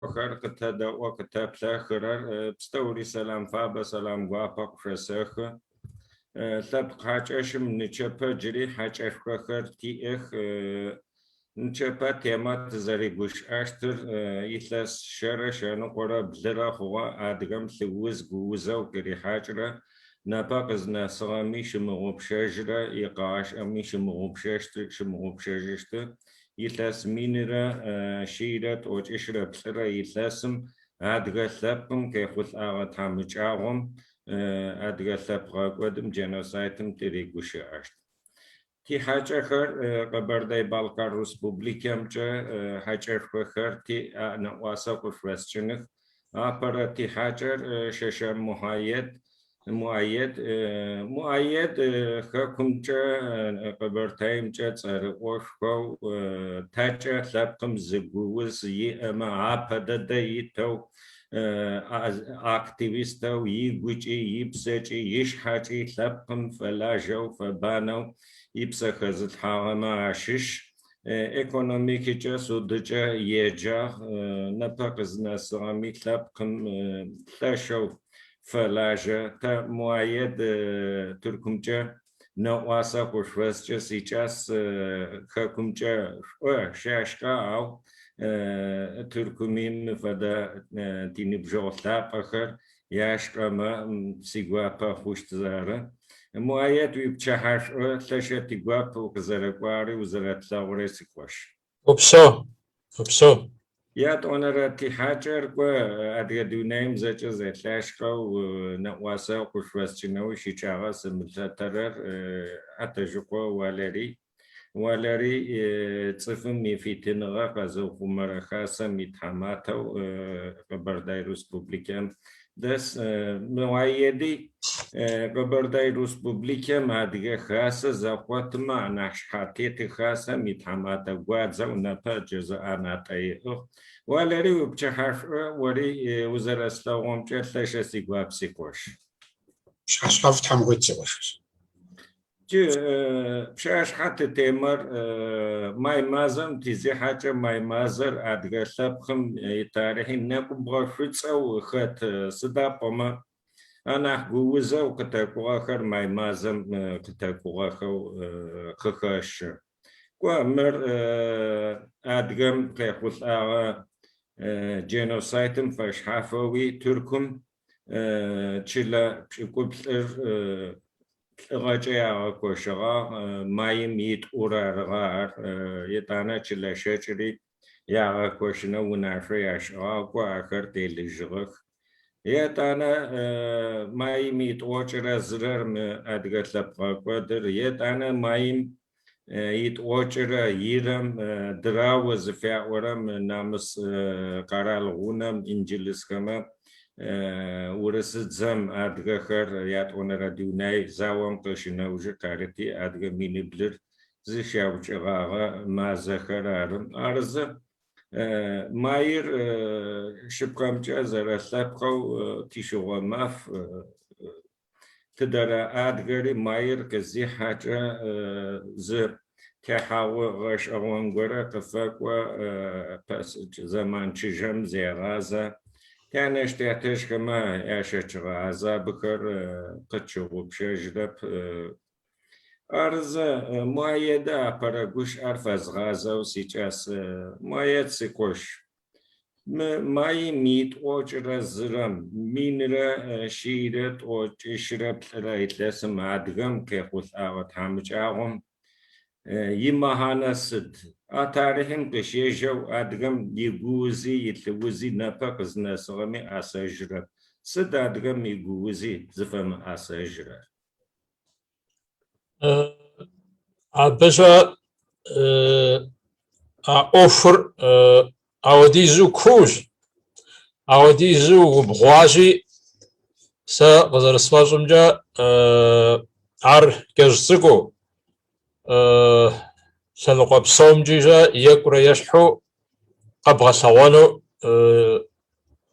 Къытэдаӏохэр, къытэдэӏо, къытэплъэхырэр пстэури сэлам фабэ, сэлам гуапэ къышъосэхы. Лъэпкъ хьакӏэщым нычэпэ джыри хьакӏэшхохэр тиӏэх. Нычэпэ темэ тызэригущыӏэщтыр илъэс шъэрэ шъэныкъорэ блырэ хъугъэ адыгэм лъыуз гуузэу къырихьакӏырэ, непэ къызнэсыгъэми щымыгъупшэжьырэ, икъэгъашӏэми щымыгъупшэжьыщты илъэс минрэ шъийрэ тӏокӏищрэ плӏырэ илъэсым адыгэ лъэпкъым къехъулӏагъэ тхьамыкӏагъом, адыгэ лъэпкъ гъэкӏодым, дженосайтым тыригущыӏэщт. Тихьакӏэхэр Къэбэрдэй-Балкар Республикэмкӏэ хьакӏэшхохэр тиӏ нэӏуасэ къышъуфэсшӏыных. Апэрэ тихьакӏэр Щэшэн Мухьаед, Муаед. Муаед хэкумкӏэ Къэбэртаимкӏэ цӏэрыӏошхоу, тэкӏэ лъэпкъым зы гууз иӏэмэ апэ дэдэ итэу, активистэу, игукӏи, ипсэкӏи, ишъхьэкӏи лъэпкъым фэлажьэу, фэбанэу ипсэ хэзылъхьагъэмэ ащыщ. Экономикэкӏэ, судыкӏэ еджагъ, непэ къызнэсыгъэми лъэпкъым лъэшэу фэлажьэ. Тэ Муаед Тыркумкӏэ нэӏуасэ къышъуфэсшӏы сикӏас, хэкумкӏэ шӏо щашӏэ, ау Тыркуми мы фэдэ тиныбжьэгъу лъапӏэхэр яшӏэмэ сигуапэ хъущт ары. Муаед уипчыхьэ шӏу, лъэшэу тигуап укъызэрэкӏуари узэрэтлъэгъури сикъош. Упсэу, упсэу. Ятӏонэрэ тихьакӏэр кӏо адыгэ дунаим зэкӏэ зэлъашӏэу нэӏуасэ къышъуфэсшӏынэу ищыкӏагъэ сымылъытэрэр Хьатэжъукъо Валерий. Валерий цӏыфым ифитыныгъэ къэзыухъумэрэ хасэм итхьаматэу Къэбэрдай Республикэм дэс. Муаеди Къэбэрдай Республикэм Адыгэ Хасэ зэкъотмэ анахь шъхьатеты хасэм итхьаматэ гуадзэу непэ джы зы ӏэнатӏэ иӏыгъ. Валерий уипчыхьэ шӏу, ори узэрэслъэгъумкӏэ лъэшэ сигуап сикъош. Пщыхьэщхьэфӏ Тхьэм къуит, си къуэш. Джы пщыхьэщхьэ темэр май мазэм тизихьэкӏэ май мазэр адыгэ лъэпкъым итарихъи нэкӏубгъо шӏуцӏэу хэт, сыда пӏомэ анахь гуузэу къытэкӏугъэхэр май мазэм къытэкӏугъэхэу къыхэщы. Кӏо, мыр адыгэм къехъулӏагъэ дженосайтым фэшъхьафэуи Тыркум чылэ пшӏыкӏуплӏыр лӏыгъэкӏэ ягъэкощыгъагъ, маим итӏур арыгъэ ар, етӏанэ чылэ щэкӏыри ягъэкощынэу унашъо яшӏыгъагъ, кӏо ахэр телыжьыгъэх. Етӏанэ маим итӏокӏырэ зырэр мы адыгэ лъэпкъ гъэкӏодыр, етӏанэ маим итӏокӏырэ ирэм Дырао зыфаӏорэм намыс къэрал гъунэм инджылызхэмэ урысыдзэм адыгэхэр ятӏонэрэ дунай заом къыщынэужы къарыти адыгэ миниблыр зыщаукӏыгъагъэ мазэхэр ары. Арызы маир шъыпкъэмкӏэ зэрэлъэпкъэу тишъыгъо маф. Тыдэрэ адыгэри маир къызихьэкӏэ зы техьагъу гъэшӏэгъон горэ къыфэкӏо, зэман чыжьэм зегъазэ. Тянэжъ-тятэжъхэмэ ящэчыгъэ азабыхэр къытщыгъупшэжьырэп. Арызы Муаедэ апэрэ гущыӏэр фэзгъазэу сикӏас. Муаед сикъош. Мы маим итӏокӏырэ зырэм, минрэ шъийрэ тӏокӏищрэ плӏырэ илъэсым адыгэм къехъулӏагъэ тхьамыкӏагъом имэхьанэ сыд? А тарихъым къыщежьэу адыгэм игуузи илъыузи непэ къызнэсыгъэми ӏэсэжьырэп. Сыд адыгэм игуузи зыфэмыӏэсэжьырэр? Абы щэ а ӏуэхур ауэдизу куущ, ауэдизу убгъуащи, сэ къызэрысфӏэщӏымкӏэ ар кӏэщӏ цӏыкӏуу, лъэныкъуэ псомкӏи щэ екӏурэ ещхьу къэбгъэлъэгъуэну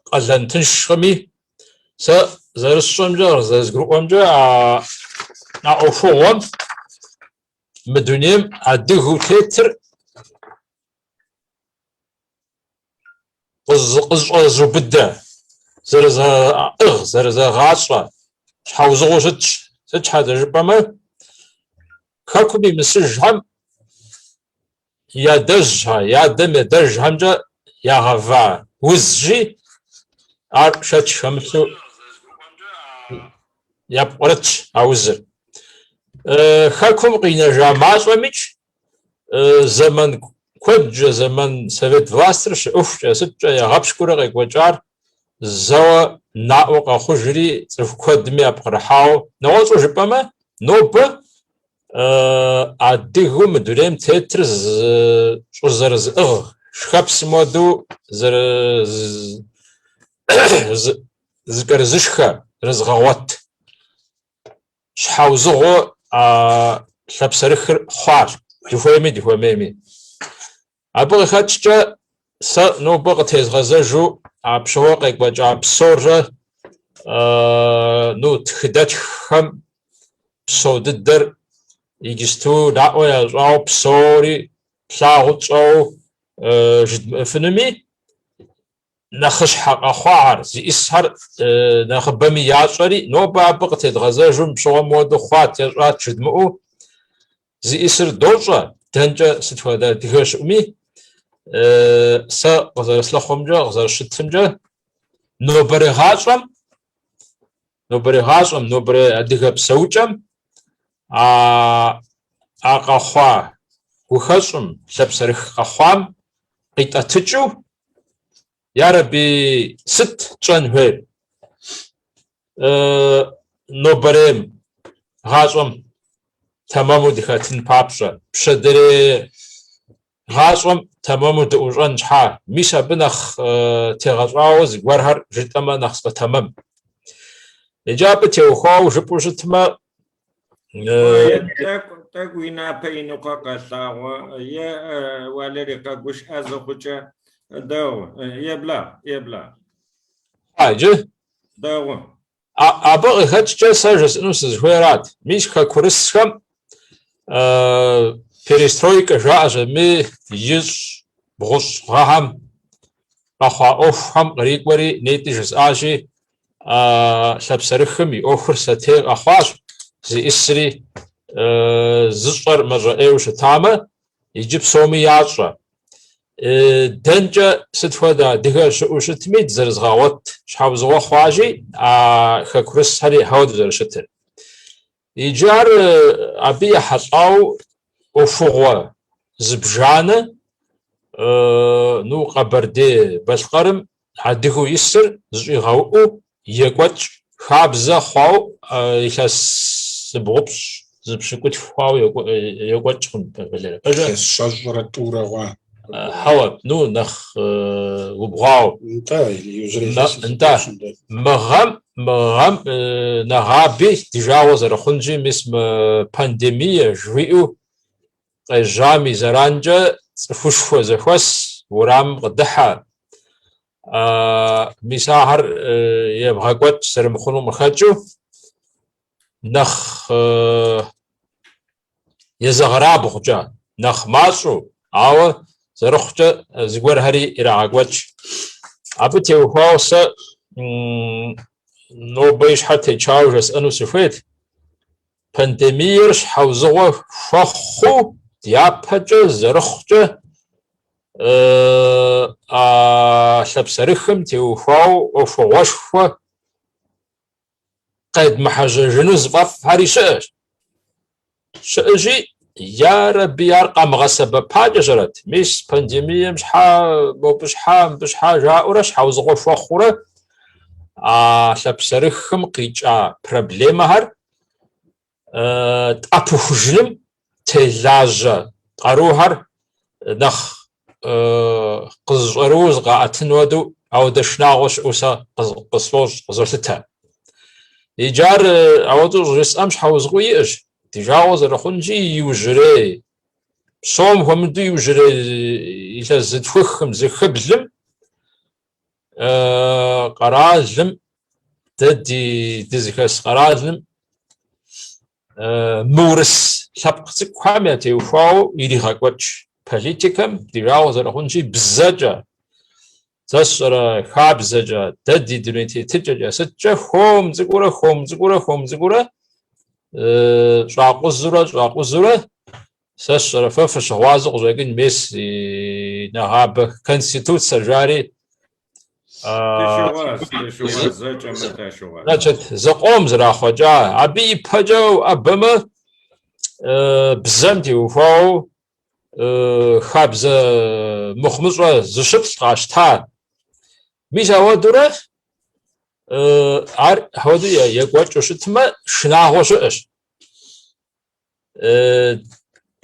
къалэн тыншкъыми, Сэ зэрысщӏэмкӏэ, зэрызгурыӏуэмкӏэ, а ӏуэхугъуэм мы дунейм адыгэу тетыр къызыщӏэзубыдэ, зэрызэӏыгъ, зэрызэгъащӏэ щхьэузыгъуэу щытщ. Сыт щхьэкӏэ жыпӏэмэ, хэкум имысыжхэм я адэжьхэр, я адэм и адэжьхэмкӏэ ягъэва узщи, ар шэч хэмылъу япкърытщ а узыр. Хэкум къинэжа мащӏэмикӏ зэман куэдкӏэ, зэман совет властыр щыӏэхукӏэ, сыткӏэ ягъэпщкӏуурэ къекӏуэкӏар зэуэ наӏуэ къэхъужри, цӏыху куэдми япкърыхьауэ. Нэгъуэщӏу жыпӏэмэ, нобэ адыгэу мы дунейм тетыр щӏызэрызыӏыгъ шхэпсым хуэдэу зыкӏэрызышхэ, зэрызыгъэгъуэт щхьэузыгъуэу а лъапсэрыхыр хъуащ, дыхуейми дыхуэмейми. Абы къыхэкӏкӏэ сэ нобэ къытезгъэзэжу апщыгъуэ къекӏуэкӏа псоррэ ну, тхыдэтххэм псо дыдэр иджысту наӏуэ ящӏауэ псори тлъагъуу тщӏэуэ жыдмыӏэфынуми, нэхъыщхьэ къэхъуахэр, зиӏысхэр нэхъыбэми ящӏэри, нобэ абы къытедгъэзэжу мыпщыгъуэм мыуэду хъуат, ещӏат жыдмыӏэу, зиӏысыр дощӏэ, дэнкӏэ сыт хуэдэ адыгэ щыӏуми, сэ къызэрыслъыхъумкӏэ, къызэрыщытымкӏэ, нобэрей гъащӏэм, нобэрей гъащӏэм, нобэрей адыгэ псэукӏэм а къэхъуа гухэщӏым, лъапсэрых къэхъуам къитӏэтыкӏыу, ярэби, сыт тщӏэн хуейр? Нобэрейм гъащӏэм тэмэму дыхэтын папщӏэ, пщэдейрей гъащӏэм тэмэму дыӏущӏэн щхьа, мис абы нэхъ тегъэщӏауэ зыгуэрхэр жытӏэмэ нэхъ сфӏэтэмэм. Иджы абы теухуауэ жыпӏэу щытмэ, Тӏэкӏу, тӏэкӏу уи напэ иныкъуэ къэлъагъуэ, е Валерий къэгущыӏэ зыхъукӏэ, дэгъу, еблагъ, еблагъ. Хъуа иджы? Дэгъу. Абы къыхэкӏкӏэ сэ жысӏэну сызыхуейрат. Мис хэкурысхэм перестройкэ жаӏэщ абыми ищӏ бгъущӏ гъэхэм къэхъуа ӏуэхухэм кърикӏуэри нетӏи жысӏащи, лъапсэрыхым и ӏуэхур сэтей къэхъуащ, зиӏысри зыщӏэр мащӏэ ӏейуэ щытамэ, иджы псоми ящӏэ. Дэнкӏэ сыт хуэдэ адыгэ щыӏэу щытми, дызэрызгъэгъуэт щхьэузыгъуэ хъуащи, а хэкурысхэри апхуэдэу зэрыщытыр. Иджы ар абы ехьэлӏауэ ӏуэхугъуэ зыбжанэ, ну, Къэбэрдей-Балъкъэрым адыгэу исыр зыщӏигъэуӏуу екӏуэкӏ хабзэ хъуауэ илъэс зыбгъупщӏ, зы пщыкӏутху хъуауэ екӏуэкӏ хъун, Валерэ. Пэжэ? Илъэс щэщӏрэ тӏурэ хъуа. Хьэуэ, ну, нэхъ убгъуауэ. Нтӏэ, иужьрей илъэс Нтӏэ, мы гъэм, мы гъэм нэгъаби ди жагъуэ зэрыхъунщи, мис мы пандемие жыхуиӏэу къежьам и зэранкӏэ цӏыхушхуэ зэхуэс уэрамым къыдыхьэ. Мис ахэр ебгъэкӏуэкӏ зэрымыхъунум къыхэкӏыу, нэхъ езэгърабгъукӏэ, нэхъ мащӏэу, ауэ зэрыхъукӏэ зыгуэрхэри ирагъэкӏуэкӏ. Абы теухуауэ сэ нобэ и щхьэр течауэ жесӏэну сыхуейт. Пандемиер щхьэузыгъуэ хуэхъуу дяпэкӏэ зэрыхъукӏэ а лъапсэрыхым теухуауэ ӏуэхугъуэшхуэ къедмыхьэжьэжыну зыфӏэфӏхэри щыӏэщ. Щыӏэщи, ярэби, ар къамыгъэсэбэпакӏэщэрэт. Мис пандемием щхьэ, мобы щхьэ, мыбы щхьэ жаӏэурэ щхьэузыгъуэ хуэхъуурэ а лъапсэрыхым къикӏа проблемэхэр тӏэпыхужыным телажьэ къарухэр нэхъ къызыщӏэрыуэу зыкъаӏэтын хуэдэу ауэдэ шынагъуэ щыӏэу сэ къысфӏощӏ, къызолъытэ. Иджы ар ауэдэу щӏыжысӏэм щхьэузыгъуи иӏэщ. Ди жагъуэ зэрыхъунщи, иужьрей, псом хуэмыдэу иужьрей илъэс зытхухым, зыхыблым къэралым, дэ ди дызыхэс къэралым мыурыс лъэпкъ цӏыкӏухэм ятеухуауэ иригъэкӏуэкӏ политикэм, ди жагъуэ зэрыхъунщи, бзэкӏэ. Сэ сщӏэрэ хабзэкӏэ, дэ ди дуней тетыкӏэкӏэ, сыткӏэ хуэм цӏыкӏуурэ, хуэм цӏыкӏуурэ, хуэм цӏыкӏуурэ щӏакъузурэ, щӏакъузурэ, сэ сщӏэрэ фэ фыщыгъуазэу къыщӏэкӏын мес нэгъабэ конституцэ жари. Значит, зыкъом зэрахъуэкӏа. Абы ипэкӏэ уӏэбэмэ, бзэм теухуауэ хабзэ мыхъумыщӏэ зыщыплӏ къащта. Мис ауэдурэ ар ауэду екӏуэкӏыу щытмэ, шынагъуэ щыӏэщ.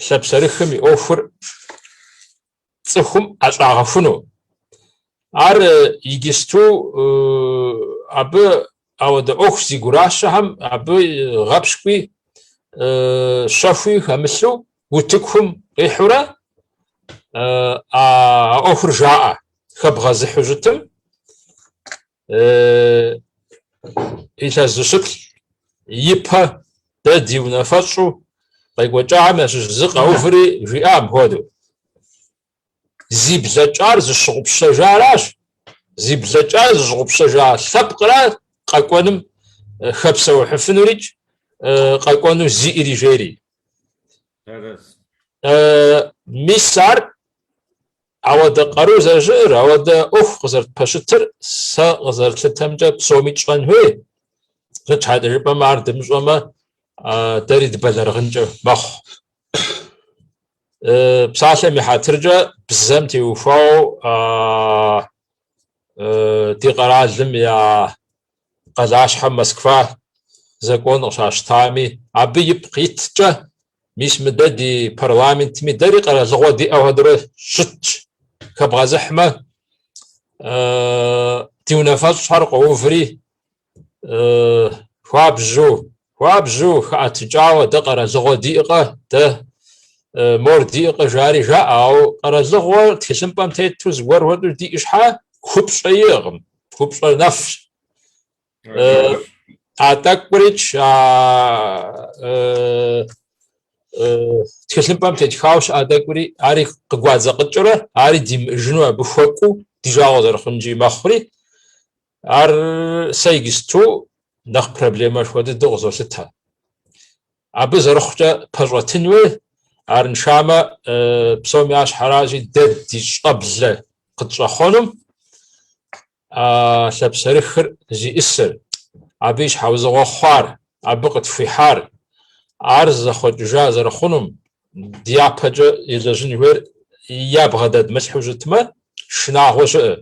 Лъапсэрыхым и ӏуэхур цӏыхум ӏэщӏагъэхуну. Ар иджысту абы ауэдэ ӏуэху зи гуращэхэм абы гъэпщкӏуи щэхуи хэмылъу утыкум къихьурэ а ӏуэхур жаӏэ, хэбгъэзыхьу щытым илъэс зыщыплӏ ипэ дэ ди унафэщӏу къекӏуэкӏахэм ящыщ зы къэуври жиӏа мыпхуэдэу. Зи блэкӏар зыщыгъупщэжаращ, зи блэкӏар зыщыгъупщэжа лъэпкъра къэкӏуэным хэпсэухьыфынурикӏ, къэкӏуэну зиӏэри жери. Мис ар ауэдэ къару зэрыщыӏэр, ауэдэ ӏуэху къызэрытпэщытыр сэ къызэрыслъытэмкӏэ псоми тщӏэн хуей. Сыт щхьэкӏэ жыпӏэмэ, ар дымыщӏэмэ, дэри дыбэлэрыгъынкӏэ мэхъу. Псалъэм и хьэтыркӏэ, бзэм теухуауэ ди къэралым я къалащхьэм Москва закон къыщащтами, абы ипкъ иткӏэ, мис мы дэ ди парламентми дэри къэралыгъуэ диӏэ хуэдэурэ щытщ. Хэбгъэзыхьмэ, ди унафэщӏхэр къоуври, Хуабжьу, хуабжьу хэӏэтыкӏауэ дэ къэралыгъуэ диӏэкъэ, дэ мор диӏэкъэ жари жаӏэ, ауэ къэралыгъуэр тхылъымпӏэм тету зыгуэр хуэдэу диӏэ щхьа купщӏэ иӏэкъым, купщӏэр нэфщ. А тӏэкӏурикӏ а тхылъымпӏэм тетхауэ щыӏэ тӏэкӏури ари къыгуадзэкъыкӏыурэ, ари димыӏэжыну абы хуэкӏуэу ди жагъуэ зэрыхъункӏи мэхъури, Ар сэ иджысту нэхъ проблемэшхуэ дыдэу къызолъытэ. Абы зэрыхъукӏэ пэщӏэтын хуей, арыншамэ псом я щхьэращи, дэ ди щӏэблэ къытщӏэхъуэнум а лъапсэрыхыр зиӏысыр, абы и щхьэусыгъуэ хъуар, абы къытхуихьар, ар зэхъуэкӏыжа зэрыхъунум дяпэкӏэ елэжьын хуейр ябгъэдэдмылъхьэу щытмэ, шынагъуэ щыӏэ.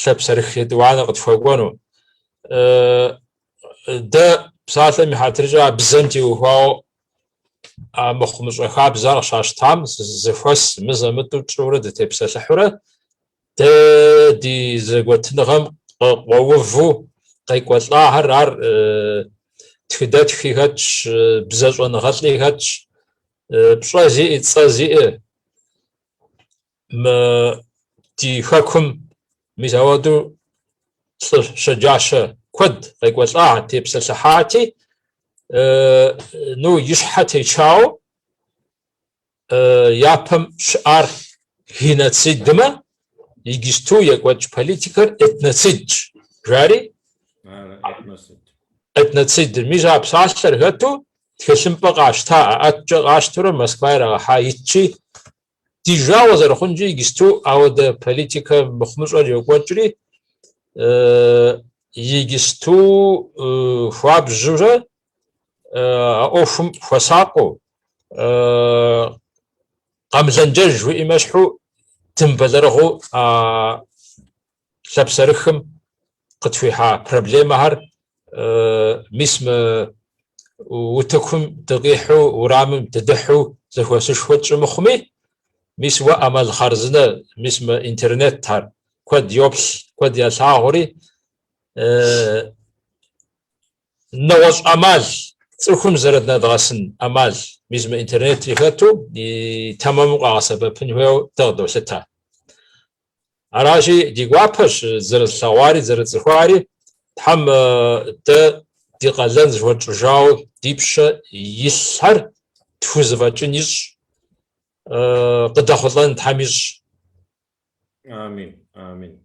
Лъапсэрых етӏуанэ къытхуэкӏуэну. Дэ псалъэм и хьэтыркӏэ а бзэм теухуауэ а мыхъумыщӏэ хабзэр къыщащтам зэхуэс мызэ-мытӏэу тщӏыурэ дытепсэлъыхьурэ дэ ди зэгуэтыныгъэм къыкъуэуву къекӏуэлӏахэр ар тхыдэтхи хэтщ, бзэ щӏэныгъэлӏи хэтщ, пщӏэ зиӏэ, цӏэ зиӏэ. Мы ди хэкум мис ауэдэу лӏы щэджащэ куэд къекӏуэлӏа, тепсэлъыхьати, ну, и щхьэ течауэ япэм щыӏар геноцидмэ, иджысту екӏуэкӏ политикэр этноцидщ, жари. Этноцидыр, мис а псалъэр хэту тхылъымпӏэ къащта, ӏэӏэткӏэ къащтурэ Москва ирагъэхьа итщи, Ди жагъуэ зэрыхъункӏи, иджысту ауэдэ политикэ мыхъумыщӏэр йокӏуэкӏри, иджысту хуабжьурэ а ӏуэхум хуэсакъыу, къэмылэнджэж жыхуиӏэм ещхьу дымыбэлэрыгъыу а лъапсэрыхым къытхуихьа проблемэхэр мис мы утыкум дыкъихьу, урамым дыдыхьу зэхуэсышхуэ тщӏы мыхъуми, мис уэ ӏэмал хъарзынэ, мис мы интернетхэр куэд йоплъ, куэд ялъагъури, нэгъуэщӏ ӏэмал, цӏыхум зэрыднэдгъэсын ӏэмал, мис мы интернетри хэту, и тэмэму къагъэсэбэпын хуейуэ дэ къыдолъытэ. Аращи, ди гуапэщ зэрыслъэгъуари, зэрытцӏыхуари. Тхьэм дэ ди къалэн зыхуэтщӏыжауэ ди пщэ илъхэр тхузэфӏэкӏын ищӏ, къыдэхъулӏэн Тхьэм ищӏ. Амин, амин.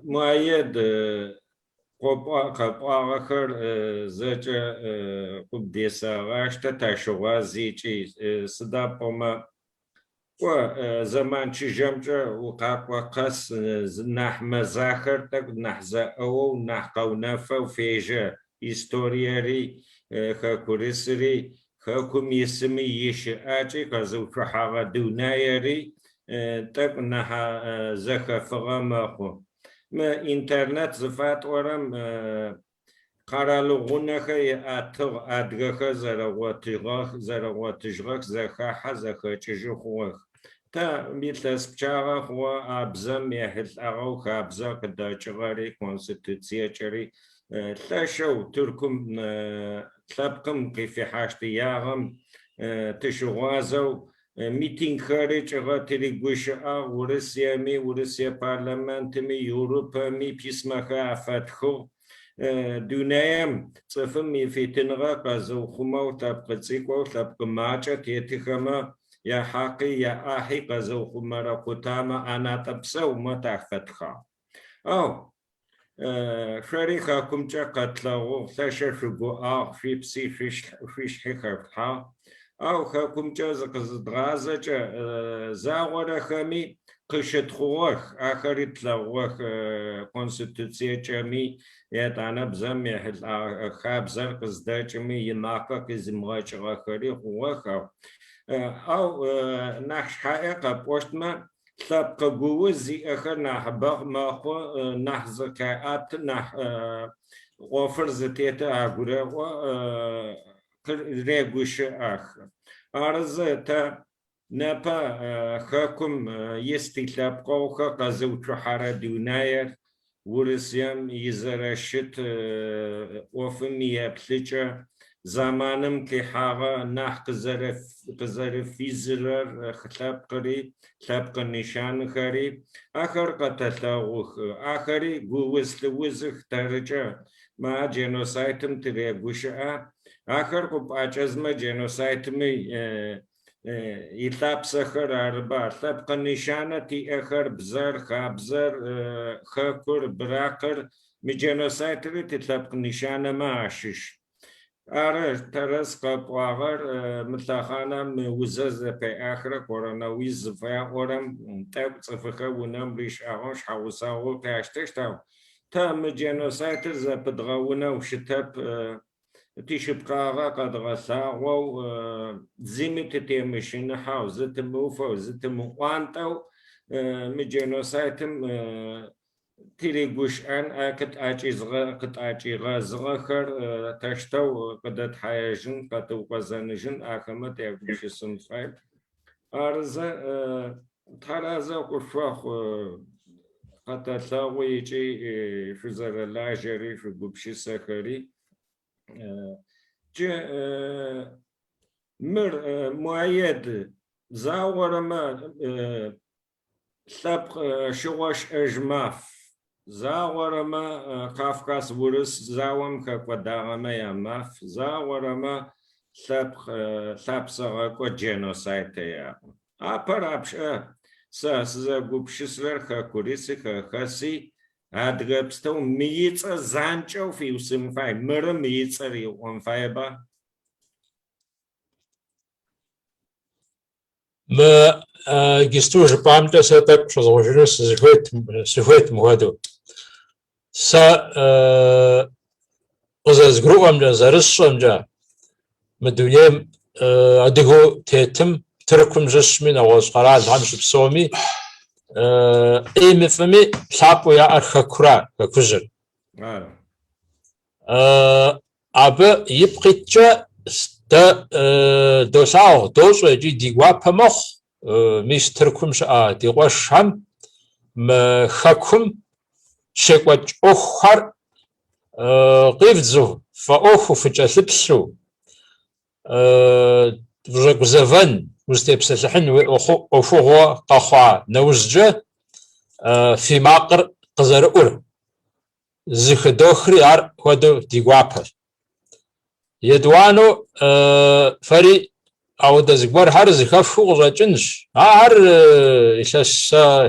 Муаед, къэпӏуагъэхэр зэкӏэ къыбдесэгъаштэ, тащыгъуаз икӏи, сыда пӏомэ, кӏо, зэман чыжьэмкӏэ укъакӏо къэс нахь мэзахэр тӏэкӏу нахь зэӏэоу, нахь къэунэфэу фежьэ историери, хэкурысыри, Хэкум исыми ищыӏакӏи къэзыуцухьэгъэ дунаери тӏэкӏу нахь зэхэфыгъэ мэхъу. Мы интернет зыфатӏорэм къэралыгъунэхэр ыӏэтыгъ, адыгэхэр зэрэгъотыгъэх, зэрэгъотыжьыгъэх, зэхахьэ, зэхэкӏыжьы хъугъэх. Тэ илъэс пчъагъэ хъугъэ а бзэм ехьылӏагъэу хабзэ къыдэкӏыгъэри, конституциекӏэри лъэшэу Тыркум лъэпкъым къыфихьащт ягъэм тыщыгъуазэу митингхэри кӏыгъэ тыригущыӏагъ, Урысыеми, Урысые парламентыми, Европэми письмэхэр афэтхыгъ. Дунаем цӏыфым ифитыныгъэ къэзыухъумэу лъэпкъы цӏыкӏоу, лъэпкъы макӏэ тетыхэмэ яхьакъи, яӏахьи къэзыухъумэрэ къутамэ ӏэнатӏэ псэумэ тафэтхагъ. Ау Шъори хэкумкӏэ къэтлъэгъугъ, лъэшэу шъугуӏагъ, шъуипси шъуишъхьи хэшъулъхьагъ. Ау хэкумкӏэ зыкъызыдгъазэкӏэ, загъорэхэми къыщытхъугъэх, ахэри тлъэгъугъэх Конституциекӏэми, етӏанэ бзэм ехьылӏагъэ хабзэр къыздэкӏыми, имакъэ къизымыгъэкӏыгъэхэри хъугъэх. Ау нахь шъхьаӏэ къэпӏощтмэ, Лъэпкъ гууз зиӏэхэр нахьыбэ мэхъу, нахь зыкъаӏэты, нахь ӏофыр зытетыр агурэӏо, регущыӏэх. Арызы тэ непэ хэкум ис тилъэпкъэгъухэр къэзыуцухьэрэ дунаир Урысыем изэрэщыт ӏофым иеплъыкӏэ зэманым къихьагъэ нахь къызэрыфизырэр лъэпкъыри, лъэпкъ нишанхэри, ахэр къэтэлъэгъух. Ахэри гууз-лыузых тэрыкӏэ. Ма дженосайтым тырегущыӏэ. Ахэр къыпӏэкӏэзмэ дженосайтми Илъапсэхэр арыба, лъэпкъ нишанэ тиӏэхэр, бзэр, хабзэр, хэкур, быракъыр, мы дженосайтри тилъэпкъ нишанэмэ ащыщ. Ары, тэрэз къэпӏуагъэр, мы лъэхъанэм мы узыр зэпеӏахрэ коронавирус зыфаӏорэм тӏэкӏу цӏыфыхэр унэм ришӏагъэу шъхьаусыгъоу къяштэщт, ау тэ мы дженосайтыр зэпыдгъэунэу щытэп, Тишъыпкъагъэ къэдгъэлъагъоу, зыми тытемыщыныхьэу, зытымыуфэу, зытымыӏуантӏэу мы дженосайтым тыригущыӏэн, къытӏэкӏигъэзыгъэхэр тэщтэу къыдэтхьаежьын, къэтыукъэзэныжьын, ахэмэ тягупшысын фай. Арызэ, тхьэразэ къышъуфэхъу, къэтэлъэгъу ыкӏи шъузэрэлажьэри, шъугупшысэхэри. Джы мыр Муаед загъорэмэ Лъэпкъ шыгъо-шӏэжь маф. Загъорэмэ Кавказ-Урыс заом хэкӏодагъэмэ ямаф, загъорэмэ лъэпкъ лъапсэгъэкӏод дженосайд яӏо. Апэ рапшӏэ сэ сызэгупшысэрэр хэкуриси хэхэси адыгэ пстэум мы ицӏэ занкӏэу фиусын фай, мыры мы ицӏэр ыӏон фаеба? Мы иджысту жыпӏамкӏэ сэ тӏэкӏу щӏызгъужыну сызыхуейт, сыхуейт мыхуэдэу. Сэ къызэрызгурыӏуэмкӏэ, зэрысщӏэмкӏэ, мы дунейм адыгэу тетым, Тыркум щыщми, нэгъуэщӏ къэралхэм щыпсэуми, ӏейми фӏыми лъапӏэу яӏэр хэкура, хэкужьыр. Абы ипкъ иткӏэ дэ долъагъу, дощӏэ икӏи ди гуапэ мэхъу мис Тыркум щыӏэ ди къуэшхэм мы хэкум щекӏуэкӏ ӏуэхухэр къивдзу, фӏэӏуэхуу, фыкӏэлъыплъу, ущӏэгузэвэн, узытепсэлъыхьын ӏуэхугъуэ къэхъуа нэужькӏэ фи макъыр къызэрыӏур. Зыхыдохри ар хуэдэу ди гуапэщ. Етӏуанэу фэри Ауэдэ зыгуэрхэр зэхэфхыу къыщӏэкӏынщ. Ахэр илъэс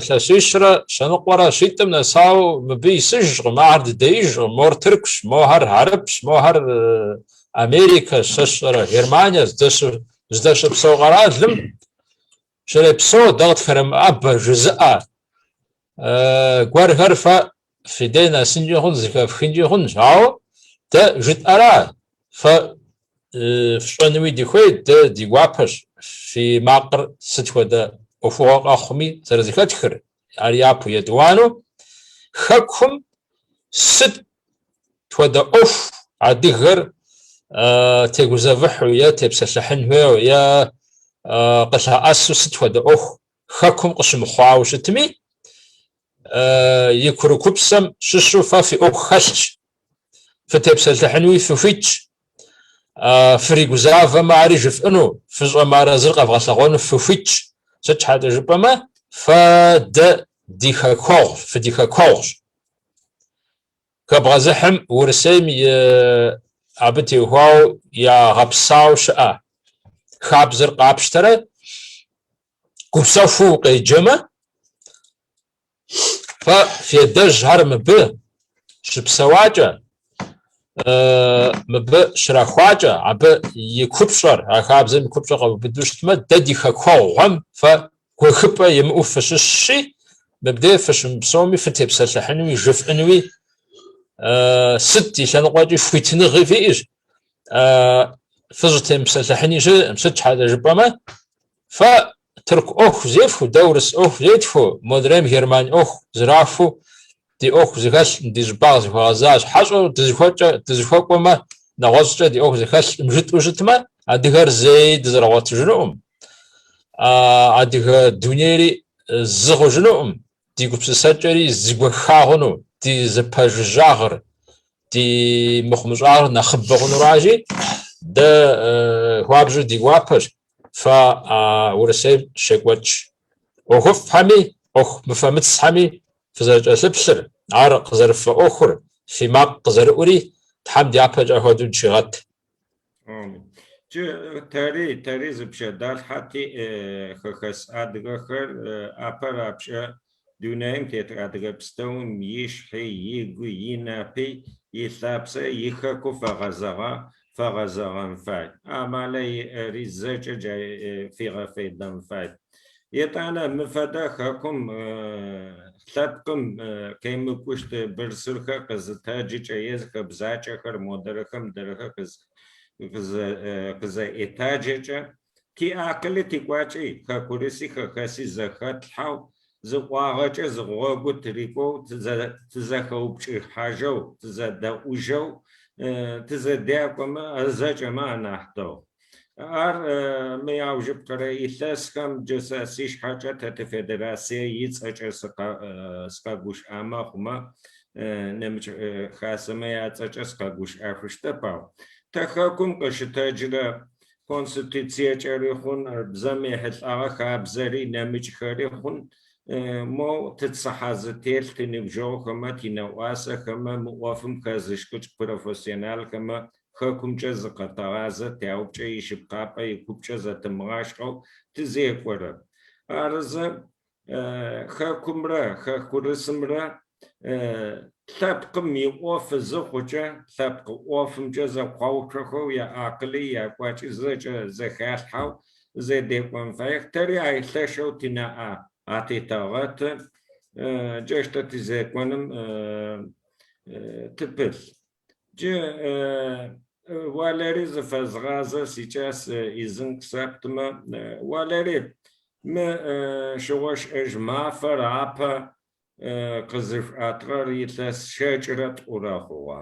илъэсищрэ щэныкъуэрэ щитӏым нэсауэ мыбы исыжкъым, ахэр дыдеижкъым, мор Тыркущ, мохэр Хьэрыпщ, мохэр Америкэщ, сэ сщӏэрэ, Германие здэщыпсэу къэралым щрепсэу, дэ къытхэрымыӏэбэ жызыӏэ гуэрхэр фэ фи дей нэсынкӏи хъунщ, зэхэфхынкӏи хъунщ, ауэ дэ жытӏэра, фэ фщӏэнуи дыхуей, дэ ди гуапэщ фи макъыр сыт хуэдэ ӏуэхугъуэ къэхъуми зэрызэхэтхыр, ар япэу етӏуанэу, хэкум сыт хуэдэ ӏуэху адыгэр тегузэвыхьу е тепсэлъыхьын хуейуэ е къылъэӏэсу сыт хуэдэ ӏуэху хэкум къыщымыхъуауэ щытми, и курыкупсэм щыщу фэ фи ӏуэху хэлъщ, фытепсэлъыхьынуи фыхуитщ, фригузавэмэ ари жыфӏыну, фыщӏэмыарэзыр къэвгъэлъэгъуэну фыхуитщ. Сыт щхьэкӏэ жыпӏэмэ, фэ дэ ди хэкуэгъущ, фыдихэкуэгъущ. Хэбгъэзыхьым Урысейм и абы теухуауэ ягъэпсауэ щыӏэ хабзэр къапщтэрэ гупсэхуу укъеджэмэ, фэ фи адэжьхэр мыбы щыпсэуакӏэ, мыбы щрахуакӏэ, абы и купщӏэр, а хабзэм и купщӏэр къэвубыду щытмэ, дэ ди хэкуэгъухэм фэ гуэхыпӏэ имыӏэу фыщыщщи, мыбдеж фыщымыпсэуми фытепсэлъыхьынуи, жыфӏынуи, сыт и лъэныкъуэкӏи хуитыныгъи фиӏэщ, фыщӏытемыпсэлъыхьыни щыӏэкъым, сыт щхьэкӏэ жыпӏэмэ, фэ тырку ӏуэху зефху, дэ урыс ӏуэху зетху, модрейм герман ӏуэху зэрахуу ди ӏуэху зэхэлъкъым, ди щӏыбагъ зэхуэгъэзащ. Хьэщӏэу дызыхуэкӏэ, дызыхуэкӏуэмэ, нэгъуэщӏкӏэ ди ӏуэху зэхэлъкъым жытӏэу щытмэ, адыгэр зэи дызэрыгъуэтыжынукъым. Адыгэ дунейри зы хъужынукъым, ди гупсысэкӏэри зэгуэха хъуну, ди зэпэжыжьагъыр, ди мыхъумыщӏагъыр нэхъыбэ хъунуращи, дэ хуабжьу ди гуапэщ фэ а Урысейм щекӏуэкӏ ӏуэхуфӏхэми, ӏуэху мыфэмыцхэми фызэрыкӏэлъыплъыр, ар къызэрыффӏэӏуэхур, фи макъ къызэрыӏури Тхьэм дяпэкӏэ апхуэдэу дыщигъэт. Джы тэри, тэри зыпшъэ далъхьэти хэхэс адыгэхэр апэ рапшӏэ дунаим тет адыгэ пстэум ишъхьи, игуи, инапи, илъапсэ, ихэку фэгъэзэгъэ, фэгъэзэгъэн фай. Амалэ иӏэри зэкӏэ джа фигъэфедэн фай. Етӏанэ мы фэдэ хэкум лъэпкъым къемыкӏущт бырсырхэр къызытэджыкӏэ е хэбзакӏэхэр модэрэхэр мыдэрэхэр къызэӏетаджэкӏэ, тиакъыли тикӏуачӏи хэкурыси хэхэси зэхэтлъхьэу, зы ӏуагъэкӏэ зы гъогу тырикӏоу тызэхэупчӏыхьажьэу, тызэдэӏужьэу тызэдякӏомэ, зэкӏэмэ анахь дэгъу. Ар мы аужыпкъэрэ илъэсхэм джы сэ сишъхьэкӏэ тэ тифедерацие ицӏэкӏэ сыкъэгущыӏэмэ хъумэ, нэмыкӏ хасэмэ яцӏэкӏэ сыкъэгущыӏэшъущтэп, ау тэ хэкум къыщытэджырэ конституциекӏэри хъун, бзэм ехьылӏэгъэ хабзэри, нэмыкӏхэри хъун, моу тицыхьэ зытелъ тиныбджэгъухэмэ, тинэӏуасэхэмэ, мы ӏофым хэзышӏыкӏ профессионалхэмэ Хэкумкӏэ зыкъэтэгъазэ, тяупчӏэ ишъыпкъапӏэ икупкӏэ зэтымыгъашӏэу тызекӏорэп. Арызэ, хэкумрэ хэкурысымрэ лъэпкъым иӏоф зыхъукӏэ, лъэпкъ ӏофымкӏэ зэкъуэуцохэу яакъыли якӏуачӏи зэкӏэ зэхалъхьэу зэдекӏон фаех. Тэри ай лъэшэу тинаӏэ атетэгъэты, джащтэу тызекӏоным тыпылъ. Джы Валери зыфэзгъазэ сикӏас ӏизын къысэптымэ. Валери, мы шъыгъо-шӏэжь мафэр апэ къызышъуӏэтыгъэр илъэс щэкӏырэ тӏурэ хъугъэ.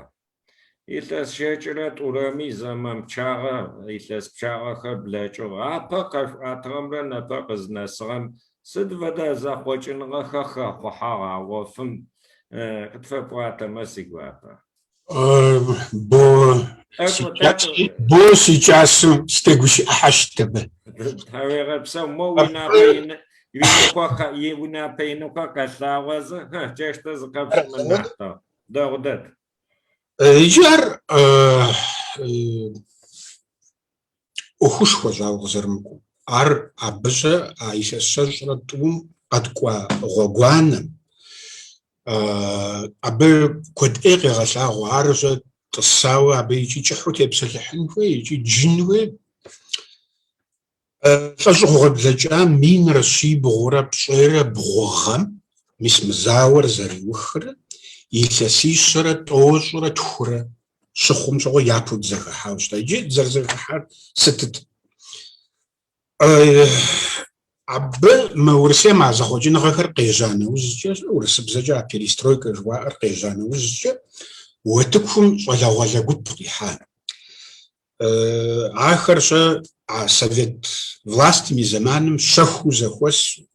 Илъэс щэкӏырэ тӏурэми зэман пчъагъэ, илъэс пчъагъэхэр блэкӏыгъ. Апэ къэшъуӏэтыгъэмрэ непэ къызнэсыгъэм сыд фэдэ зэхъокӏыныгъэхэр хэхъухьагъ а ӏофым къытфэпӏуатэмэ сигуапэ. Бо бо сикӏасэу сытегущыӏэхьащт абы. Тхьауегъэпсэу, мо уинапэ уинапэ иныкъо къэлъагъозэ, джащтэу зыкъэпшӏымэ нахь дэгъу. Дэгъу дэд. Иджы ар. ӏуэхушхуэщ ауэ къызэрымыкӏуэу. Ар абы щэ а илъэс щэщӏрэ тӏум къэткӏуа гъуэгуанэм, абы куэд ӏей къегъэлъагъуэ, ар щэ тӏысауэ абы икӏи кӏыхьу тепсэлъыхьын хуей, икӏи джын хуей. Лӏэщӏыгъуэ блэкӏам минрэ щибгъурэ пщӏейрэ бгъу гъэм, мис мы зауэр зэриухрэ, илъэсищэрэ тӏощӏрэ тхурэ щыхъум щыгъуэ япэу дызэхыхьауэ щыта. Иджы дызэрызэхыхьар сытыт? Абы мы Урысейм а зэхъуэкӏыныгъэхэр къежьа нэужькӏэ, урысыбзэкӏэ а перестройкэ жыхуаӏэр къежьа нэужькӏэ, утыкум щӏалэгъуалэ гуп къихьа. Ахэр щэ а совет властым и зэманым щэхуу зэхуэсу,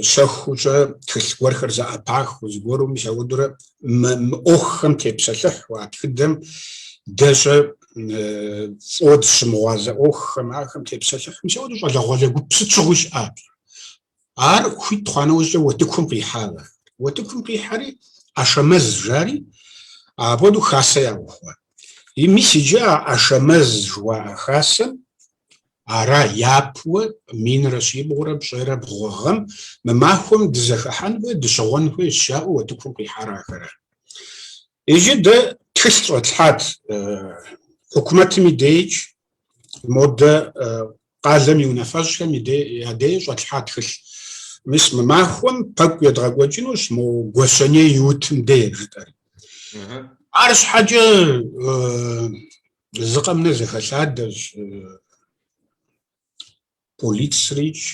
щэхуу щэ тхылъ гуэрхэр зэӏэпахыу, зыгуэру мис ауэдурэ мы ӏуэхухэм тепсэлъыхьу, а тхыдэм дэ щэ фӏыуэ дыщымыгъуазэ ӏуэхухэм, ахэм тепсэлъыхьу, мис ауэдэу щӏалэгъуалэ гуп сыт щыгъуи щыӏа. Ар хуит хъуа нэужькӏэ утыкум къихьа. Утыкум къихьэри, Ашэмэз жари, апхуэдэу хасэ яухуа. И мис иджы а Ашэмэз жыхуаӏэ хасэм ара япэуэ минрэ щибгъурэ пщӏейрэ бгъу гъэм мы махуэм дызэхыхьэн хуей, дыщыгъуэн хуейщ, жаӏэу утыкум къихьар ахэра. Иджы дэ тхылъ щӏэтлъхьат хьукумэтым и дейкӏ, модэ къалэм и унафэщӏхэм я дей щӏэтлъхьа тхылъ. Мис мы махуэм пэкӏу едгъэкӏуэкӏынущ мо Гуащэней и утым дей, жытӏэри. Арщхьэкӏэ зы къэмынэ зэхэлъадэщ полицрикӏ,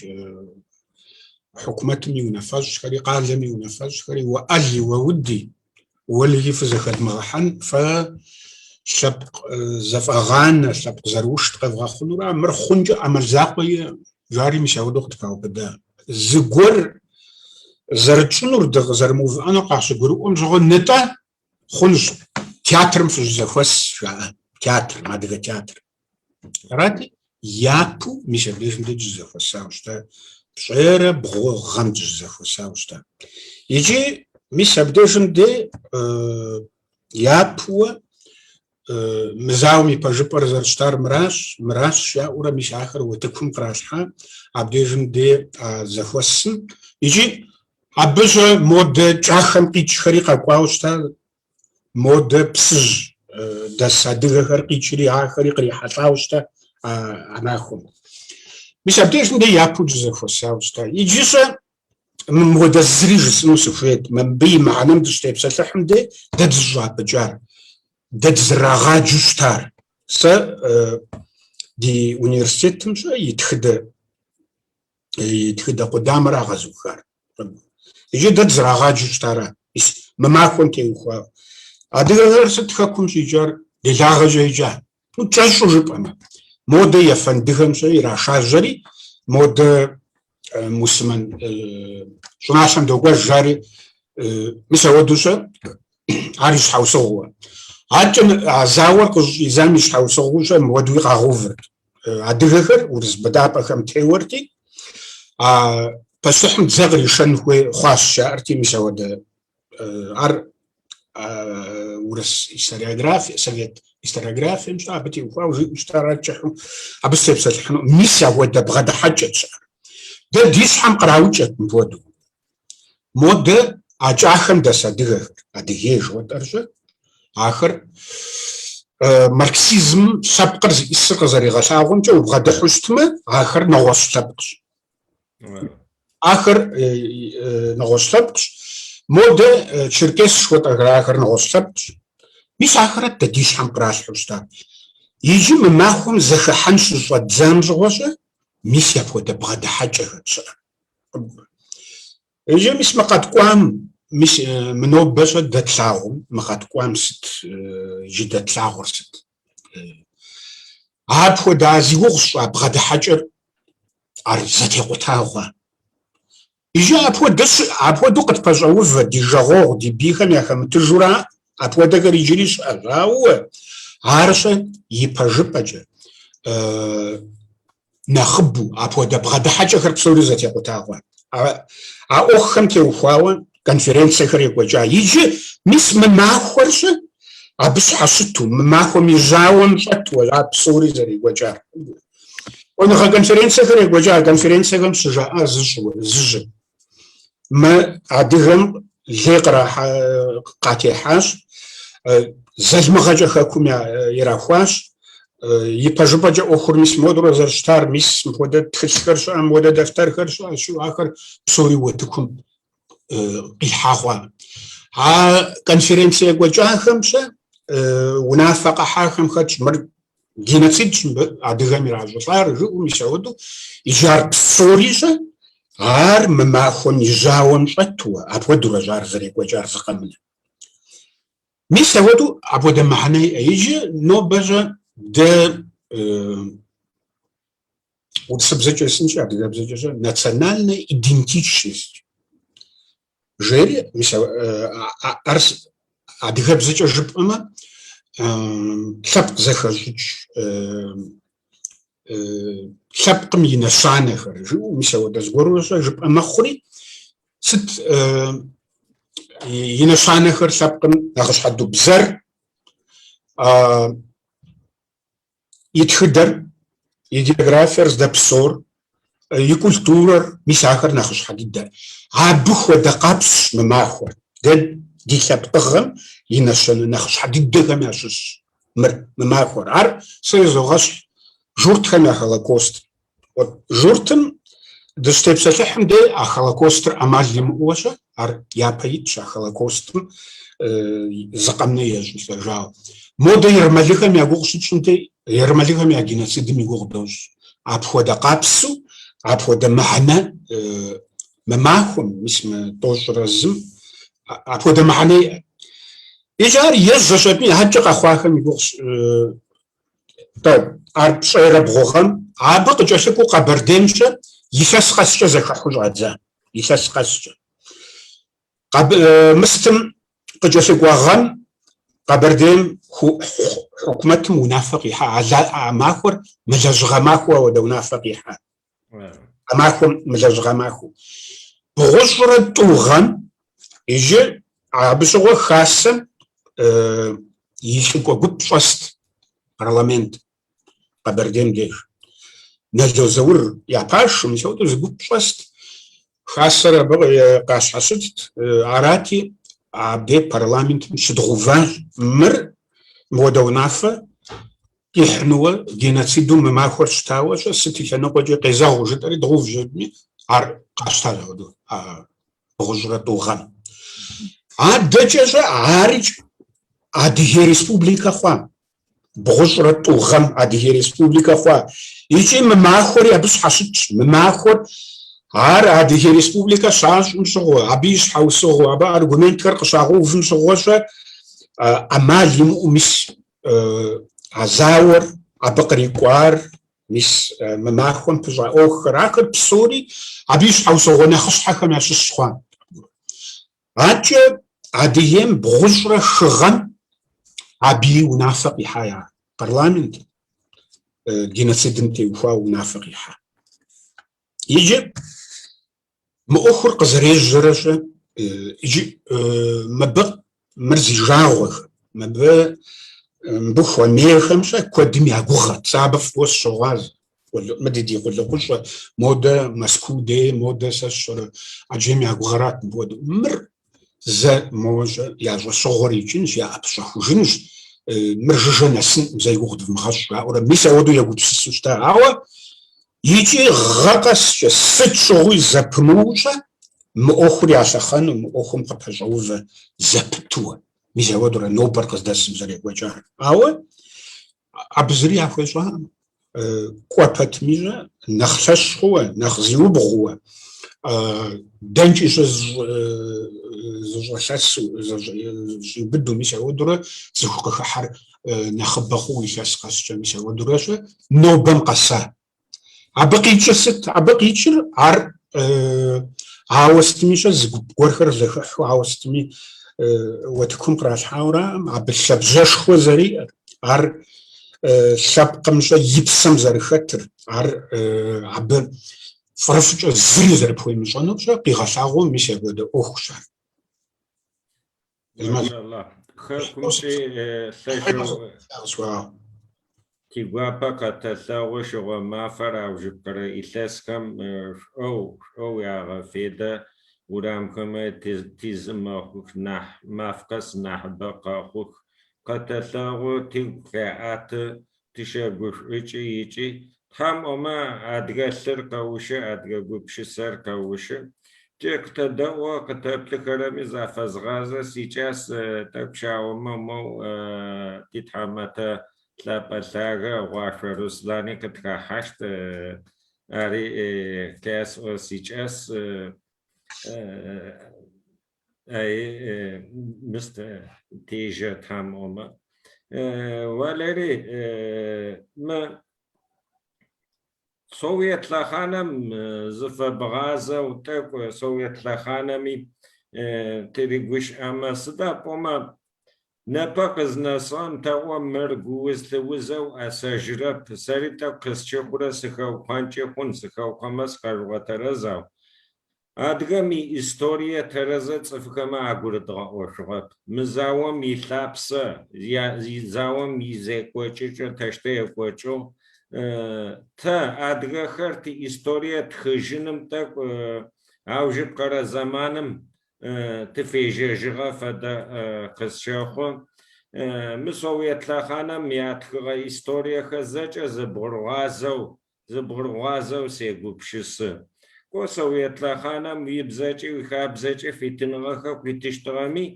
хьукумэтым и унафэщӏхэри, къалэм и унафэщӏхэри, уэ ӏэли, уэ уди, Уэлэхьи фызэхэдмыгъэхьэн, фэ лъэпкъ зэфӏэгъанэ, лъэпкъ зэрыушт къэвгъэхъунура, мыр хъункӏэ ӏэмал закъуэ иӏэ, жари мис ауэдэу къытпаубыда. Зыгуэр зэрытщӏынур, дыкъызэрымыувыӏэнур къащыгурыӏуэм щыгъуэ, нытӏэ хъунщ, театрым фыщызэхуэс, жаӏэ, театрым, адыгэ театр. Арати, япэу мис абдежым дей дыщызэхуэсауэ щыта, пщӏейрэ бгъу гъэм дыщызэхуэсауэ щыта. Икӏи мис абдежым дей япэуэ мы зауэм и пэжыпӏэр зэрыщытар мыращ, мыращ жаӏэурэ мис ахэр утыкум къралъхьа абдежым дей а зэхуэсым. Икӏи абы щэ модэ Кӏахэм къикӏхэри къэкӏуауэ щыта, Модэ Псыжь дэс адыгэхэр къикӏри ахэри кърихьэлӏауэ щыта а махуэм. Мис абдежым дэ япэу дызэхуэсауэ щыта. Иджы-щэ мыпхуэдэ зыри жысӏэну сыхуейт. Мыбы и мыхьэнэм дыщытепсэлъыхьым де дэ дызыщӏапӏыкӏар, дэ дызэрагъаджэу щытар. Сэ ди университетым щэ и тхыдэ и тхыдэ къудамэра къэзухар. Иджы дэ дызэрагъаджэу щытара, мис мы махуэм теухуауэ. Адыгэхэр сыт хэкум щӏикӏар? Делагъэкӏэ икӏа. Ну, кӏэщӏу жыпӏэмэ, модэ ефэндыхэм щэ ирашажьэри, модэ мусульман щӏыналъэм докӏуэж жари, мис ауэдэу щэ ар и щхьэусыгъуэ. Адэкӏэ а зауэр къыщӏидзам и щхьэусыгъуэу щэ мыуэдуи къагъэувырт. Адыгэхэр урыс быдапӏэхэм теуэрти, а пащтыхьым дзэ къришэн хуей хъуащ, жаӏэрти, мис ауэдэ ар урыс историографие, совет историографием щыӏэ, абы теухуауэ жиӏэу щытар ар кӏыхьу абы сытепсэлъыхьыну. Мис апхуэдэ бгъэдыхьэкӏэт щыӏэр. Дэ ди щхьэм къраукӏэт мыпхуэдэу. Модэ а Кӏахэм дэс адыгэхэр, адыгей жыхуэтӏэр-щэ, ахэр марксизмым лъэпкъыр зиӏысыр къызэригъэлъагъуэмкӏэ убгъэдыхьу щытмэ, ахэр нэгъуэщӏ лъэпкъщ. Ахэр нэгъуэщӏ лъэпкъщ. Модэ черкес жыхуэтӏэхэр, ахэр нэгъуэщӏ лъэпкъщ. Мис ахэрэт дэ ди щхьэм къралъхьэу щытар. Иджы мы махуэм зэхыхьэн щыщӏэддзам щыгъуэ-щэ, мис апхуэдэ бгъэдыхьэкӏэхэт щыӏэр. Иджы мис мы къэткӏуам, мис мы нобэ-щэ дэ тлъагъум, мы къэткӏуам сыт, иджы дэ тлъагъур сыт? Апхуэдэ а зи гугъу сщӏа бгъэдыхьэкӏэр ар зэтекъута хъуа. Иджы апхуэдэ щыӏэ, апхуэдэу къытпэщӏэувэ ди жагъуэгъу, ди бийхэм яхэмытыжура, апхуэдэхэр иджыри щыӏэщ, ауэ ар-щэ ипэжыпӏэкӏэ нэхъыбэу апхуэдэ бгъэдыхьэкӏэхэр псори зэтекъута хъуа. А ӏуэхухэм теухуауэ конференцэхэр екӏуэкӏа. Иджы мис мы махуэр-щэ абы щхьэщыту, мы махуэм и жьауэм щӏэту ара псори зэрекӏуэкӏар. Щӏэныгъэ конференцэхэр екӏуэкӏа, конференцэхэм щыжаӏа зыщӏы. Мы адыгэм лей къатехьащ, залмыгъэкӏэ хэкум ирахуащ. И пэжыпӏэкӏэ ӏуэхур мис модурэ зэрыщытар, мис мыпхуэдэ тхылъхэр щыӏэ, мыпхуэдэ дэфтэрхэр щыӏэщ, ахэр псори утыкум къихьа хъуа. А конференцэ екӏуэкӏахэм щэ унафэ къахьахэм хэтщ мыр геноцидщ мыбы адыгэм иращӏылӏар, жыӏэу мис ауэдэу, иджы ар псори щэ, ар мы махуэм и жьауэм щӏэтуэ, апхуэдэурэщ ар зэрекӏуэкӏар зыкъэмынэ. Мис ауэдэу апхуэдэ мыхьэнэ иӏэ. Иджы нобэщӏэ дэ урысыбзэкӏэ жысӏэнщи, адыгэбзэкӏэ щэ, национальная идентичность жери, мис ар адыгэбзэкӏэ жыпӏэмэ, лъэпкъ зэхэщӏыкӏ, лъэпкъым и нэщанэхэр жыӏэу, мис ауэдэ зыгуэрурэ щэ жыпӏэ мэхъури, сыт и нэщанэхэр лъэпкъым нэхъыщхьэ дыдэу бзэр, и тхыдэр, и географиер здэпсэур, и культурэр, мис ахэр нэхъыщхьэ дыдэ. Абы хуэдэ къабзэщ мы махуэр. Дэ ди лъэпкъыгъэм и нэщэнэ нэхъыщхьэ дыдэхэм ящыщщ мыр, мы махуэр. Ар сэ изогъэщхь журтхэм я Холокост. Журтым дыщытепсэлъыхьым де а Холокостыр ӏэмал имыӏэуэ-щэ, ар япэ итщ а Холокостым зыкъэмынэ ещӏылӏэжауэ. Модэ ермэлыхэм я гугъу щытщӏым де, ермэлыхэм я геноцидым и гугъу дощӏ. Апхуэдэ къабзэу, апхуэдэ мыхьэнэ мы махуэм, мис мы 91-м, апхуэдэ мыхьэнэ иӏэ. Иджы ар ежьэщ абы, адэкӏэ къэхъуахэм и гугъу Тӏэ, ар 170 гъэм, абы къыкӏэлъыкӏуэу Къэбэрдейм-щэ илъэс къэскӏэ зэхыхьэу щӏадза, илъэс къэскӏэ. Мыстым къыкӏэлъыкӏуа гъэм Къэбэрдейм хьукумэтым унафэ къихьа, а махуэр мылэжьыгъэ махуэу ауэдэ унафэ къихьа. А махуэм мылэжьыгъэ махуэу. 92 гъэм иджы абы щыгъуэ хасэм и лӏыкӏуэ гуп щӏэст парламент Къэбэрдейм деж. Нало Заур я пашэу, мис апхуэдэу зы гуп щӏэст. Хасэр абы къащхьэщытт. Арати, абдей парламентым щыдгъэуващ мыр мыуэдэ унафэ къихьынуэ геноциду мы махуэр щытауэ щэ, сыт и лъэныкъуэкӏи къезэгъыу жытӏэри дгъэувщ абыми, ар къащтащ апхуэдэу а 92 гъэм. Адэкӏэ щэ, арикӏ Адыгей Республикэ хъуа, 92 гъэм Адыгей Республикэ хъуа. Икӏи мы махуэри абы щхьэщытщ, мы махуэр ар Адыгей Республикэ щащӏым щыгъуэ, абы и щхьэусыгъуэ, абы аргументхэр къыщагъэувым щыгъуэ щэ, ӏэмал имыӏэу мис а зауэр, абы кърикӏуар, мис мы махуэм пыщӏа ӏуэхухэр, ахэр псори абы и щхьэусыгъуэ нэхъыщхьэхэм ящыщ хъуа. Адэкӏэ Адыгейм 94 гъэм абыи унафэ къихьа я парламент, геноцидым теухуа унафэ къихьа. Иджы Мы ӏуэхур къызэрежьэрэ-щэ, иджы мыбы мыр зи жагъуэхэм, мыбы мыбы хуэмейхэм-щэ куэдым я гугъэт, сэ абы фӏыуэ сыщыгъуазэ. Мыдэ ди къулыкъущӏэ, модэ Мэзкуу дей, модэ сэ сщӏэрэ ӏэджем я гугъэрат мыпхуэдэу. Мыр зэ моуэ-щэ я щӏэщыгъуэр икӏынщ, яӏэпыщӏэхужынщ, мыр жыжьэ нэсынкъым, зэ и гугъу дывмыгъэщӏ, жаӏэурэ мис ауэдэу егупсысу щыта. Ауэ Икӏи гъэ къэскӏэ сыт щыгъуи зэпымыууэ мы ӏуэхур ялъэхъэну, мы ӏуэхум къыпэщӏэувэ зэпытуэ. Мис ауэдурэ нобэр къыздэсым зэрекӏуэкӏар. Ауэ абы зыри яхуещӏакъым. Кӏуэ пэтми-щэ, нэхъ лъэщ хъууэ, нэхъ зиубгъууэ, дэнкӏи зыщӏэлъэсу, зыщӏиубыдэу, мис ауэдурэ цӏыху къыхыхьэр нэхъыбэ хъууэ илъэс къэскӏэ, мис ауэдурэ-щэ нобэм къэса. Абы къикӏыр сыт? Абы къикӏыр ар ауэ сытми-щэ зы гуп гуэрхэр зэхыхьу, ауэ сытми уэтыкум къралъхьауэраӏым, абы лъабжьэшхуэ зэриӏэр, ар лъэпкъым-щэ и псэм зэрыхэтыр, ар абы фӏырыфӏкӏэ зыри зэрыпхуемыщӏэнур-щэ къигъэлъагъуэу мис апхуэдэ ӏуэхущ ар. Хэкумкӏи лъэшэу. Тигуапэ къэтэлъэгъу шыгъо мафэр аужыпкъэрэ илъэсхэм шӏоу, шӏоу ягъэфедэ урамхэмэ тизы мэхъух, нахь маф къэс нахьыбэ къэхъух. Къэтэлъэгъу, тыгу къеӏэты, тыщэгушӏукӏы ыкӏи Тхьэм ӏомэ, адыгэ лъыр къэущы, адыгэ гупшысэр къэущы. Джы къытэдэӏо, къытэплъыхэрэми зафэзгъазэ, сикӏас тӏэкӏу шаомэ моу титхьамэтэ лъапӏэ лъагэ Гъуашъо Руслъани къытхэхьащт, ари къясӏо сикӏас. Ай, мыст тежэ Тхьэм ӏомэ. Валери, мы Совет лъэхъанэм зыфэбгъазэу тӏэкӏу Совет лъэхъанэми тыригущыӏэмэ, сыда пӏомэ непэ къызнэсыгъэм тэӏо мыр гууз-лыузэу ӏэсэжьырэп, сэри тӏэкӏу къысщыхъурэ сыхэукъонкӏи хъун, сыхэукъомэ сыкъэжъугъэтэрэз, ау Адыгэм иисторие тэрэзэ цӏыфхэмэ агурыдгъэӏошъугъэп. Мы заом илъапсэ, заом изекӏокӏыкӏэ тэщтэ екӏокӏыгъ. Тэ, адыгэхэр, тиисторие тхыжьыным тӏэкӏу аужыпкъэрэ зэманым тыфежьэжьыгъэ фэдэ къысщэхъу. Мы совет лъэхъанэм ятхыгъэ историехэр зэкӏэ зыбгъурыгъазэу Зыбгъурыгъуазэу сегупшысы. Кӏо, совет лъэхъанэм уибзэкӏи уихабзэкӏи фитыныгъэхэр къуитыщтыгъэми,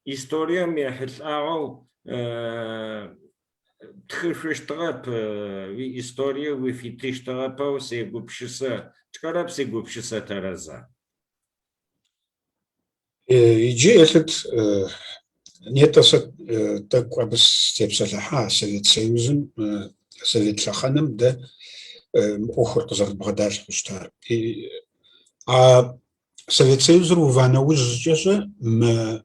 историем ехьылӏагъэу птхышъущтыгъэп, уиисторие уифитыщтыгъэпэу сегупшысэ. Тшӏэрэп сигупшысэ тэрэза? Иджы елъыт, нетӏэ сэ тӏэкӏу абы сытепсэлъыхьа Совет Союзым, Совет лъэхъэнэм дэ мы ӏуэхур къызэрыдбгъэдалъхьэу щытар. А Совет Союзыр ува нэужькӏэ-щэ мы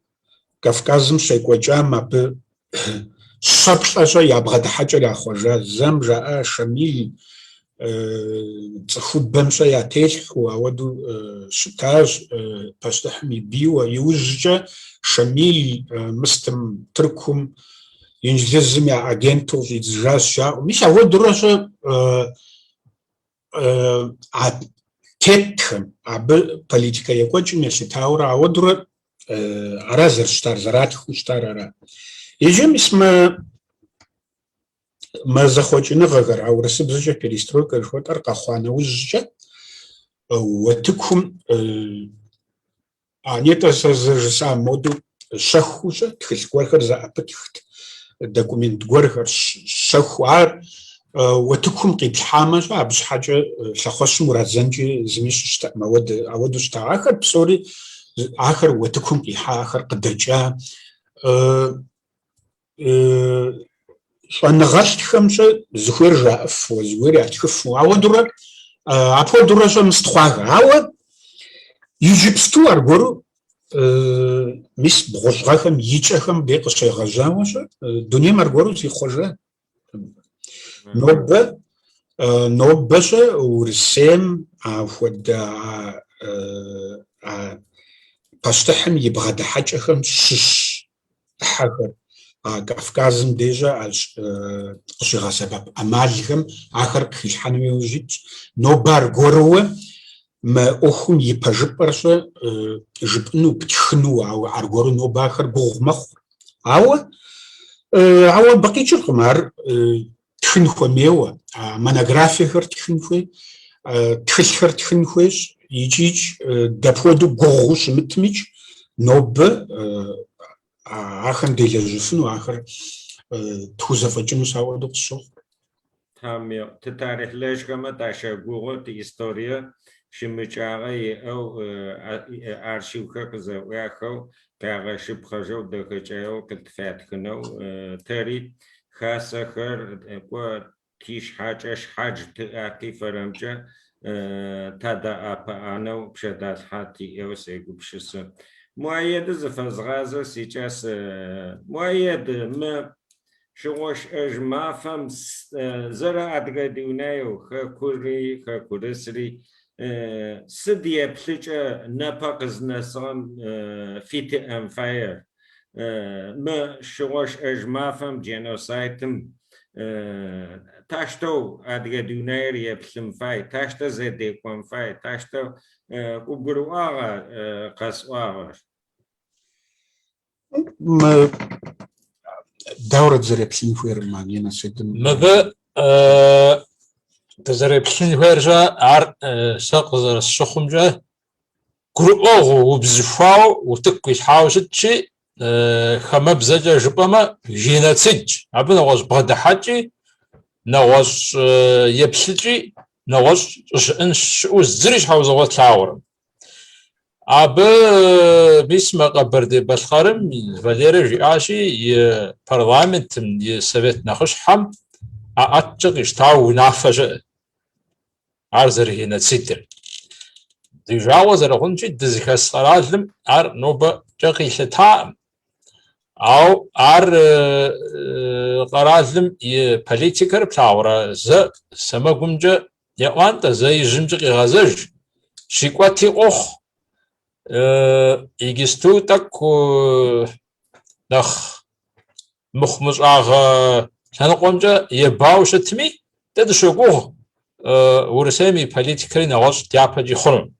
Кавказым щекӏуэкӏам абы щэ-плӏэ-щэ я бгъэдыхьэкӏэр яхъуэжа. Зэм жаӏа Шамил цӏыхубэм-щэ я телъхьэу, ауэдэу щытащ пащтыхьым и бийуэ. Иужькӏэ Шамил мыстым Тыркум, Инджылызым я агенту къыщӏидзыжащ жаӏэу. Мис ауэдурэ-щэ а тетхэм, абы политикэ екӏуэкӏым елъытауэрэ ауэдурэ ара зэрыщытар, зэратхыу щытар ара. Иджы мис мы мы зэхъуэкӏыныгъэхэр, а урысыбзэкӏэ перестройкэ жыхуэтӏэр къэхъуа нэужькӏэ, уэтыкум А нетӏэ сэ зэрыжысӏам модэу щэхуу-щэ тхылъ гуэрхэр зэӏэпытхт, документ гуэрхэр щэху. Ар уэтыкум къиплъхьамэ-щэ, абы щхьэкӏэ лъэхъуэщым урадзэнкӏи зыми щыщтэкъым, ауэдэу щыта. Ахэр псори, ахэр уэтыкум къихьа, ахэр къыдэкӏа. Щӏэныгъэлӏхэм-щэ зыхуейр жаӏыфу, зыхуейр ятхыфу, ауэдурэ, апхуэдурэ-щэ мыст хъуахэ. Ауэ иджыпсту аргуэру мис бгъущӏ гъэхэм и кӏэхэм дей къыщегъэжьауэ-щэ дунейм аргуэру зихъуэжа. Нобэ, нобэ-щэ Урысейм апхуэдэ а пащтыхьым и бгъэдыхьэкӏэхэм щыщ ӏыхьэхэр, а Кавказым дежьэ къыщигъэсэбэп ӏэмалхэм ахэр къыхилъхьэну иужь итщ. Нобэ аргуэрууэ мы ӏуэхум и пэжыпӏэр-щэ жыпӏэну, птхыну, ауэ аргуэру нобэ ахэр гугъу мэхъу. Ауэ, ауэ абы къикӏыркъым ар тхын хуэмейуэ, монографиехэр тхын хуей, тхылъхэр тхын хуейщ, икӏикӏ дапхуэдэу гугъуу щымытмикӏ, нобэ ахэм делэжьыфыну, ахэр тхузэфӏэкӏыну сэ ауэдэу къысщохъу. Тхьэм еӏу. Титарихълэжьхэмэ тащэгугъы, тиисторие щымыкӏагъэ иӏэу архивхэр къызэӏуахэу, къягъэшыпхъэжэу, дэхэкӏаеу къытфятхынэу, тэри хасэхэр кӏо тишъхьакӏэ шъхьадж тыӏэ къифэрэмкӏэ тадэӏэпыӏэнэу пшъэдалъхьэ тиӏэу сегупшысы. Муаеды зыфэзгъазэ сикӏас. Муаед, мы Шыгъо-шӏэжь мафэм зэрэ Адыгэ дунаеу хэкури хэкурысри сыд еплъыкӏэ непэ къызнэсыгъэм фитиӏэн фаер? Мы шыгъо-шӏэжь мафэм геносайтым Тащтэу адыгэ дунаир еплъын фай, тащтэ зэдекӏон фай, тащтэ къыбгурыӏуагъа къэсӏуагъэр? Мы дауэрэ дызэреплъын хуейр мы геноцидым? Мыбы дызэреплъын хуейр-щэ, ар сэ къызэрысщыхъумкӏэ гурыӏуэгъуэу, убзыхуауэ утыку къилъхьауэ щытщи, хамэбзэкӏэ жыпӏэмэ, геноцидщ. Абы нэгъуэщӏ бгъэдыхьэкӏи, нэгъуэщӏ еплъыкӏи, нэгъуэщӏ щӏыщыӏэн щыӏэу зыри щхьэусыгъуэ тлъагъуркъым. Абы мис мы Къэбэрдей-Балъкъэрым Валерэ жиӏащи, и парламентым, и совет нэхъыщхьэм ӏэӏэткӏэ къищтауэ унафэ щыӏэ. Ар зэрыгеноцидыр. Ди жагъуэ зэрыхъунщи, дызыхэс къэралым ар нобэкӏэ къилъытакъым. Ауэ ар къэралым и политикэр плъагъурэ зэ сэмэгумкӏэ еӏуантӏэ, зэ ижьымкӏэ къегъэзэж, щикӏуэти къохъу. Иджысту тӏэкӏу нэхъ мыхъумыщӏагъэ лъэныкъуэмкӏэ ебауэ щытми, дэ дыщогугъ Урысейм и политикэри нэгъуэщӏ дяпэкӏи хъуну.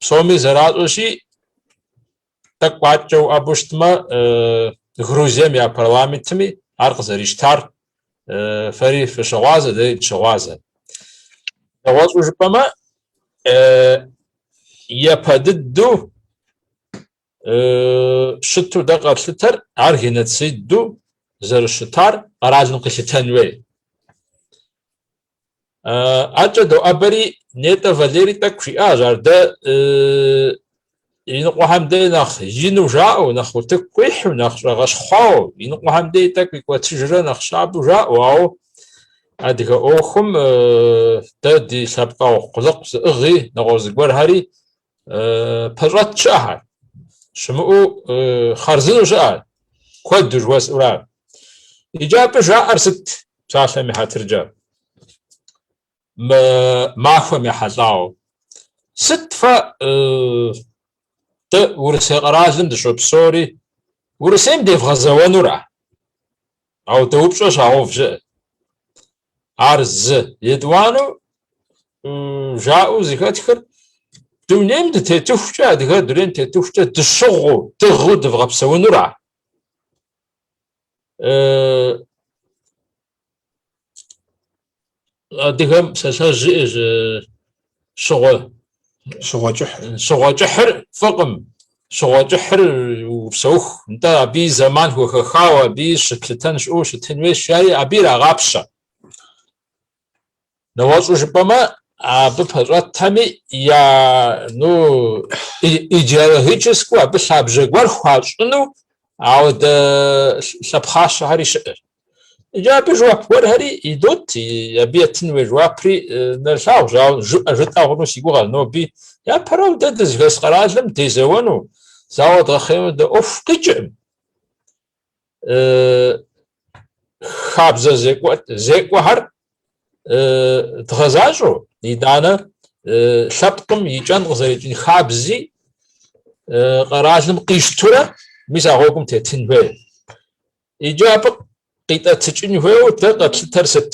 Псоми зэращӏэщи, тӏэкӏу адэкӏэ уӏэбэу щытмэ, Грузием я парламентми ар къызэрищтар фэри фыщыгъуазэ, дэри дыщыгъуазэ. Нэгъуэщӏу жыпӏэмэ, япэ дыдэу щыту дэ къэтлъытэр ар геноциду зэрыщытар къэралым къилъытэн хуей. Адэкӏэ доӏэбэри, нетӏэ Валерий тӏэкӏу жиӏащ, ар дэ иныкъуэхэм дей нэхъ ину жаӏэу, нэхъ утыку къихьу, нэхъ щӏэгъэщхъуауэ, иныкъуэхэм дей тӏэкӏу икӏуэтыжрэ нэхъ щабэу жаӏэу, ауэ адыгэ ӏуэхум дэ ди лъэпкъэгъу къулыкъу зыӏыгъи, нэгъуэщӏ зыгуэрхэри пэщӏэт щыӏэхэр, щымыӏэу хъарзынэу щыӏэ, куэду жыхуэсӏэура. Иджы абы жаӏэр сыт, псалъэм и хьэтыркӏэ, мы махуэм ехьэлӏауэ? Сыт фэ дэ Урысей къэралым дыщопсэури, Урысейм девгъэзэуэнура? Ауэдэ упщӏэ щагъэув щыӏэ. Ар зы. Етӏуанэу жаӏэу зэхэтхыр дунейм дытетыхукӏэ, адыгэр дунейм тетыхукӏэ дыщыгъуу, дыгъыу дывгъэпсэунура? Адыгэм псалъэжь иӏэщ, щыгъуэ. Щыгъуэ кӏыхьыр. Щыгъуэ кӏыхьыр фӏыкъым. Щыгъуэ кӏыхьыр упсэуху. Нтӏэ, абы и зэман хухэхауэ, абы и щыплъытэн щыӏэу щытын хуейщ, жари абы ирагъапщэ. Нэгъуэщӏу жыпӏэмэ, абы пэщӏэтхэми я, ну, идеологическэу абы лъабжьэ гуэр хуащӏыну ауэдэ лъэпхъащэхэри щыӏэщ. Иджы абы жэуап гуэрхэри идот, абы еттын хуей жэуапри нэрылъагъущ, ауэ жытӏэ хъуну си гугъэр ноби. Япэрауэ дэ дызыхэс къэралым дезэуэну, зауэ дгъэхъеину дэ ӏуэху къикӏыркъым. Хабзэ зекӏуэхэр дгъэзащӏэу, итӏанэ лъэпкъым и кӏэн къызэрикӏын хабзи къэралым къищтурэ мис а гъуэгум тетын хуей. Иджы абы къитӏэтыкӏын хуейуэ дэ къэтлъытэр сыт?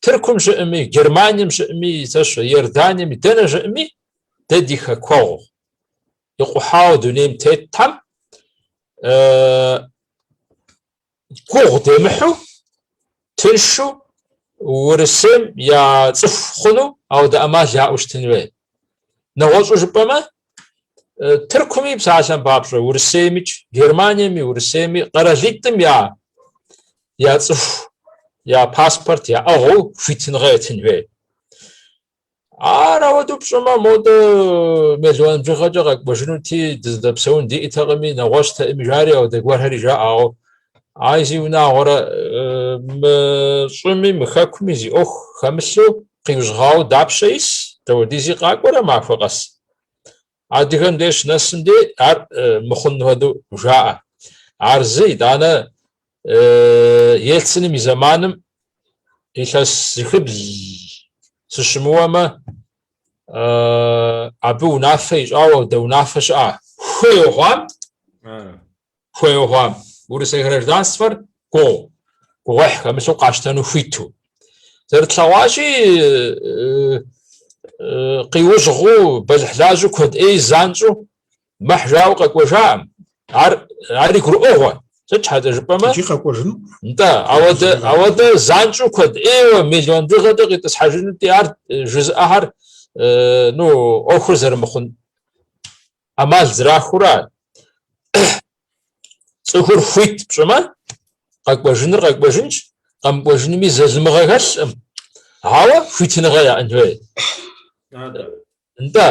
Тыркум щыӏэми, Германием щыӏэми, Иорданиеми, дэнэ щыӏэми, дэ ди хэкуэгъу икъухьауэ дунейм тетхэм гугъу демыхьу, тыншу Урысейм я цӏыху хъуну ауэдэ ӏэмал яӏэу щытын хуей. Нэгъуэщӏу жыпӏэмэ, Тыркуми, псалъэм папщӏэ, Урысеймикӏ, Германиеми, Урысейми, къэралитӏым я я цӏыху, я паспорт яӏыгъыу хуитыныгъэ етын хуей. Ар ауэдэу пщӏымэ, модэ мелуан бжыгъэкӏэ къэкӏуэжынути, дыздэпсэун диӏэтэкъыми, нэгъуэщӏтэкъыми, жари ауэдэ гуэрхэри жаӏэ, ауэ ай зиунагъуэрэ мы щӏыми, мы хэкуми зи ӏуэху хэмылъу къиужьгъауэ дапщэ ис, дауэдизи къакӏуэрэ махуэ къэс. Адыгэм деж щынэсым дей ар мыхъун хуэдэу жаӏэ. Ар зы, итӏанэ Ельциным и зэманым илъэс зыхыбл сыщымыуэмэ, абы унафэ ищӏауэ ауэдэ унафэ щыӏа. Хуейуэ хъуам, хуейуэ хъуам, урысей гражданствэр. Гугъу, гугъуехь хэмылъу къащтэну хуиту. Зэрытлъэгъуащи, къиужьгъуу, бэлыхьлажьэу куэд ӏей занщӏэу мэхь жаӏэу къэкӏуэжаӏым. Ар, ари гурыӏуэгъуэ. Сыт щхьэкӏэ жыпӏэмэ? Икӏи къэкӏуэжыну. Нтӏэ, ауэдэ, ауэдэ занщӏэу куэд ӏейуэ миллион бжыгъэкӏэ къитӏысхьэжынути, ар жызыӏэхэр, ну, ӏуэхур зэрымыхъун ӏэмал зэрахура. Цӏыхур хуит пщӏымэ, къэкӏуэжыныр къэкӏуэжынщ, къэмыкӏуэжынми залымыгъэ хэлъкъым. Ауэ хуитыныгъэ яӏэн хуей. Нтӏэ,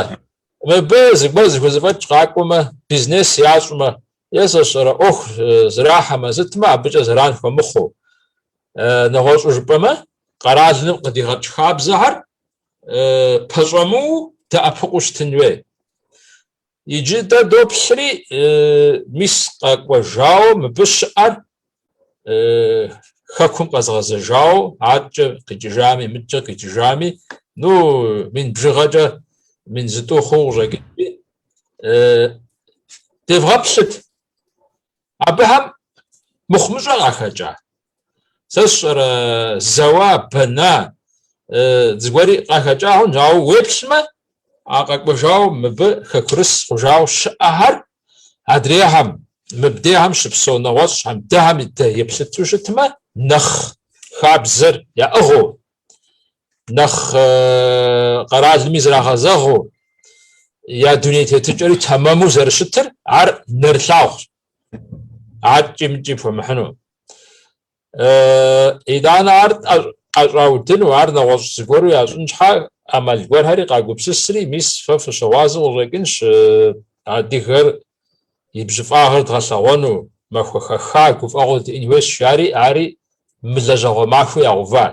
мыбы зыгуэр зыхузэфӏэкӏ къакӏуэмэ, бизнес ящӏмэ, е сэ сщӏэрэ ӏуэху зэрахьэмэ, сытмэ, абыкӏэ зэран хуэмыхъуу. Нэгъуэщӏу жыпӏэмэ, къэралым къыдигъэкӏ хабзэхэр пэщӏэмыуэу дэӏэпыкъуу щытын хуей. Иджы дэ доплъри, мис къэкӏуэжауэ мыбы щыӏэр хэкум къэзгъэзэжауэ, аткӏэ къикӏыжами, мыткӏэ къикӏыжами, ну, мин бжыгъэкӏэ, мин зытӏу хъуу къыщӏэкӏынми, девгъэплъыт. Абыхэм мыхъумыщӏэ къахэкӏа? Сэ сщӏэрэ зэуа, бэна, зыгуэри къахэкӏа хъунщ, ауэ уеплъмэ, а къэкӏуэжауэ мыбы хэкурыс хъужауэ щыӏэхэр адрейхэм, мыбдейхэм щыпсэу нэгъуэщӏхэм, дэхэм дэ еплъыту щытмэ, нэхъ хабзэр яӏыгъыу, нэхъ къэралми зрагъэзэгъыу, я дуней тетыкӏэри тэмэму зэрыщытыр ар нэрылъагъущ. Аткӏи мыткӏи пхуэмыхьыну. Итӏанэ ар ӏэщӏаудыну, ар нэгъуэщӏ зыгуэру ящӏын щхьа ӏэмал гуэрхэри къагупсысри, мис фэ фыщыгъуазэу къыщӏэкӏынщ адыгэр и бжьыфӏагъыр дгъэлъэгъуэну, махуэ хэха гуфӏэгъуэ диӏэн хуейщ, жари, ари мылэжьэгъуэ махуэу ягъэува.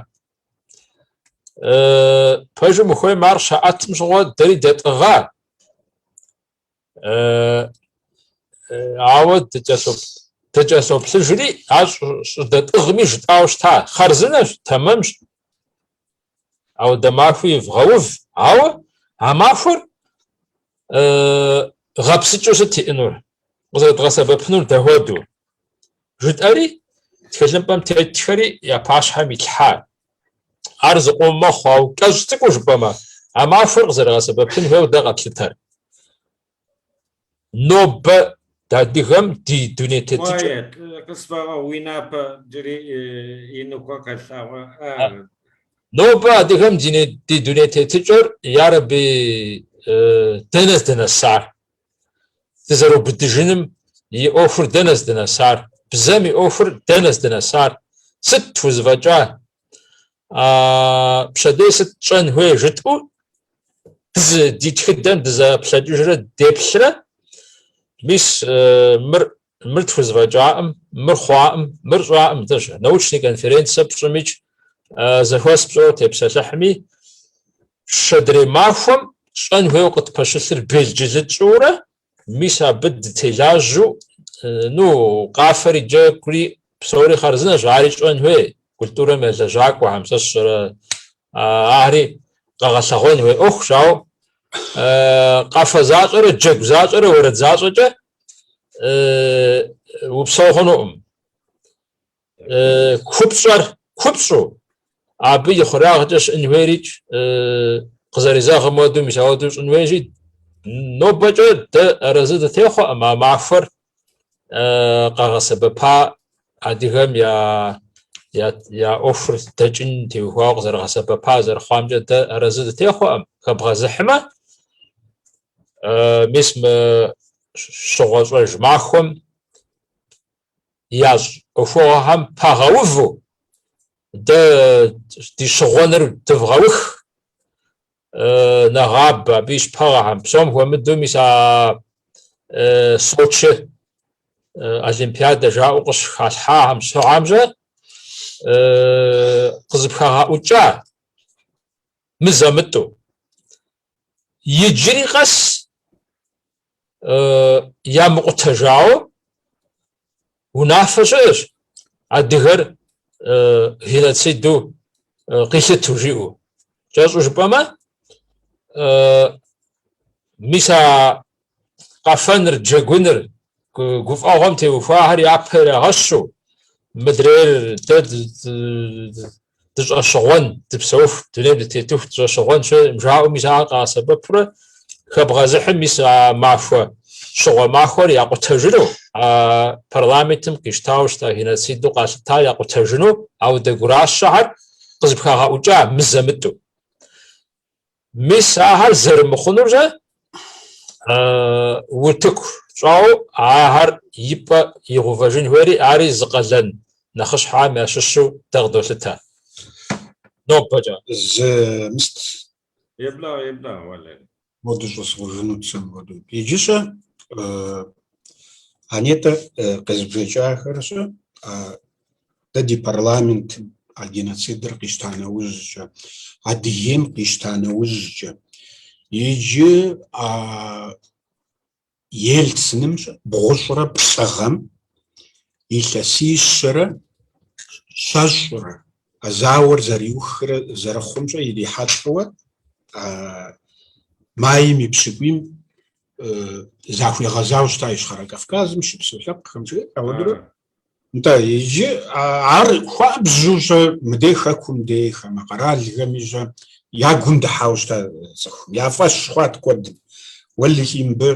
Пэжым ухуейм ар щаӏэтым щыгъуэ дэри дэтӏыгъа. Ауэ дыкӏэлъоплъыжри, ар щӏыдэтӏыгъми жытӏауэ щыта. Хъарзынэщ, тэмэмщ. Ауэдэ махуи вгъэув, ауэ а махуэр гъэпсыкӏэу сыт иӏэнур? Къызэрыдгъэсэбэпынур дапхуэдэу? Жытӏэри, тхылъымпӏэм тетхэри я пащхьэм итлъхьа. Ар зыкъом мэхъу, ауэ кӏэщӏ цӏыкӏуу жыпӏэмэ, а махуэр къызэрыгъэсэбэпын хуейуэ дэ къэтлъытэр. Нобэ адыгэм ди дуней тетыкӏэ. Кӏуэ, къысфэгъэгъу, уи напэ джыри иныкъуэ къэлъагъуэ. Нобэ адыгэм ди дуней тетыкӏэр ярэби дэнэ здынэсар? Дызэрыубыдыжыным и ӏуэхур дэнэ здынэсар? Бзэм и ӏуэхур дэнэ здынэсар? Сыт тхузэфӏэкӏа? Пщэдей сыт тщӏэн хуей жытӏэу ди тхыдэм дызэплъэкӏыжрэ деплърэ, мис мыр мыр тхузэфӏэкӏаӏым, мыр хъуаӏым, мыр щӏаӏым, научный конференцэ пщӏымикӏ, зэхуэс пщӏыуэ тепсэлъыхьми, пщэдрей махуэм тщӏэн хуейуэ къытпэщылъыр белджылы тщӏыурэ, мис абы дытелажьэу, ну, къафэри джэгури псори хъарзынэщ, ари щӏэн хуей, культурэм я лэжьакӏуэхэм, сэ сщӏэрэ, ари къэгъэлъэгъуэн хуей ӏуэхущ, ауэ къафэ защӏэрэ джэгу защӏэрэ уэрэд защӏэкӏэ упсэу хъунукъым. Купщӏэр купщӏу, абы и хъурагъкӏэ щыӏэн хуейрикӏ къызэрезэгъым хуэдэу, мис ауэдэу щӏын хуейщи, нобэкӏэ дэ арэзы дытехъуэкъым а махуэр къэгъэсэбэпа адыгэм я я ӏуэхур дэкӏын теухуауэ къызэрыгъэсэбэпа зэрыхъуамкӏэ дэ арэзы дытехъуэкъым. Хэбгъэзыхьмэ, мис мы щыгъуэщӏэж махуэм ящӏ ӏуэхугъуэхэм пагъэуву, дэ ди щыгъуэныр дывгъэух, нэгъабэ абы и щыпэгъэхэм, псом хуэмыдэу мис а Сочи Олимпиадэ жаӏэу къыщыхалъхьахэм щыгъуэмкӏэ къызыпхагъэӏукӏа мызэ-мытӏэу. Иджыри къэс ямыкъутэжауэ унафэ щыӏэщ адыгэр геноциду къилъыту жиӏэу. Кӏэщӏу жыпӏэмэ, мис а къэфэныр, джэгуныр, гуфӏэгъуэм теухуахэр япэ ирагъэщу. Мыдрейр дэ дыщӏэщыгъуэн, дыпсэуху, дунейм дытетыху дыщӏэщыгъуэн щыӏэм жаӏэу мис ахэр къагъэсэбэпурэ хэбгъэзыхьым мис а махуэ, щыгъуэ махуэр якъутэжыну, а парламентым къищтауэ щыта геноциду къалъытар якъутэжыну ауэдэ гуращэхэр къызыпхагъэӏукӏа мызэ-мытӏэу. Мис ахэр зэрымыхъунур-щэ утыку тщӏауэ ахэр и пӏэ игъэувэжын хуейри, ари зы къалэн нэхъыщхьэхэм ящыщу дэ къыдолъытэ. Нобэкӏэ. Зы мыст. Еблагъэ, еблагъэ, Валерий. Моду щӏэсгъужынут сэ мыуэду. Иджы-щэ а нетӏэ къезбжэкӏахэр-щэ дэ ди парламентым а геноцидыр къищта нэужькӏэ, Адыгейм къищта нэужькӏэ, иджы а Ельциным 93 гъэм илъэсищэрэ щэщӏрэ а зауэр зэриухрэ зэрыхъумкӏэ ирихьэлӏэуэ майм и пщыкӏуийм захуигъэзауэ щыта Ищхъэрэ Кавказым щыпсэу лъэпкъхэм жиӏэ ауэдурэ. Нтӏэ, иджы ар хуабжьу-щэ мыдей хэкум дей хамэ къэралхэми-щэ я гум дыхьауэ щыта цӏыхум, я фӏэщ хъуат куэдым. Уэлэхьи, мыбы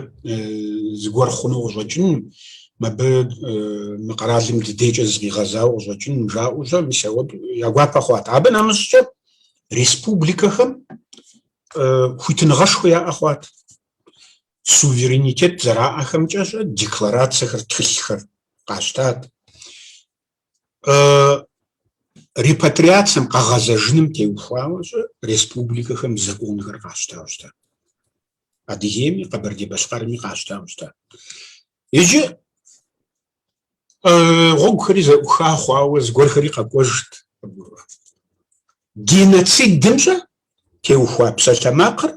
зыгуэр хъуну къыщӏэкӏыным, мыбы мы къэралым дыдейкӏэ зыкъигъэзауэ къыщӏэкӏыным жаӏэу-щэ, мис ауэдэу я гуапэ хъуат. Абы нэмыщӏкӏэ республикэхэм хуитыныгъэшхуэ яӏэ хъуат. Суверенитет зэраӏэхэмкӏэ-щэ декларацэхэр, тхылъхэр къащтат. Репатриацэм къэгъэзэжыным теухуауэ-щэ республикэхэм законхэр къащтауэ щыта. Адыгейми Къэбэрдей-Балъкъэрми къащтауэ щыта. Иджы гъуэгухэри зэӏуха хъуауэ зыгуэрхэри къэкӏуэжт. Геноцидым-щэ теухуа псалъэмакъыр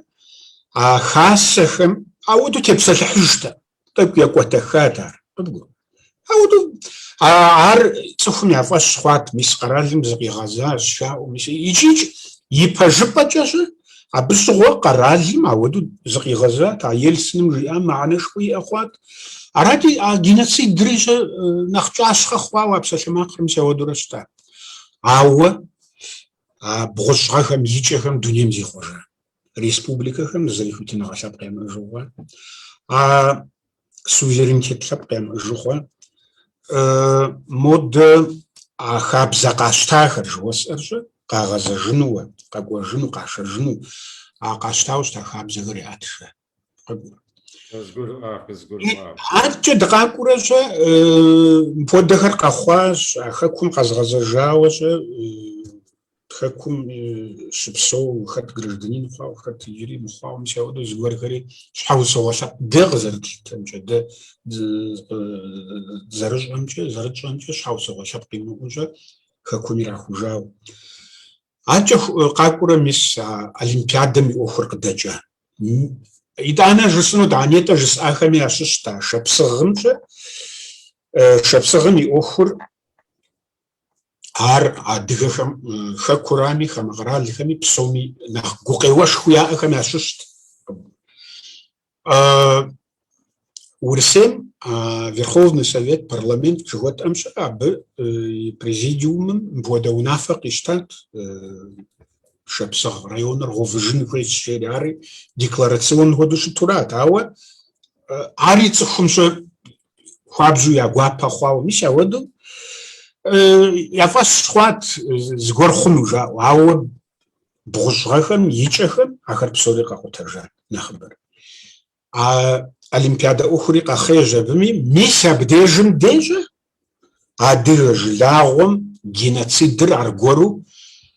а хасэхэм ауэдэу тепсэлъыхьыжтэкъым, тӏэкӏу екӏуэтэхат ар. Ауэдэу ар цӏыхум я фӏэщ хъуат, мис къэралым зыкъигъэзащ, жаӏэу, мис икӏи ипэжыпӏэкӏэ-щэ абы щыгъуэ къэралым ауэдэу зыкъигъэзат, а Ельциным жиӏам мыхьэнэшхуэ иӏэ хъуат. Арати, а геноцидри-щэ нэхъ кӏащхъэ хъуауэ а псалъэмакъыр мис ауэдурэ щытат. Ауэ а бгъущӏ гъэхэм и кӏэхэм дунейм зихъуэжа. Республикэхэм зыри хуитыныгъэ лъэпкъ ямыӏэжу хъуа. А суверенитет лъэпкъ ямыӏэжу хъуа. Модэ а хабзэ къащтахэр жыуэсӏэр-щэ, къагъэзэжынууэ, къэкӏуэжыну, къашэжыну, а къащтауэ щыта хабзэхэр яӏэтыжа. Къызгурыӏуа, къызгурыӏуа. Адэкӏэ дыкъакӏуэрэ-щэ, мыпхуэдэхэр къэхъуащ, а хэкум къэзгъэзэжауэ-щэ, хэкум щыпсэу хэт гражданин хъуауэ, хэт иджыри мыхъуауэ, мис ауэдэу зыгуэрхэри щхьэусыгъуэ лъэпкъ дэ къызэрытлъытэмкӏэ, дэ зэрыщӏэмкӏэ, зэрытщӏэмкӏэ щхьэусыгъуэ лъэпкъ имыӏэу-щэ хэкум ирахужауэ. Адэкӏэ къакӏуэрэ мис а Олимпиадэм и ӏуэхур къыдэкӏа. Итӏанэ жысӏэнут, а нетӏэ жысӏахэми ящыщт а Шапсыгъымкӏэ. Шапсыгъым и ӏуэхур ар адыгэхэм хэкурами, хамэ къэралхэми псоми нэхъ гукъеуэшхуэ яӏэхэм ящыщт. Урысейм Верховный Совет, парламент жыхуэтӏэм щыӏэ, абы и президиумым мыпхуэдэ унафэ къищтат, Шапсыгъ районыр гъэувыжын хуейщ, жери, ари декларацион хуэдэу щытурат, ауэ ари цӏыхум-щэ хуабжьу я гуапэ хъуауэ, мис ауэдэу я фӏэщ хъуат зыгуэр хъуну жаӏэу, ауэ бгъущӏ гъэхэм и кӏэхэм ахэр псори къэкъутэжат нэхъыбэр. А Олимпиадэ ӏуэхури къэхъейщ абыми, мис абдежым дей-щэ адыгэ жылагъуэм геноцидыр аргуэру,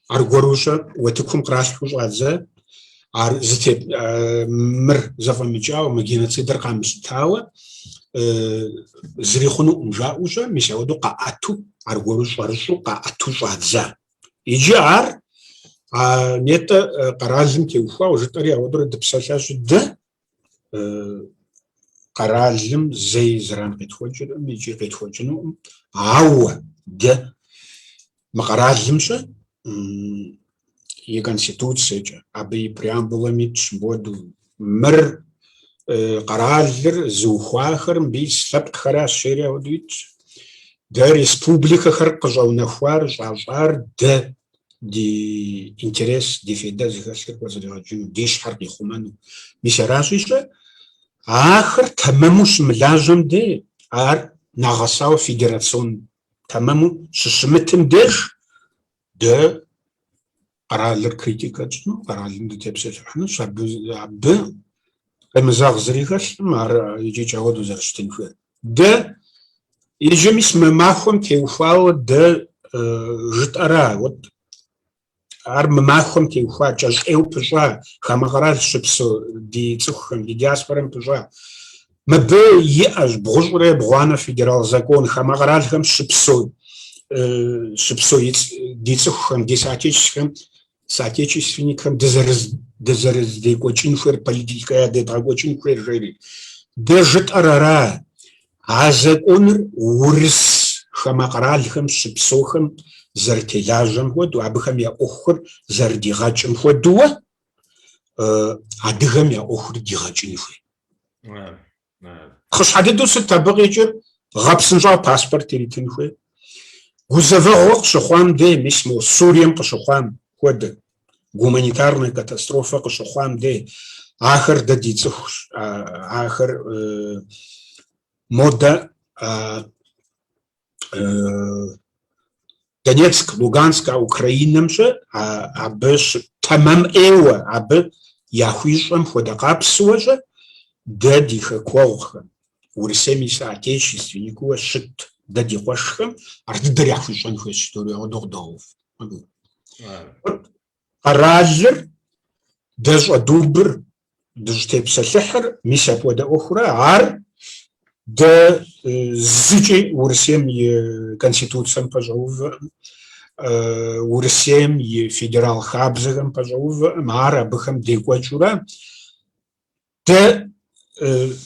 аргуэру-щэ утыкум къралъхьэу щӏадзэ, ар зытет мыр зэфӏэмыкӏауэ, мы геноцидыр къамылъытауэ зыри хъунукъым жаӏэу-щэ, мис ауэдэу къаӏэту, аргуэру щӏэрыщӏэу къаӏэту щӏадза. Иджы ар а нетӏэ къэралым теухуауэ жытӏэри ауэдурэ дыпсэлъащ дэ къэралым зэи зэран къетхуэкӏыркъым икӏи къетхуэкӏынукъым, ауэ дэ мы къэралым-щэ и конституциекӏэ, абы и преамбулэм итщ мыпхуэдэу мыр къэралыр зыухуахэр мыбы ис лъэпкъхэращ жери ауэдэу итщ. Дэ республикэхэр къыщӏэунэхуар, щӏащӏар дэ ди интерес, ди фейдэ зыхэлъыр кӏуэцӏригъэкӏыну, ди щхьэр къихъумэну. Мис аращи-щэ, ахэр тэмэму щымылажьэм де, ар нэгъэсауэ федерацион тэмэму щыщымытым деж, дэ къэралыр критикэ тщӏыну, къэралым дытепсэлъыхьынущ, абы къемызэгъ зыри хэлъкъым, ар икӏи ауэдэу зэрыщытын хуейр. Дэ иджы мис мы махуэм теухуауэ дэ жытӏэра, вот ар мы махуэм теухуа, кӏэщӏӏейуэ пыщӏа, хамэ къэрал щыпсэу ди цӏыхухэм, ди диаспорэм пыщӏа. Мыбы иӏэщ бгъущӏрэ ебгъуанэ федерал закон хамэ къэралхэм щыпсэу щыпсэу ди цӏыхухэм, ди соотечественникхэм, соотечественникхэм дызэрыздекӏуэкӏын хуейр, политикэ ядедгъэкӏуэкӏын хуейр жери. Дэ жытӏэр ара, а законыр урыс хамэ къэралхэм щыпсэухэм зэрытелажьэм хуэдэу, абыхэм я ӏуэхухэр зэрыдигъэкӏым хуэдэуэ, адыгэм я ӏуэхур дигъэкӏын хуей. Нэхъыщхьэ дыдэу сыт абы къикӏыр? Гъэпсынщӏауэ паспорт иритын хуей. Гузэвэгъуэ къыщыхъуам дей, мис мо Сурием къыщыхъуам хуэдэ, гуманитарная катастрофэ къыщыхъуам дей, ахэр дэ ди цӏыхущ, ахэр модэ Донецк, Луганск, а Украинэм-щэ, абы тэмэм ӏейуэ, абы яхуищӏэм хуэдэ къапсуэщӏэ, дэ ди хэкуэгъухэм, Урысейм и соотечественникыуэ щыт дэ ди къуэшхэм ар дыдэр яхуищӏэн хуейщ, жыдори ауэдэу къыдогъэув. Къэралыр дэ щӏэдубыр дыщӏытепсэлъыхьыр мис апхуэдэ ӏуэхура, ар дэ зыкӏи Урысейм и Конституцэм пэщӏэувэӏым, Урысейм и федерал хабзэхэм пэщӏэувэӏым, ар абыхэм декӏуэкӏыурэ дэ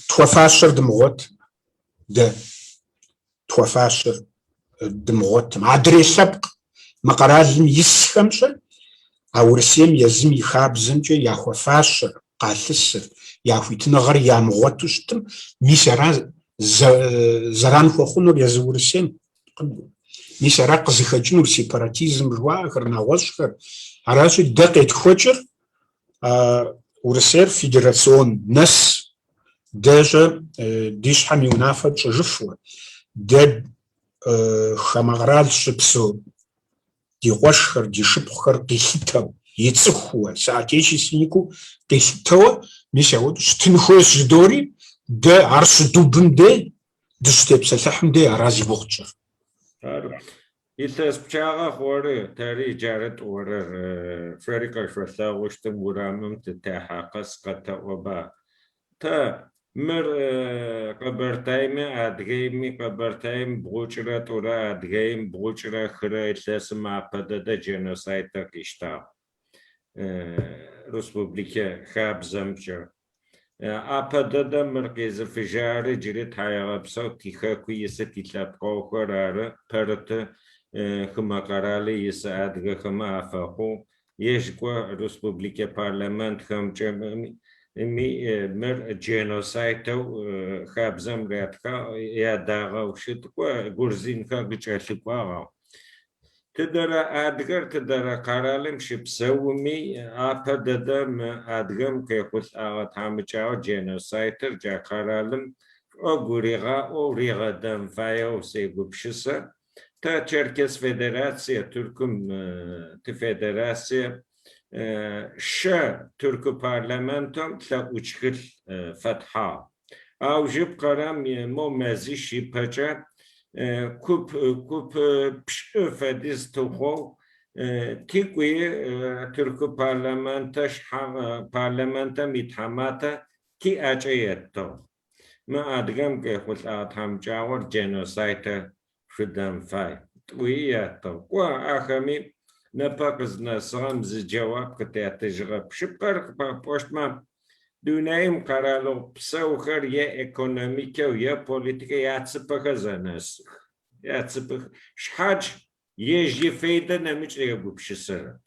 тхуэфащэр дымыгъуэт, дэ тхуэфащэр дымыгъуэтым. Адрей лъэпкъ мы къэралым исхэм-щэ, а Урысейм езым и хабзэмкӏэ яхуэфащэр, къалъысыр, я хуитыныгъэр ямыгъуэту щытым, мис ара зэран хуэхъунур езы Урысейм. Мис ара къызыхэкӏынур сепаратизм жыхуаӏэхэр, нэгъуэщӏхэр. Аращи, дэ къетхуэкӏыр Урысейр федерацион нэс дэ-щэ ди щхьэм и унафэ тщӏыжыфуэ, дэ хамэ къэрал щыпсэу ди къуэшхэр, ди шыпхъухэр къилъытэу, ицӏыхууэ, соотечественникыу къилъытэуэ, мис ауэдэу щытын хуейщ жыдори, дэ ар щыдубым дей, дыщытепсэлъыхьым дей ара зи гугъу тщӏыр. Илъэс пчъагъэ хъуэрэ тэри джары тӏорэр, шъори къэшъолъэгъущтым урамым тытехьэ къэс къэтэӏоба. Тэ мыр Къэбэртайми Адыгейми, Къэбэртаим бгъукӏырэ тӏурэ Адыгеим бгъукӏырэ хырэ илъэсым апэ дэдэ дженосайтэр къиштагъ республикэ хабзэмкӏэ. Апэ дэдэ мыр къезыфыжари джыри тхьаегъэпсэу тихэку исы тилъэпкъэгъухэр ары, пэрыты хымэ къэралы исы адыгэхэмэ афэхъугъ, ежь кӏо республикэ парламентхэмкӏэ мыр дженосайтэу хабзэм ратхагъ, ядагъэу щыт, кӏо грузинхэр къыкӏэлъыкӏуагъ. Тыдэрэ адыгэр тыдэрэ къэралым щыпсэуми, апэ дэдэ мы адыгэм къехъулӏагъэ тхьамыкӏагъо дженосайтыр джа къэралым шӏогуригъаӏоу ригъэдэн фаеу сегупшысэ. Тэ Черкес Федерацие, Тыркум тыфедерацие, щэ Тырку парламентым лъэӏу тхылъ фэтхьагъ. Аужыпкъэрэм мо мэзищ ыпэкӏэ куп куп пшӏы фэдиз тыхъоу тыкӏуи Тырку парламентэ парламентым итхьаматэ тиӏэкӏэ еттыгъ. Мы адыгэм къехъулӏагъэ тхьамыкӏагъор дженосайтэ шъудэн фай. Тӏуи еттыгъ. Кӏо, ахэми непэ къызнэсыгъэм зы джэуап къытятыжьыгъэп. Шъыпкъэр къэпӏощтмэ, дунаим къэралыгъу псэухэр е экономикэу, е политикэ яцыпэхэр зэнэсых. Яцыпэх. Шъхьадж ежь ифейдэ нэмыкӏ егупшысэрэп.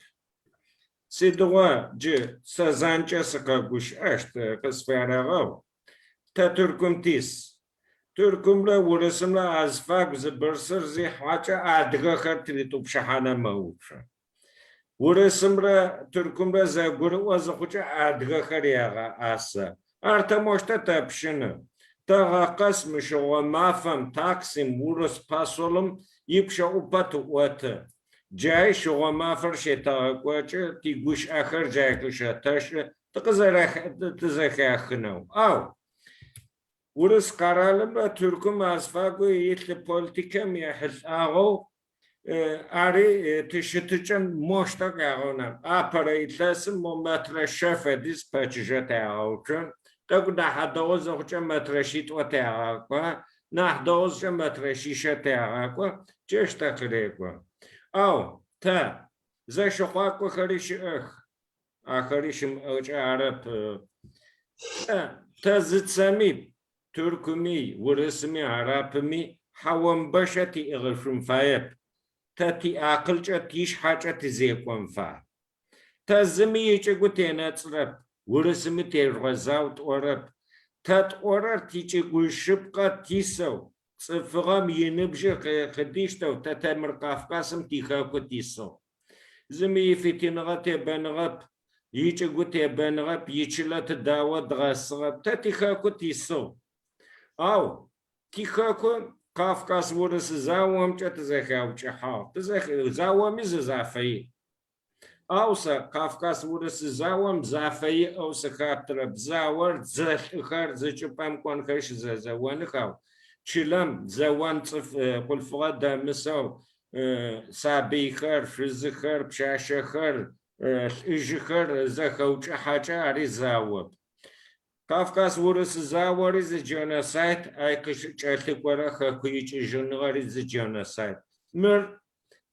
Сыдигъо джы сэ занкӏэ сыкъэгущыӏэщт, къысфярэгъэгъу. Тэ Тыркум тис. Тыркумрэ Урысымрэ азыфагу зы бырсыр зихьакӏэ адыгэхэр тыритӏупщыхьанэ мэуцу. Урысымрэ Тыркумрэ зэгурыӏо зыхъукӏэ адыгэхэр ягъэӏасэ. Ар тэ мощтэ тэпщыны. Тэ гъэ къэс мы шыгъо мафэм Таксим урыс посолым ипчъэӏупэ тыӏоты. Джай шыгъо мафэр щетэгъэкӏокӏы, тигущыӏэхэр джай къыщэтэшӏы, тызэхахынэу. Ау урыс къэралымрэ Тыркум азыфагу илъ политикэм ехьылӏагъэу Ари тыщытыкӏэм мощтэ къягъэунэ. Апэрэ илъэсым мо метрэ щэ фэдиз пэчыжьэ тягъэуцу. Тӏэкӏу нахь дэгъу зыхъукӏэ метрэ шъитӏо тягъакӏо, нахь дэгъу зыкӏэ метрэ шъищэ тягъакӏо, джащ тэ къырекӏо. Ау тэ зэщыхъуакӏохэри щыӏэх, ахэри щымыӏэкӏэ арэп. Тэ зыцэми, Тыркуми, Урысыми, Арапыми хьаомбэщэ тиӏыгъышъун фаеп, тэ тиакъылкӏэ, тишъхьэкӏэ тызекӏон фай. Тэ зыми ичӏыгу тенэцӏырэп, Урысыми тежъугъэзау тӏорэп. Тэ тӏорэр тичӏыгу шъыпкъэ тисэу, цӏыфыгъэм иныбжьы къыдиштэу тэ Темыр Кавказым тихэку тисыгъ. Зыми ифитыныгъэ тебэныгъэп, ичӏыгу тебэныгъэп, ичылэ тыдао дгъэсыгъэп, тэ тихэку тисыгъ. Ау тихэку Кавказ-урыс заомкӏэ тызэхаукӏыхьагъ. Заоми зы зафэ иӏ. Ау сэ Кавказ-урыс заом зафэ иӏэу сыхаплъэрэп. Заор дзэлӏыхэр зы чӏыпӏэм кӏонхэр щызэзэоных, ау чылэм зэон цӏыф хъулъфыгъэ дэмысэу сабыйхэр, шъузыхэр, пшъашъэхэр, лӏыжъыхэр зэхэукӏыхьэкӏэ ари заоп. Кавказ-урыс заори зы дженосайд, ай къыкӏэлъыкӏорэ хэку икӏыжьыныгъэри зы дженосайд. Мыр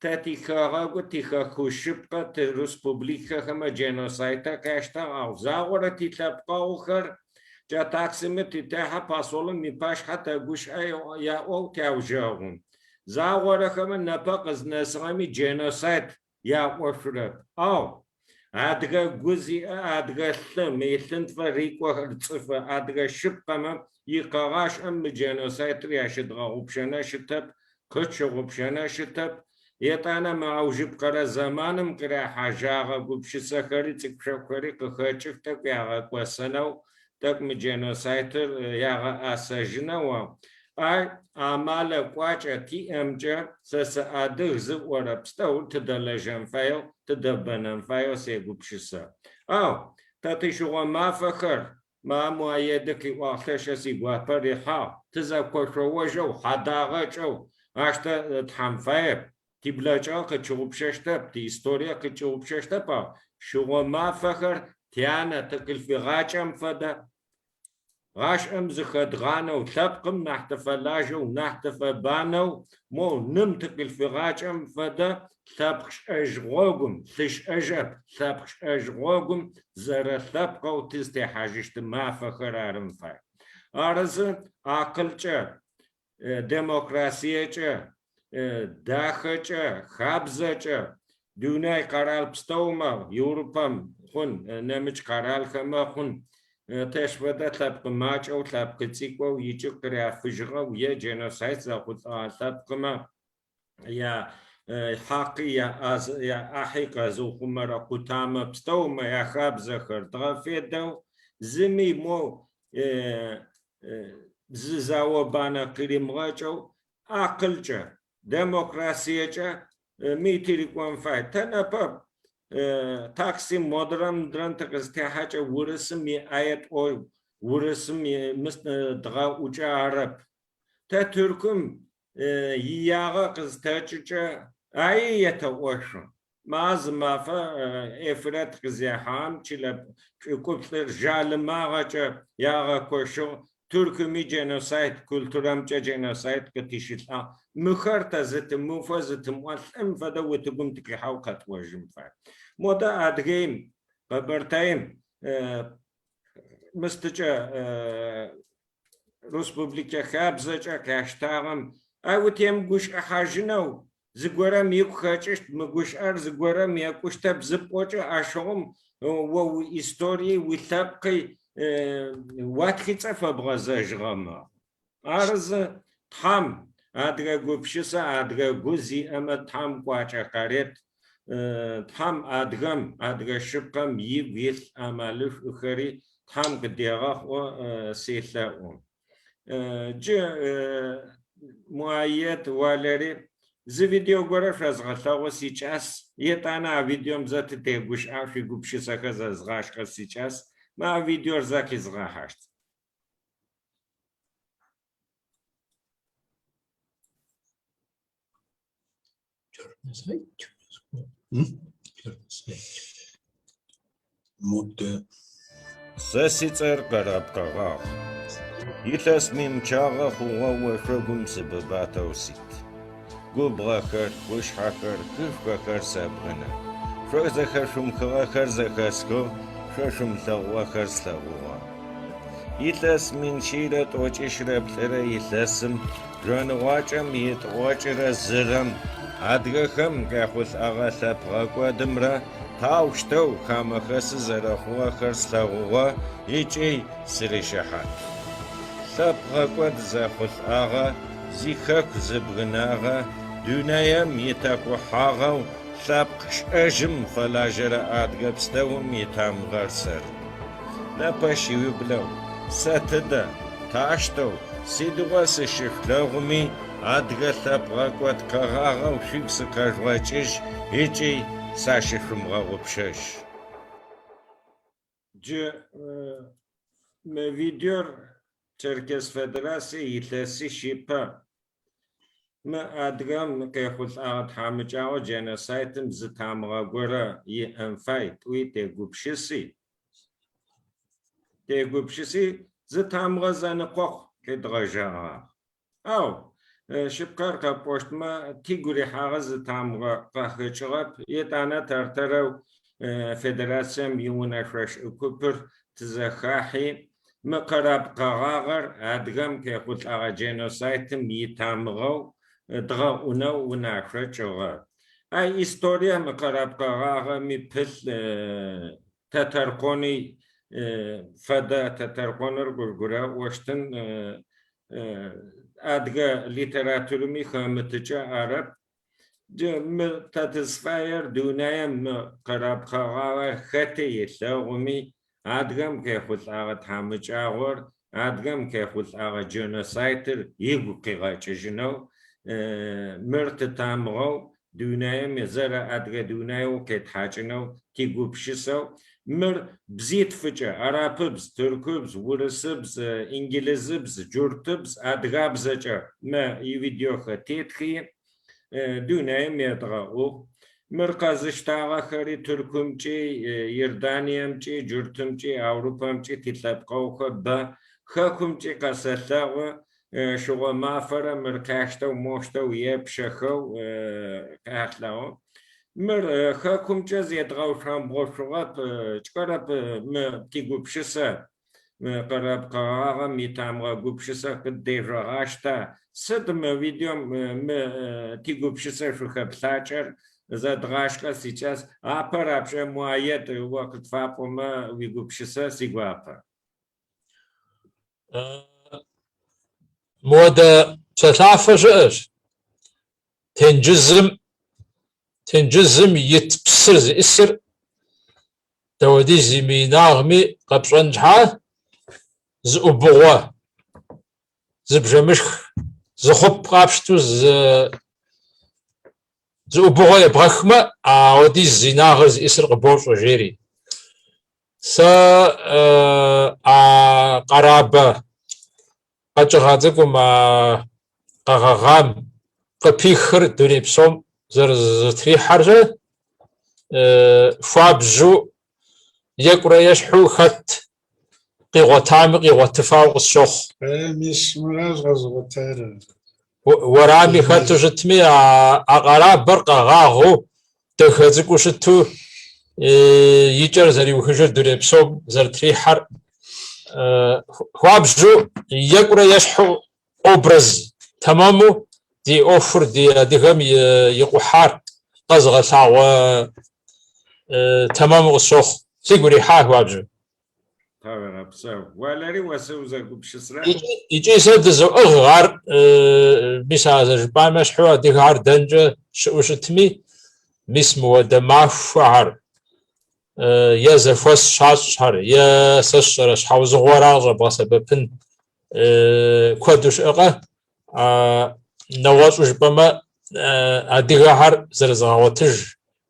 тэ тихэгъэгу, тихэку шъыпкъэ, тиреспубликэхэмэ дженосайдыр къяштагъ, ау загъорэ тилъэпкъэгъухэр джа Таксимы тытехьэ посолым ипашъхьэ тэгущыӏэ яӏоу тяужэгъу. Загъорэхэмэ непэ къызнэсыгъэми дженосайд яӏошъурэп. Ау адыгэ гу зиӏэ адыгэ лъы, мы илъынтфэ рикӏохэр цӏыфы адыгэ шъыпкъэмэ икъэгъашӏэм мы дженосайдыр ящыдгъэгъупшэнэ щытэп, къытщыгъупшэнэ щытэп. Етӏанэ мы аужыпкъэрэ зэманым къырахьажьагъэ гупшысэхэри цӏыкӏу-шъокӏухэри къыхэкӏых тӏэкӏу ягъэкӏосэнэу, тӏэкӏу мы дженосайдыр ягъэӏэсэжьынэу, ау ар амалэ кӏуачӏэ тиӏэмкӏэ сэ сыадыг зыӏорэ пстэур тыдэлэжьэн фаеу, тыдэбэнэн фаеу сегупшысэ. Ау тэ тишыгъо мафэхэр, ма Муаеды къыӏуагъ, лъэшэу сигуапэ рихьагъ, тызэкошъоожьэу, хьадагъэкӏэу, ащ тэ Тхьэм фаеп, Тиблэкӏыгъэ къытщыгъупшэщтэп, тиисторие къытщыгъупшэщтэп, ау шыгъо мафэхэр тянэ тыкъылъфигъакӏэм фэдэ гъашӏэм зыхэдгъанэу, лъэпкъым нахь тыфэлажьэу, нахь тыфэбанэу, моу ным тыкъылъфигъакӏэм фэдэ лъэпкъ шӏэжь гъогум, лъышӏэжьэп, лъэпкъ шӏэжь гъогум зэрэлъэпкъэу тызтехьажьыщт мафэхэр арын фай. Арызы акъылкӏэ демокрасиекӏэ, дахэкӏэ, хабзэкӏэ дунай къэрал пстэумэ, Еуропэм хъун, нэмыкӏ къэралхэмэ хъун, тэщ фэдэ лъэпкъ макӏэу, лъэпкъ цӏыкӏоу ичӏыгу къыряфыжьыгъэу е дженосайд зэхъулӏэгъэ лъэпкъымэ я хьакъи, яӏахьи къэзыухъумэрэ къутамэ пстэумэ яхабзэхэр дгъэфедэу, зыми моу зы зао-банэ къыримыгъэкӏэу акъылкӏэ, демокрасиекӏэ ми тырикӏон фай. Тэ непэ Таксим модрэм мыдрэм тыкъызтехьэкӏэ урысым иӏае тӏоу урысым дгъэӏукӏэ арэп. Тэ Тыркум иягъэ къызтэкӏыкӏэ аи етэӏошъу. Ма зы мафэ эфирэ тыкъызехьагъэм чылэ пшӏыкӏуплӏыр жъалымагъэкӏэ ягъэкощыгъ, Тыркуми дженосайд, культурэмкӏэ дженосайд къытишӏылӏагъ. Мыхэр тэ зытымыуфэ зытымыӏо лӏым фэдэ утыгум тыкъихьэу къэтӏожьын фай. Модэ Адыгеим, Къэбэртаим мыстыкӏэ республикэ хабзэкӏэ къяштагъэм ай утемыгущыӏыхьажьынэу зыгорэм ыгу хэкӏыщт, мы гущыӏэр зыгорэм екӏущтэп зыпӏокӏэ, ащыгъум о уиистории, уилъэпкъи уатхыцӏэ фэбгъэзэжьыгъэ мэхъу. Арызы Тхьэм адыгэ гупшысэ, адыгэ гу зиӏэмэ Тхьэм кӏуачӏэ къарет, Тхьэм адыгэм, адыгэ шъыпкъэм игу илъ амалышӏухэри Тхьэм къыдегъэхъу селъэӏу. Джы Муаед, Валери, зы видео горэ шъозгъэлъэгъу сикӏас, етӏанэ а видеом зэ тытегущыӏэ, шъуигупшысэхэр зэзгъашӏэ сикӏас, мы а видеор зэ къизгъэхьащт. Модэ. Сэ си цӏэр Къэраб-Къэгъагъ. Илъэс пчъагъэ хъугъэу ошъогум сыбыбатэу сит. Губгъэхэр, къушъхьэхэр, хышхохэр сэбгынэ. Шъо зэхэшъумыхыгъэхэр зэхэсхыгъ, шъо шъумылъэгъугъэхэр слъэгъугъэ. Илъэс 1172 илъэсым жъоныгъуакӏэм итӏокӏырэ зырэм адыгэхэм къяхъулӏэгъэ лъэпкъгъэкӏодымрэ таущтэу хамэхэсы зэрэхъугъэхэр слъэгъугъэ ыкӏи сыришыхьат. Лъэпкъгъэкӏод зэхъулӏагъэ, зихэку зыбгынагъэ, дунаем итэкъухьагъэу лъэпкъ шӏэжьым фэлажьэрэ адыгэ пстэум итамыгъэр сэры. Непэ щиублэу, сэ тыдэ, тащтэу, сыдигъо сыщышъулъэгъуми, адыгэ лъэпкъгъэкӏод къэгъагъэу шъугу сыкъэжъугъэкӏыжь ыкӏи сащышъумыгъэгъупшэжь. Джы мы видеор Черкес Федерацие илъэсищ ипэ мы адыгэм къехъулӏагъэ тхьамыкӏагъо дженосайтым зы тамыгъэ горэ иӏэн фай тӏуи тегупшыси, тегупшыси зы тамыгъэ зэныкъокъу къедгъэжьэгъагъ. Ау, шъыпкъэр къэпӏощтмэ, тигу рихьагъэ зы тамыгъэ къахэкӏыгъэп, етӏанэ тэр-тэрэу Федерацием иунэшъошӏ купыр тызэхахьи, мы къэраб къэгъагъэр адыгэм къехъулӏэгъэ дженосайтым итамыгъэу дгъэӏунэу унашъо тшӏыгъэ. А историе мы къэраб къэгъагъэми пылъ Тэтэркъони фэдэ, Тэтэркъоныр къыжъугурэӏощтын, адыгэ литературэми хэмытыкӏэ арэп. Джы мы тэ тызфаер дунаем мы къэраб къэгъагъэр хэти ылъэгъуми, адыгэм къехъулӏагъэ тхьамыкӏагъор, адыгэм къехъулӏагъэ дженосайтыр ыгу къигъэкӏыжьынэу, мыр титамыгъэу дунаем зэрэ адыгэ дунаеу къетхьакӏынэу тигупшысэу, мыр бзитфыкӏэ, арапыбз, тыркубз, урысыбз, инджылызыбз, джуртыбз, адыгабзэкӏэ мы ивидеохэр тетхи, дунаим едгъэӏугъ. Мыр къэзыштагъэхэри Тыркумкӏи, Иорданиемкӏи, Джуртымкӏи, Аурупэмкӏи тилъэпкъэгъухэр бэ, хэкумкӏи къэсэлъэгъу, Шъыгъо мафэрэ мыр къаштэу мощтэу епщэхэу къалъэгъу. Мыр хэкумкӏэ зедгъэушъомбгъошъугъэп, кӏэрэп мы тигупшысэ. Мы къэраб къэгъагъэм итамыгъэ гупшысэ къыддежъогъашта? Сыд мы видеом мы тигупшысэ шъухэплъакӏэр зэдгъашӏэ сикӏас. Апэ рапшӏэ Муаед о къытфапӏомэ уигупшысэ сигуапэ. Мыуэдэ псэлъафэ щыӏэщ. Тенджызым, тенджызым ит псыр зиӏысыр дауэдиз и мыинагъми къэпщӏэн щхьа зы ӏубыгъуэ, зы бжэмышх, зы хъуп къапщту зы зы ӏубыгъуэ ебгъэхмэ, ауэдиз инагъыр зиӏысыр къыбощӏэ, жери. Сэ а къэрабэ къэкӏыгъэ цӏыкӏум, а къэгъэгъам къыпихыр дуней псом зэрызэтрихьэрщэ, хуабжьу екӏурэ ещхьу хэт къигъуэтами къигъуэтыфауэ къысщохъу. Мис мыращ къэзыгъуэтар. Уэрами хэту щытми, а къэрабэр къэгъагъэу дахэ цӏыкӏуу щыту и кӏэр зэриухыжыр дуней псом зэрытрихьэр хуабжьу екӏурэ ещхьу образ тэмэму ди ӏуэхур, ди адыгэм икъухьар къэзыгъэлъагъуэ тэмэму къысщохъу. Сигу ирихьа хуабжьу. Тхьэуегъэпсэу. Валери, уэ сыт узэгупсысрэ? Икӏи сэ дызоӏыгъ ар, мис а зэрыжыпӏам ещхьу адыгэхэр дэнкӏэ щыӏэу щытми, мис мыуэдэ махуэхэр, е зэхуэс щащӏхэр, е сэ сщӏэрэ щхьэусыгъуэра къыщӏэбгъэсэбэпын куэду щыӏэкъэ? Нэгъуэщӏу жыпӏэмэ, адыгэхэр зэрызыгъэгъуэтыж,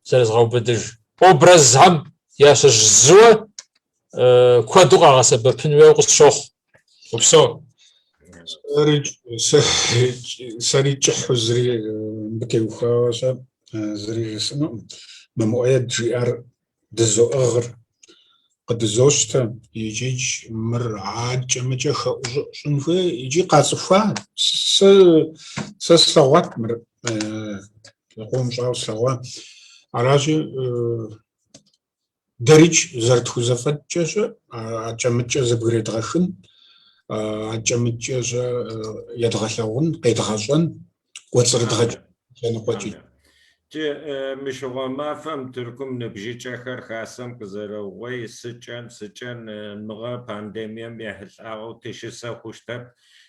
зэрызыгъэубыдыж образхэм ящыщ зыуэ куэду къагъэсэбэпын хуейуэ къысщохъу. Упсэу. Сэри кӏыхьу зыри мыбы теухуауэ сэ зыри жысӏэнукъым. Мы Муӏэед жиӏар дызоӏыгъыр, къыдызощтэ икӏи мыр адэкӏэ-мыкӏэ хэӏущӏыӏу щӏын хуей икӏи къацӏыхуа. Сэ сэ слъэгъуат мыр, зыкъом щӏауэ слъэгъуа. Аращи, Дэрикӏ зэрытхузэфӏэкӏкӏэ щэ, адэкӏэ-мыдэкӏэ зэбгредгъэхын, адэкӏэ-мыдэкӏэ щэ едгъэлъэгъун, къедгъэщӏэн, кӏуэцӏрыдгъэкӏын лъэныкъуэкӏи. Джы мы шъыгъо мафэм Тыркум ныбжьыкӏэхэр хасэм къызэрэугъои, сыкӏэн, сыкӏэн, мыгъэ пандемием ехьылӏагъэу тыщысэ хъущтэп,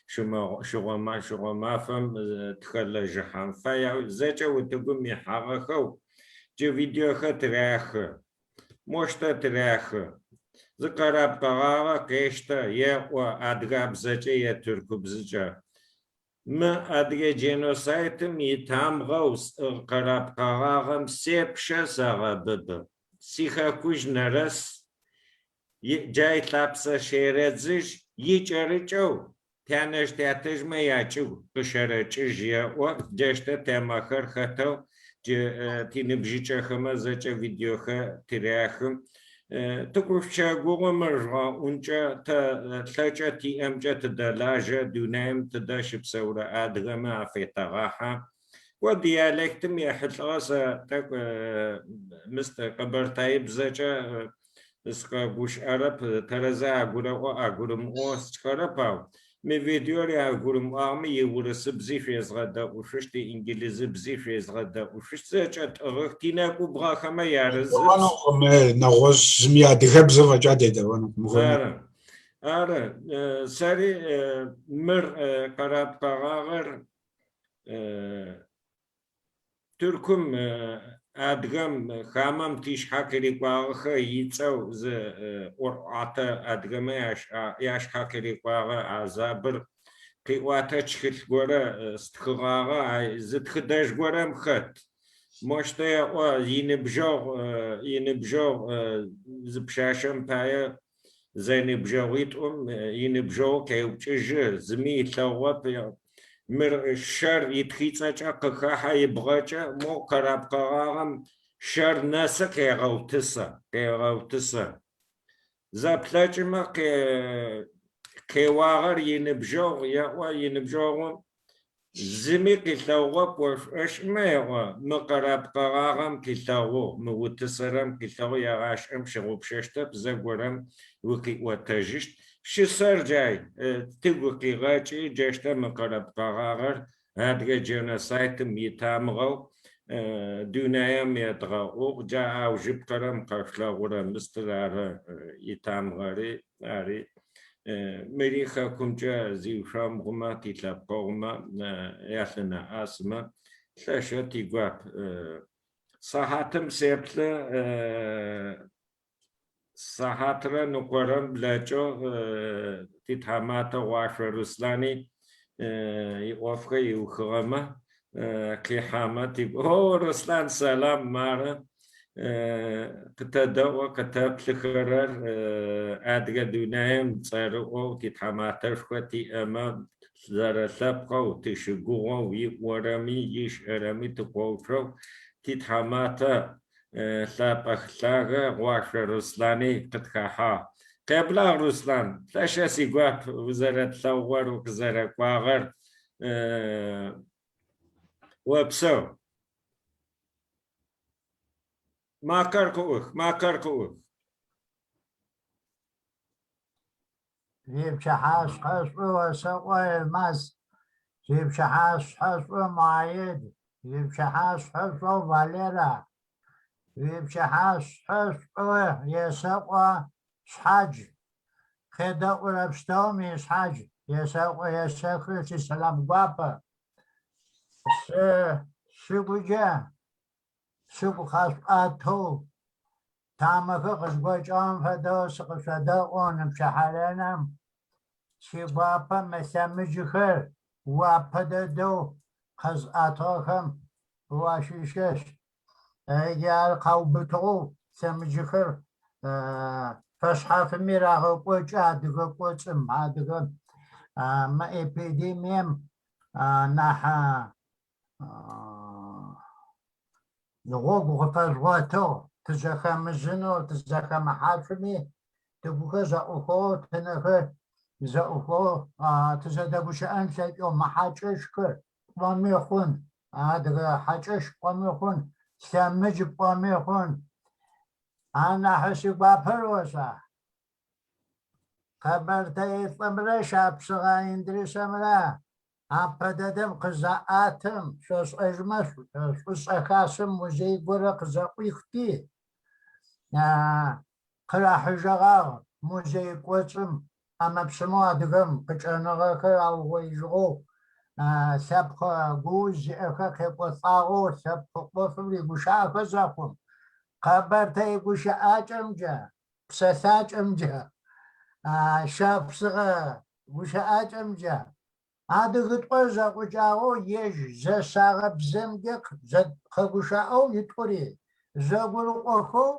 шъыгъо мафэм тхэлэжьыхьан фай, ау зэкӏэ утыгум ихьагъэхэу Джы видеохэр тырахы. Мощтэ тырахы. Зы къэраб къэгъагъэ къештэ, еӏо адыгабзэкӏэ е тыркубзыкӏэ. Мы адыгэ дженосайтым итамгъэу сӏыгъ къэраб къэгъагъэм сепщэ сэгъэбыбы. Сихэкужь нэрэс, джай лъапсэ щерэдзыжь, икӏэрыкӏэу Тянэжъ-тятэжъмэ ячӏыгу къыщэрэкӏыжь еӏо, джащтэ темэхэр хэтэу джы тиныбжьыкӏэхэмэ зэкӏэ видеохэр тыряхы. Тыкъышъущэгугъы мыр жъугъэӏункӏэ, тэ лъэкӏэ тиӏэмкӏэ тыдэлажьэ, дунаим тыдэ щыпсэурэ адыгэмэ афетэгъахьэ. Кӏо диалектым ехьылӏэгъэ сэ тӏэкӏу мыст къэбэртаибзэкӏэ Сыкъэгущыӏэрэп, тэрэзэ агурэӏо, агурымыӏо сшӏэрэп, ау мы видеор агурымыӏуагъэми иурысыбзи шъуезгъэдэӏушъущт, иинджылызыбзи шъуезгъэдэӏушъущт, зэкӏэ тӏыгъых, тинэкӏубгъэхэмэ ярызыбз. Дедэӏуэнукъым, нэгъуэщӏ зыми адыгэбзэ фӏэкӏа дедэӏуэнукъым. Ары, ары, сэри мыр къэраб къэгъагъэр Тыркум адыгэм хамэм тишъхьэ къырикӏуагъэхэр ицӏэу зы ӏорӏуатэ адыгэмэ яшъхьэ къырикӏуагъэ азабыр къиӏуатэ тхылъ горэ стхыгъагъэ, зы тхыдэжь горэм хэт. Мощтэ еӏо иныбжьэгъу иныбжьэгъу зы пшъашъэм пае Зэныбжьэгъуитӏум иныбжьэгъу къеупчӏыжьы, зыми ылъэгъугъэп. Мыр щэр итхыцӏэкӏэ къыхэхьэ ыбгъэкӏэ, мо къэраб къэгъагъэм щэр нэсы къегъэутысэ, къегъэутысэ. Зэплъэкӏымэ къеуагъэр иныбжьэгъу еӏо, иныбжьэгъум Зыми къилъэгъугъэп ошӏошӏымэ, еӏо, мы къэраб къэгъагъэм къилъэгъугъ, мы утысэрэм къилъэгъугъ, егъашӏэм щыгъупшэщтэп, зэгорэм укъиӏотэжьыщт. Щысэр джай, тыгу къигъэкӏи, джащтэ мы къэраб къэгъагъэр адыгэ дженосайтым итамыгъэу дунаем едгъэӏугъ, джа аужыпкъэрэм къэшъулъэгъурэ мыстыр ары итамыгъэри, ари. Мыри хэкумкӏэ зиушъомбгъумэ, тилъэпкъэгъумэ ялъынэӏасымэ лъэшэу тигуап. Сыхьатым сеплъы, сыхьатрэ ныкъорэм блэкӏыгъ титхьаматэ Гъуашъо Руслъани иӏофхэр иухыгъэмэ, къихьамэ тигу. О, Руслъан, сэлам, мары къытэдэӏо, къытэплъыхэрэр адыгэ дунаим цӏэрыӏоу титхьаматэшхо тиӏэмэ, зэрэлъэпкъэу тыщыгугъэу, иӏорэми ишӏэрэми тыкъоуцоу титхьаматэ лъапӏэ лъагэ Гъуашъо Руслъани къытхэхьагъ. Къеблагъ, Руслъан, лъэшэ сигуап узэрэтлъэгъугъэр, укъызэрэкӏуагъэр. Опсэу. Макъэр къыӏух, макъэр къыӏух. Зи пчыхьэшъхьэ шӏу осэӏо, Елмаз. Зи пчыхьэшъхьэ шӏу, Муаед. Зи пчыхьэшъхьэ шӏу, Валера. Зи пчыхьэшъхьэ шӏу есэӏо, Шъхьадж. Къедэӏурэ пстэум ишъхьадж есэӏо есэхы сисэлам гуапэ. Сэ сыгукӏэ сыгу къэшъуӏэтэу тамэхэр къызгокӏыгъэм фэдэу сыкъышъодэӏу ныпчыхьэренэм. Сигуапэ мы лъэмыджхэр уапэ дэдэу къэзыӏэтыгъэхэм уащыщэшъ. Ар къаубытыгъэу лъэмыджхэр фэшъхьафыми рагъэкӏокӏы адыгэ кӏоцӏым, адыгэ мы эпидемием нахь гъогу къыфэжъугъотыгъ, тызэхэмызынэу, тызэхэмыхьашъуми, тыгухэр зэӏухыгъэу, тынэхэр зэӏухыгъэу тызэдэгущыӏэн лъэкӏэу мы хьакӏэщхэр пӏоми хъун, адыгэ хьакӏэщ пӏоми хъун, лъэмыдж пӏоми хъун. Анахь сигуапэр ошӏа? Къэбэртэилӏымрэ Шапсыгъэ Индрысэмрэ апэ дэдэм къызаӏатым, шъошӏэжьмэ, шӏушӏэ хасэм музей горэ къызэӏуихти, къырахьыжьэгъагъ музей кӏоцӏым ӏэмэ-псымэу адыгэм къыкӏэныгъэхэр аугъоижьыгъэу, лъэпкъ гууз зиӏэхэр къекӏолӏагъэу лъэпкъ ӏофым ригущыӏэхэ зэхъум, къэбэртэе гущыӏакӏэмкӏэ, псэлъакӏэмкӏэ, шапсыгъэ гущыӏакӏэмкӏэ адыгитӏур зэӏукӏагъэу ежь зэсагъэ бзэмкӏэ къэгущыӏэу итӏури зэгурыӏохэу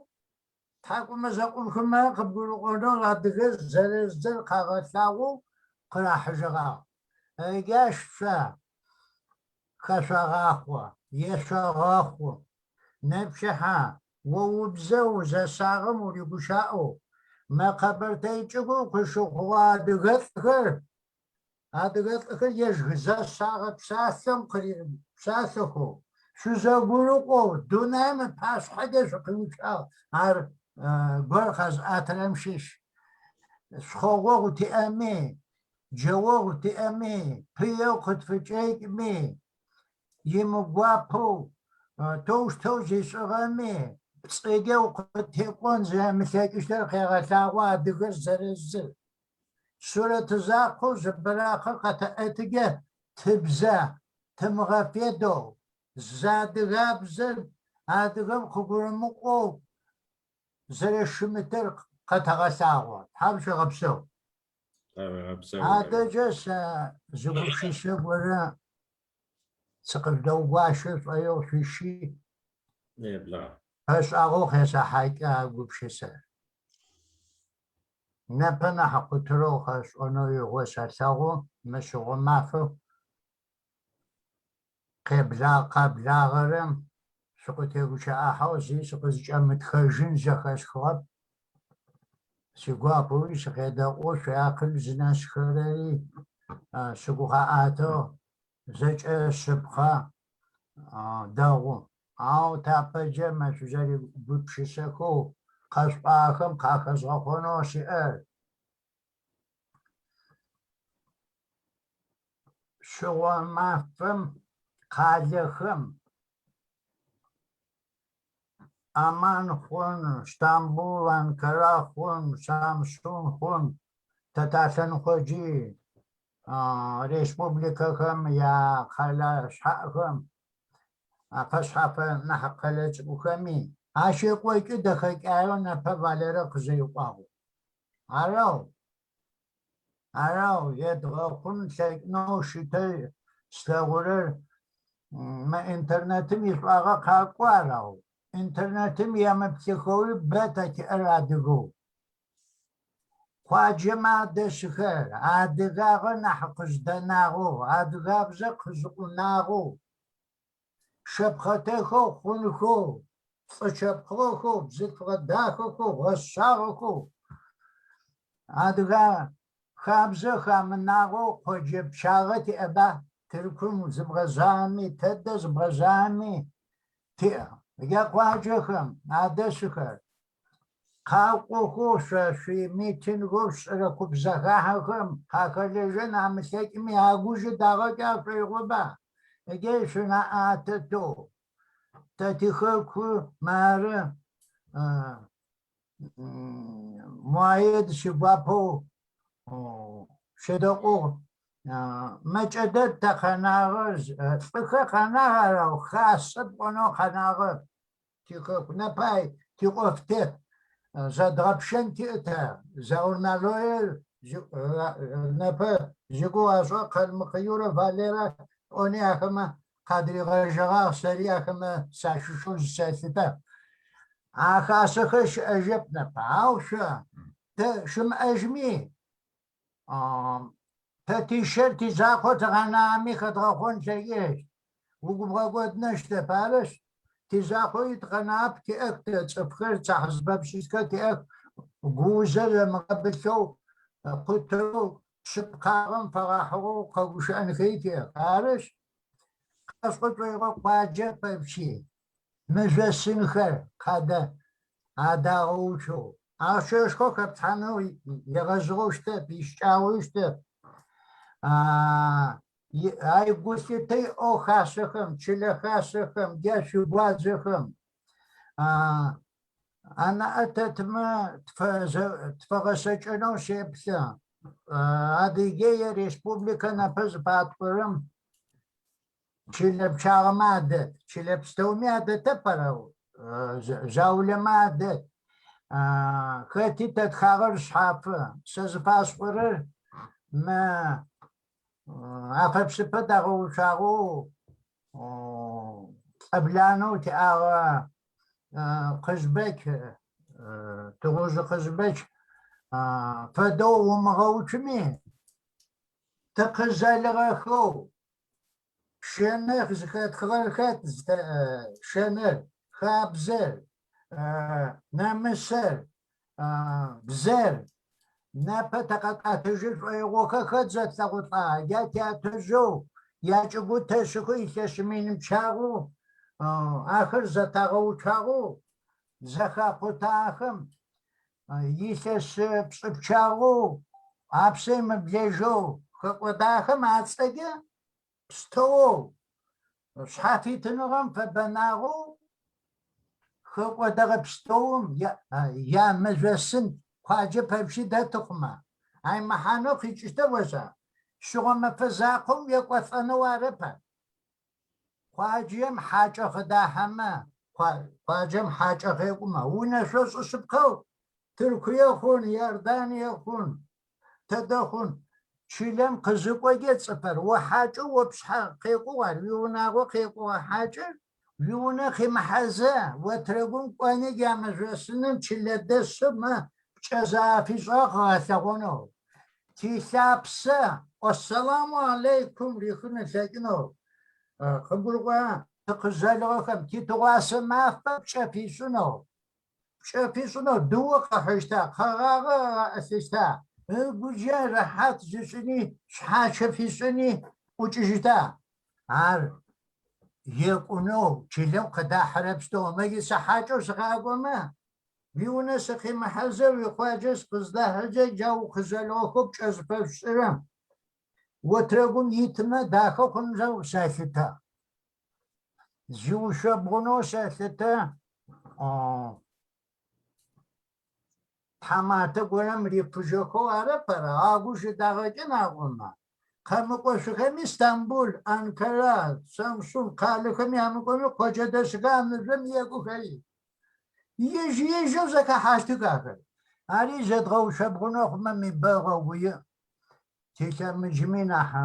Тхьакӏумэ зэӏупхымэ къыбгурыӏонэу адыгэ зэрэзыр къагъэлъагъоу къырахьыжьэгъагъ. Ащ шъо хэшъогъахъо, ешъогъэхъу. Нэпчыхьэ, о убзэ узэсагъэм уригущаӏэу, мы Къэбэртэе чӏыгум къыщыхъугъэ адыгэлӏхэр Адыгэлӏхэр ежь зэсагъэ псалъэм псалъэхэу, шъузэгурыӏоу дунаим ыпашъхьэкӏэ шъукъиуцуагъ. Ар гор къэзыӏэтырэм щыщ. Шъхъогъогъу тиӏэми, джэогъу тиӏэми, пыеу къытфыкӏэкӏми, имыгуапэу тэущтэу зишӏыгъэми, пцӏыкӏэ укъытекӏон зэримылъэкӏыщтыр къегъэлъагъо адыгэр зэрэзыр. Сурэт закъоу зы быракъыр къэтэӏэтыкӏэ тыбзэ тымыгъэфедэу, зы адыгабзэр адыгэм къыгурымыӏоу зэрэщымытыр къэтэгъэлъагъо. Тхьэм шъуегъэпсэу. Адэкӏэ сэ зы гупшысэ горэ сыкъыжъудэгуащэ шӏоигъу шъуищи, бэшӏагъэу къесэхьакӏы а гупшысэр. Непэ нахь къутырэу къэсӏонэу игъо сэлъэгъу, мы шъыгъо мафэу къэблагъэрэм шъукъытегущыӏахьэу зи сыкъызкӏэмытхэжьын зэхэсхыгъэп. Сигуапэуи сыкъедэӏу, шъуиакъыл зынэсхэрэри сыгу къаӏэтыгъ, зэкӏэ шъыпкъэ, дэгъу. Ау тапэджэ мы шъузэрегупшысэхэу къэшъуӏуагъэхэм къахэзгъэхъонэу сиӏэр. Шъыгъо мафэм къалэхэм Амман хъун, Стамбул, Анкара хъун, Самсун хъун, тэ талъэныкъоджи республикэхэм я къэлэ шъхьаӏэхэм Афэшъхьаф нахь къэлэ цӏыкӏухэми ащекӏокӏы дэхэкӏаеу непэ Валерэ къызэриӏуагъэу. Арэу, арэу, едгъэхъун лъэкӏынэу щытэ слъэгъурэр мы интернетым ишӏуагъэ къакӏо арэу. Интернетым емыплъыхэуи бэ тэ тиӏэр адыгэу. Къуаджэмэ адэсыхэр адыгагъэ нахь къыздэнагъэу, адыгабзэ къызыӏунагъэу, шэпхъэтэхэу хъунхэу, лӏы чъэпхъыгъэхэу, бзылъфыгъэ дахэхэу, гъэсагъэхэу, адыгэ хабзэ хамынагъэу къоджэ пчъагъэ тиӏэба? Тыркум зыбгъэзами, тэдэ зыбгъэзами тиӏэ. Якъуаджэхэм адэсыхэр Къакӏохэу шъо шъуимитингэу шъушӏырэ куп зэхахьэхэм къахэлэжьэн амылъэкӏми, агу жьы дагъэкӏы ашӏоигъоба? Ыджы шъунаӏэ атетэу тэ тихэку мары Муаед сигуапэу. Щэдэкъугъ. Мэкӏэ дэд тэ къэнагъэр, лӏыхэр къэнагъ арэу, хасэ пӏонэу къэнагъэп. Тихэку непэ тиӏоф тет. Зэдгъэпшэн тиӏ тэ. Заур Налоир непэ зигугъу ашӏыгъэ Къалмыкъ Юрэ Валерэ тӏони ахэмэ къадыригъэжьэгъагъ, сэри ахэмэ сащыщэу зысэлъытэ. А хасэхэр щыӏэжьэп непэ. Ау шъо тэ щымыӏэжьми, Тэ тищэр тизакъоу тыкъэнагъэми хэдгъэхъон тлъэкӏыщт. Угу бгъэкӏодынэу щытэп. Арышъ, тизакъоуи тыкъэнагъэп, тиӏэх тэ цӏыфхэр, цахь зыфэпшӏыщтхэр тиӏэх. Гуузэр ымыгъэбылъэу, къутэу, шъыпкъагъэм фэгъэхьыгъэу къэгущыӏэнхэри тиӏэх. Арышъ, къасӏо шӏоигъо къуаджэ пэпчъи мыжъосынхэр къадэ адагъэуцоу. Ахъщэшхо хэплъхьанэу егъэзыгъэу щытэп, ищыкӏагъэуи щытэп. Ай гулъытэ иӏэу хасэхэм, чылэ хасэхэм, джа шъуигуадзэхэм анаӏэ тэтмэ тфэгъэцэкӏэнэу сеплъы. Адыгее Республикэ непэ зыфатӏорэм Чылэ пчъагъэмэ адэт. Чылэ пстэуми адэтэп арэу, заулэмэ адэт. Хэти тэтхагъэр шъхьафы. Сэ зыфасӏорэр мы Афэпсыпэ дагъэуцуагъэу лӏэбланэу тиӏагъэ Къызбэч, Тыгъужъы Къызбэч фэдэу умыгъэуцуми, тыкъызэлыгъэхэу Шэныр зыхэтхыгъэр хэт шэныр, хабзэр, нэмысэр, бзэр. Непэ тыкъэтӏэтыжьы шӏоигъохэр хэт зэтлъэгъулӏа? Я тятэжъэу, ячӏыгу тэщыхэу илъэс миным пчъагъэу ахэр зэтагъэуцуагъэу зэхакъутахэм илъэс пшӏы пчъагъэу апсэ емыблэжьэу хэкӏодахэм ацӏэкӏэ Пстэоу шъхьафитыныгъэм фэбэнагъэу хэкӏодэгъэ пстэум ямыжъосын къуаджэ пэпчъи дэты хъумэ, ай мэхьанэу къикӏыщтыр ошӏа? Шъыгъо мэфэ закъом уекӏолӏэнэу арэп ар. Къуаджэм хьакӏэ къыдахьэмэ, къуаджэм хьакӏэ къекӏумэ, унэшъошӏы шъыпкъэу Тыркуе хъун, Иордание хъун, Тэдэ хъун, чылэм къызыкӏокӏэ цӏыфыр, о хьакӏэу о пшъхьэ къекӏугъ ар, уиунагъо къекӏугъэ хьакӏэр, уиунэ къимыхьэзэ, отэрэгум кӏони джа мыжъосыным чылэдэсымэ пкӏэ зэрафишӏыгъэр къыгъэлъэгъонэу, тилъапсэ Ассаламу алейкум рихын ылъэкӏынэу, къыбгурыӏуа, тыкъызэлыгъэхэм титыгъуасэ мафэ пкӏэ фишӏынэу. Пкӏэ фишӏынэу дыу къыхьыщта, къэгъагъэ ыгъэӏылъыщта, ыгукӏэ рэхьат зишӏыни, шъхьащэ фишӏыни ӏукӏыжьыщта? Ар екӏунэу чылэм къыдахьэрэ пстэумэ сэ хьакӏэу сыкъакӏомэ, уиунэ сыкъимыхьэзэ, уикъуаджэ сыкъыздахьызэ, джа укъызэлыгъэхэу пкӏэ зыфэшъушӏырэм, отрэгум итмэ дахэ хъунэу сэлъытэ. Зиушъобгъунэу сэлъытэ, тхьаматэ горэм рифыжьэхэу арэп ара, агу щыдагъэкӏын аӏомэ. Къэмыкӏошъухэми Стамбул, Анкара, Самсун къалэхэм ямыкӏоми къоджэдэсхэр а мыжъом екӏухэри. Ежь-ежьэу зэхэхьащтых ахэр. Ари зедгъэушъобгъунэу хъумэ мибэ гъогу иӏ. Тилъэмыджми нахь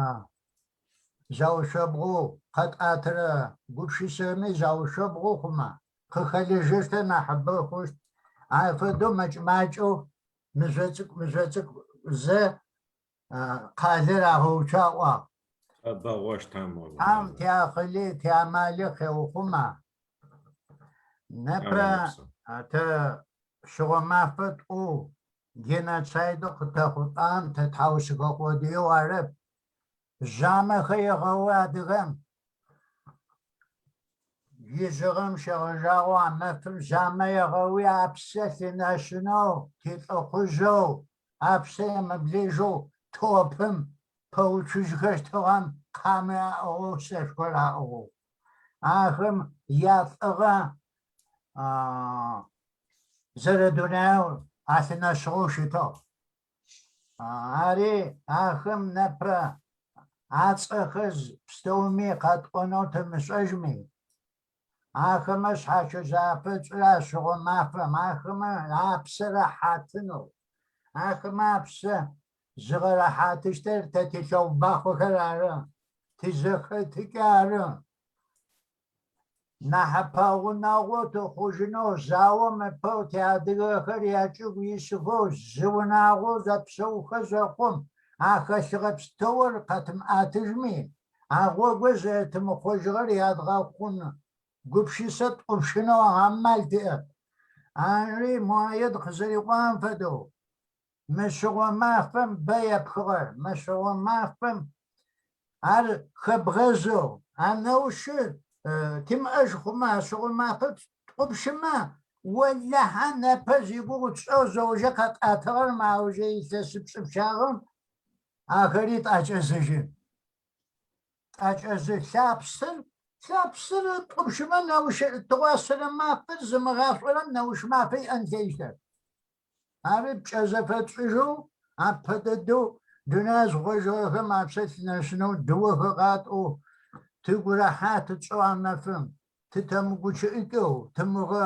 заушъобгъоу, къэтӏатырэ гупшысэми заушъобгъоу хъумэ, къыхэлэжьэщтыр нахьыбэ хъущт. Ай фэдэу мэкӏ-макӏэу мыжъо цӏыкӏу-мыжъо цӏыкӏу зэ къалэр агъэуцу аӏуагъ. Къэбэгъощт амал. Тхьам тиакъыли тиамали къеухъума. Непэ тэ шъыгъо мафэ тӏоу геноцайдэу къытэхъулӏагъэм тытхьаусыхэ къодыеу арэп. Жъамэхэр егъэуы адыгэм. Ижъыгъэм щегъэжьагъэу а мэфым жъамэ егъэуи апсэ лъынэсынэу, тилӏыхъужъэу, апсэ емыблэжьэу топым пэуцужьхэщтыгъэм къамэ аӏыгъэу, сэшхор аӏыгъэу. Ахэм ялӏыгъэ зэрэдунаеу алъынэсыгъэу щытыгъ. Ари ахэм непэ ацӏэхэр пстэуми къэтӏонэу тымышӏэжьми, ахэмэ шъхьащэ зафэтшӏырэ а шъыгъо мафэм ахэмэ апсэ рэхьатынэу, ахэмэ апсэ зыгъэрэхьатыщтыр тэ тилъэубакъохэр ары, тизэхэтыкӏэ ары. Нахь пэгъунэгъоу тыхъужьынэу, заом ыпэу тиадыгэхэр ячӏыгу исыхэу зы унагъоу зэпсэухэ зэхъум, ахэлъыгъэ пстэур къэтымыӏэтыжьми, а гъогур зэрэтымыхъожьыгъэр ядгъэхъун гупшысэ ттӏупщынэу амал тиӏэп. Ари Муаед къызэриӏуагъэм фэдэу, Мы шъыгъо мафэм бэ епхыгъэр, мы шъыгъо мафэм ар хэбгъэзэу, а неущыр тимыӏэжь хъумэ, а шъыгъо мафэр ттӏупщымэ, олахьэ непэ зигугъу тшӏэу зэужэ къэтӏатыгъэр мы аужырэ илъэсыпшӏы пчъагъэм ахэри тӏэкӏэзыжьын. Тӏэкӏэзы лъапсэр, лъапсэр птӏупщымэ неущ тыгъуасэрэ мафэр зымыгъашӏорэм неущ мафэ иӏэн ылъэкӏыщтэп. Ары пкӏэ зэфэтшӏыжьэу, апэ дэдэу дунаир зыхъожьыгъэхэм апсэ лъынэсынэу дыохэр къатӏоу, тыгу рэхьат тшӏэу а мафэм тытэмыгущыӏыкӏэу, тымыгъэ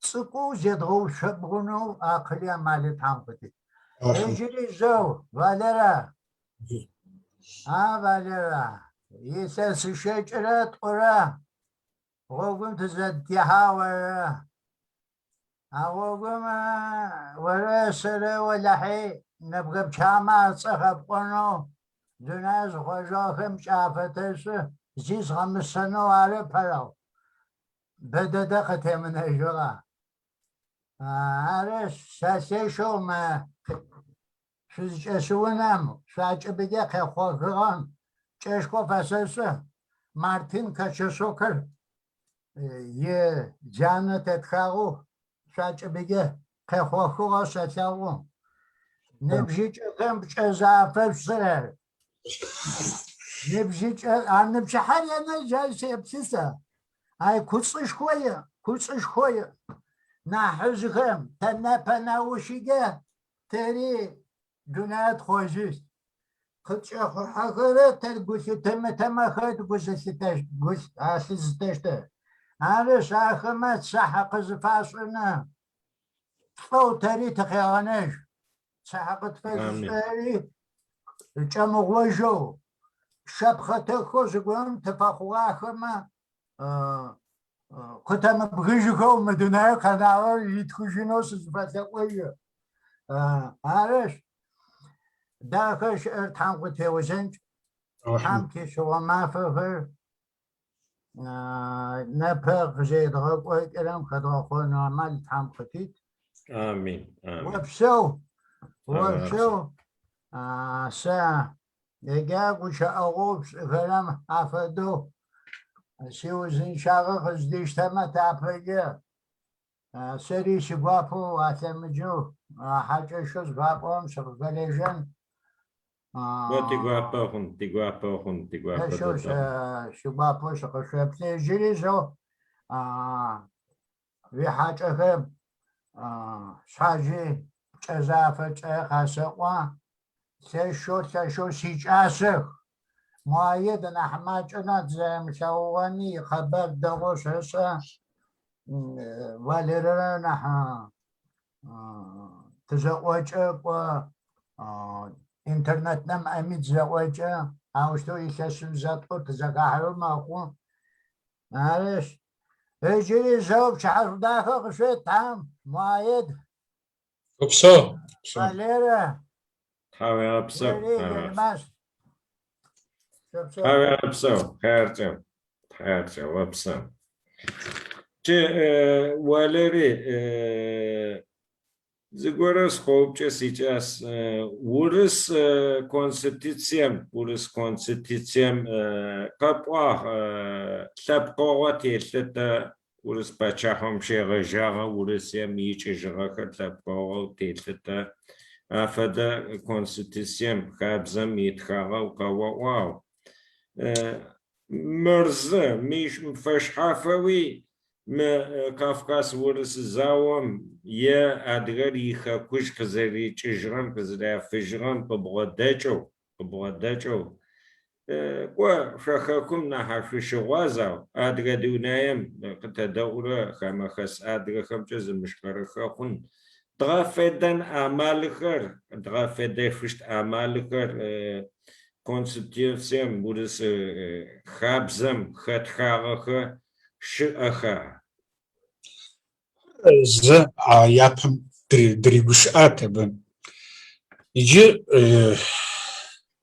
цӏыкӏоу зедгъэушъомбгъунэу акъыли амали Тхьэм къытит. Ыджыри зэу, Валера, а Валера, илъэс щэкӏырэ тӏурэ гъогум тызэдытехьагъ орэ. А гъогум орэ сэрэ олахьи нэбгырэ пчъагъэмэ ацӏэ къэпӏонэу дунаир зыхъожьыгъэхэм пкӏэ афэтэшӏы, зи згъэмысэнэу арэп ау бэ дэдэ къытемынэжьыгъа. Арышъ, сэ лъэшэу мы шъузкӏэс унэм шъуакӏыбыкӏэ къехъохыгъэм пкӏэшхо фэсэшӏы. Мартин Кочешокыр и джанэ тетхагъэу шъуакӏыбыкӏэ къехъохыгъэу сэлъэгъу. Ныбжьыкӏэхэм пкӏэ зафэшъушӏырэр. Ныбжьыкӏэ, а ныпчыхьэ ренэ джай сеплъы сэ. Ай куцӏышхо иӏ, куцӏышхо иӏ. Нахьыжъхэм тэ непэ неущыкӏэ тэри дунаир тхъожьыщт. Къыткӏэхъухьэхэрэр тэ гу лъытымытэмэ хэт гу зылъытэщт, гу алъызытэщтыр. Арышъ, ахэмэ цыхьэ къызыфашӏынэ лӏэу тэри тыкъегъэнэжь. Цыхьэ къытфэзышӏырэри кӏэмыгъожьэу, шэпхъэтэхэу зыгорэм тыфэхъугъахэмэ, къытэмыбгыжьыхэу мы дунаир къэнагъэр итхыжьынэу сызыфэлъэӏожьы. Арышъ, дахэ щыӏэр Тхьэм къытеузэнкӏ, Тхьэм тишъыгъо мафэхэр непэ къызэредгъэкӏокӏырэм хэдгъэхъонэу амал Тхьэм къытит. Амин. Опсэу, опсэу, сэ Еджа гущыӏэгъоу пшӏыхэрэм афэдэу сиузынчъагъэ къыздиштэмэ тапэкӏэ сэри сигуапэу алъэмыджэу хьакӏэщэу зыфапӏорэм сыкъыхэлэжьэн. О тигуапэ хъун, тигуапэ хъун, тигуапэ Лъэшэу сигуапэу сыкъышъоплъы. Джыри зэу Уихьакӏэхэм шъхьаджи пкӏэ зафэкӏэ къасэӏо, лъэшэу, лъэшэу сикӏасэх. Муаед нахь макӏэ нахь тызэрэмылъэгъугъэми икъэбар дэгъоу сэшӏэ. Валерэрэ нахь тызэӏокӏэ, кӏо интернет нэмыӏэми тызэӏокӏэ, аущтэу илъэсым зэ-тӏо тызэхахьэу мэхъу. Арышъ, ыджыри зэу пчыхьэшӏу дахэ къышъует Тхьэм, Муаед. Упсэу. Валерэ. Тхьауегъэпсэу. Ори, Елмаз. Шъопсэу. Тхьауегъэпсэу, хъяркӏэ, хъяркӏэ, опсэу. Джы, Валери, Зыгорэ сыкъоупчӏэ сикӏас. Урыс конституцием, урыс конституцием къэпӏуагъ лъэпкъыгъо телъытэ урыс пачъыхьэм щегъэжьагъэ Урысыем икӏыжьыгъэхэр лъэпкъыгъоу телъытэ. Афэдэ конституцием, хабзэм итхагъэу къэоӏуагъ. Мыр зы, мыщ фэшъхьафэуи. Мы Кавказ-Урыс заом е адыгэр ихэкужь къызэрикӏыжьыгъэм, къызэрафыжьыгъэм къыбгъодэкӏэу, къыбгъодэкӏэу, кӏо, шъо хэкум нахь шъущыгъуаз, ау адыгэ дунаем къытэдэӏурэ хамэхэс адыгэхэмкӏэ зымышӏэрэхэ хъун. Дгъэфедэн амалхэр, дгъэфедэшъущт амалхэр Конституцием, урыс хабзэм хэтхагъэхэ щыӏэха? Зэ а япэм дригушыӏат абы. Иджы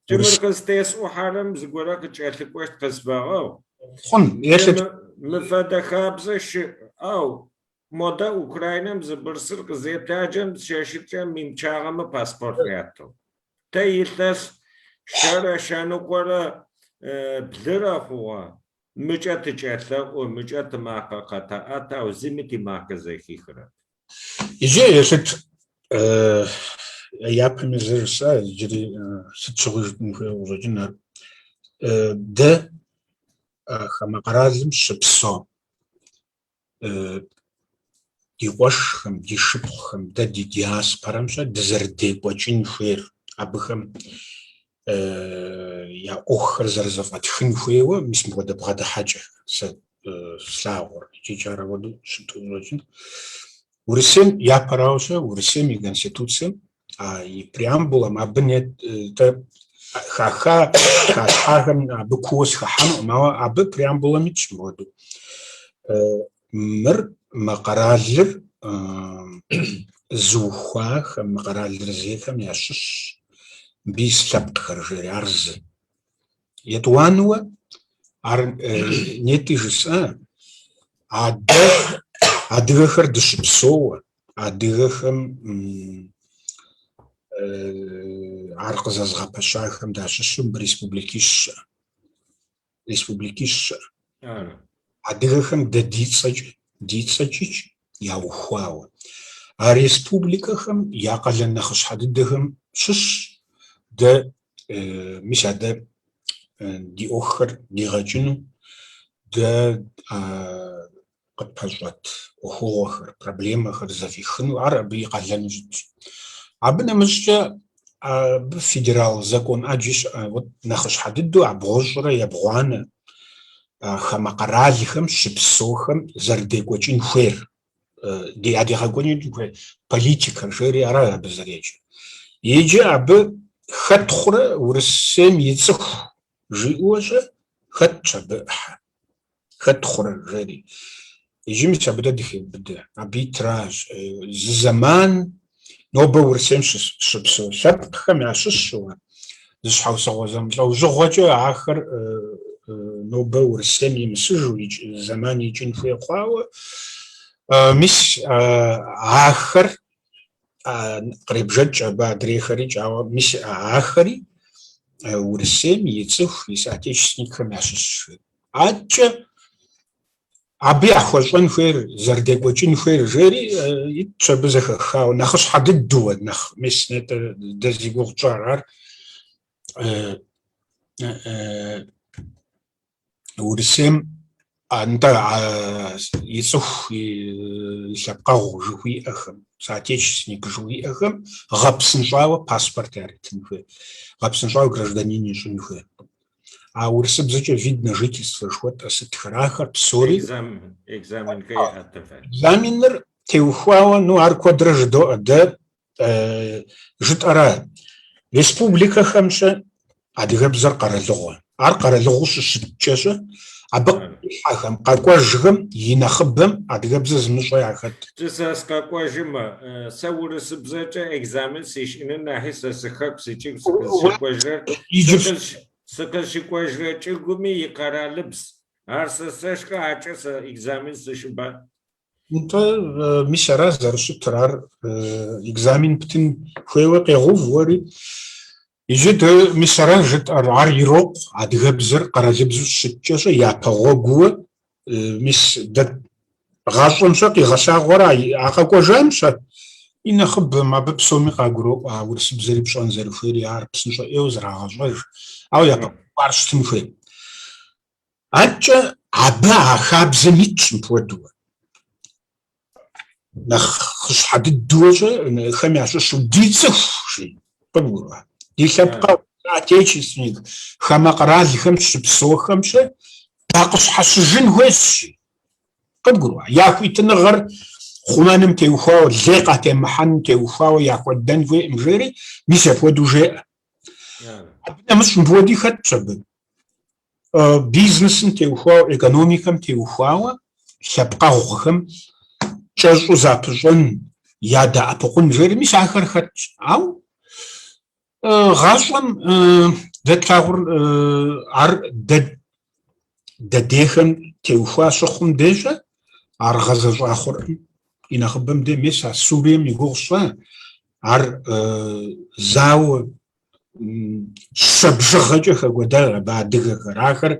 Джы мыр къызтесӏухьэрэм зыгорэ къыкӏэлъыкӏощт къысфэгъэгъу. Хъун, елъыт. Мы фэдэ хабзэ щыӏ, ау модэ Украинэм зы бырсыр къызетаджэм чэщыкӏэ мин пчъагъэмэ паспорт къятыгъ. Тэ илъэс шъэрэ шъэныкъорэ блырэ хъугъэ. Мыкӏэ тыкӏэлъэӏу, мыкӏэ тымакъэ къэтэӏэты, ау зыми тимакъэ зэхихырэп. Иджы елъыт, япэми зэ жысӏа, иджыри сыт щыгъуи жытӏэн хуейуэ къыщӏэкӏын ар. Дэ хамэ къэралым щыпсэу ди къуэшхэм, ди шыпхъухэм, дэ ди диаспорэм щэ дызэрыдекӏуэкӏын хуейр, абыхэм я ӏуэхухэр зэрызэфӏэтхын хуейуэ, мис мыпхуэдэ бгъэдыхьэкӏэ сэ слъагъур икӏи ар апхуэдэу щыту къыщӏэкӏын. Урысейм, япэрауэ щэ, Урысейм и Конституцием а и преамбулэм абы нетӏэ хаха, халъхьахэм абы кууэ сыхыхьэнукъым, ауэ абы преамбулэм итщ мыпхуэдэу. Мыр мы къэралыр зыухуахэм, мы къэралыр зейхэм ящыщщ мыбы ис лъэпкъхэр, жери ар зы. Етӏуанэуэ, ар нетӏи жысӏа, адэ адыгэхэр дыщыпсэууэ, адыгэхэм ар къызэзыгъэпэщахэм дащыщу мыбы республикищ щыӏэ. Республикищ щыӏэ. Адыгэхэм дэ ди цӏэкӏэ, ди цӏэкӏикӏ яухуауэ. А республикэхэм я къалэн нэхъыщхьэ дыдэхэм щыщщ дэ мис а дэ ди ӏуэхухэр дигъэкӏыну, дэ къытпэщӏэт ӏуэхугъуэхэр, проблемэхэр зэфӏихыну, ар абы и къалэну щытщ. Абы нэмыщӏкӏэ абы федерал закон ӏэджи щыӏэ, вот нэхъыщхьэ дыдэу а бгъущӏрэ ебгъуанэ хамэ къэралхэм щыпсэухэм зэрыдекӏуэкӏын хуейр, ди ядегъэкӏуэкӏын хуей политикэр жери ара абы зэреджэр. Иджы абы хэт хъурэ Урысейм и цӏыху жиӏэуэ-щэ, хэтщ абы ӏыхьэ. Хэт хъурэ, жери. Иджы мис абы дэ дыхеубыдэ. Абы итращ. Зы зэман нобэ Урысейм щыпсэу лъэпкъхэм ящыщу, зы щхьэусыгъуэ зэмылӏэужьыгъуэкӏэ ахэр нобэ Урысейм имысыжу зэман икӏын хуей хъуауэ, мис ахэр къребжэкӏ абы адрейхэрикӏ, ауэ мис ахэри Урысейм и цӏыху, и соотечественникхэм ящыщщ. Адэкӏэ абы яхуэщӏэн хуейр, зэрыдекӏуэкӏын хуейр жери итщ абы зэхэхауэ, нэхъыщхьэ дыдэу, нэхъ мис нетӏэ дэ зи гугъу тщӏар ар Урысейм нтӏэ и цӏыху, и лъэпкъэгъу жыхуиӏэхэм, соотечественник жыхуиӏэхэм гъэпсынщӏауэ паспорт яритын хуей, гъэпсынщӏауэ гражданин ищӏын хуей. А урысыбзэкӏэ вид на жительство жыхуэтӏэ сытхэр, ахэр псори. Экзаменхэр яӏэтыфэ. Экзаменыр теухуауэ, ну, ар куэдрэ жыдоӏэ дэ жытӏэрэ республикэхэм-щэ адыгэбзэр къэралыгъуэ. Ар къэралыгъуэу щыщыткӏэ-щэ, абы къихьэхэм, къэкӏуэжхэм и нэхъыбэм адыгэбзэ зымыщӏэ яхэт. Джы сэ сыкъэкӏуэжымэ, сэ урысыбзэкӏэ экзамен сишӏыным нахьи сэ сыхэку сичӏыгу сыкъызщыкӏожьырэр, сыкъызщыкӏожьырэ чӏыгуми икъэралыбз. Ар сэ сэшӏэ, акӏэ сэ экзамен сышӏыба. Нтӏэ, мис ара зэрыщытыр, ар экзамен птын хуейуэ къегъэув уэри. Иджы дэ мис ара жытӏэр, ар ирокъу адыгэбзэр къэралыбзэу щыщыткӏэ-щэ, япэ гъуэгууэ мис дэ гъащӏэм-щэ къигъэлъагъуэра, а къэкӏуэжам-щэ и нэхъыбэм абы псоми къагуроӏуэ а урысыбзэри пщӏэн зэрыхуейри, ар псынщӏэ ӏейуэ зрагъэщӏэж, ауэ япэ ар щытын хуей. Адэкӏэ абы а хабзэм итщ мыпхуэдэу. Нэхъыщхьэ дыдэу ящыщу ди цӏыху, жи, къыбгурыӏуа? Ди лъэпкъэгъу, соотечественник, хамэ къэралхэм щыпсэухэм щэ дакъыщхьэщыжын хуейщ, жи. Къыбгурыӏуа? Я хуитыныгъэр хъумэным теухуауэ, лей къатемыхьэным теухуауэ яхуэддэн хуейкъым, жери, мис апхуэдэу жеӏэ. Абы нэмыщӏ мыпхуэди хэтщ абы. Бизнесым теухуауэ, экономикэм теухуауэ лъэпкъэгъухэм кӏэщӏу запыщӏэн, ядэӏэпыкъун жери, мис ахэр хэтщ. Ауэ гъащӏэм дэ тлъагъур ар дэ дэдейхэм теухуа щыхъум дежэ, ар гъэзэщӏа хъуркъым. И нэхъыбэм де мис а Сурием и гугъу сщӏа, ар зауэ щэ бжыгъэкӏэ хэкӏуэда абы адыгэхэр. Ахэр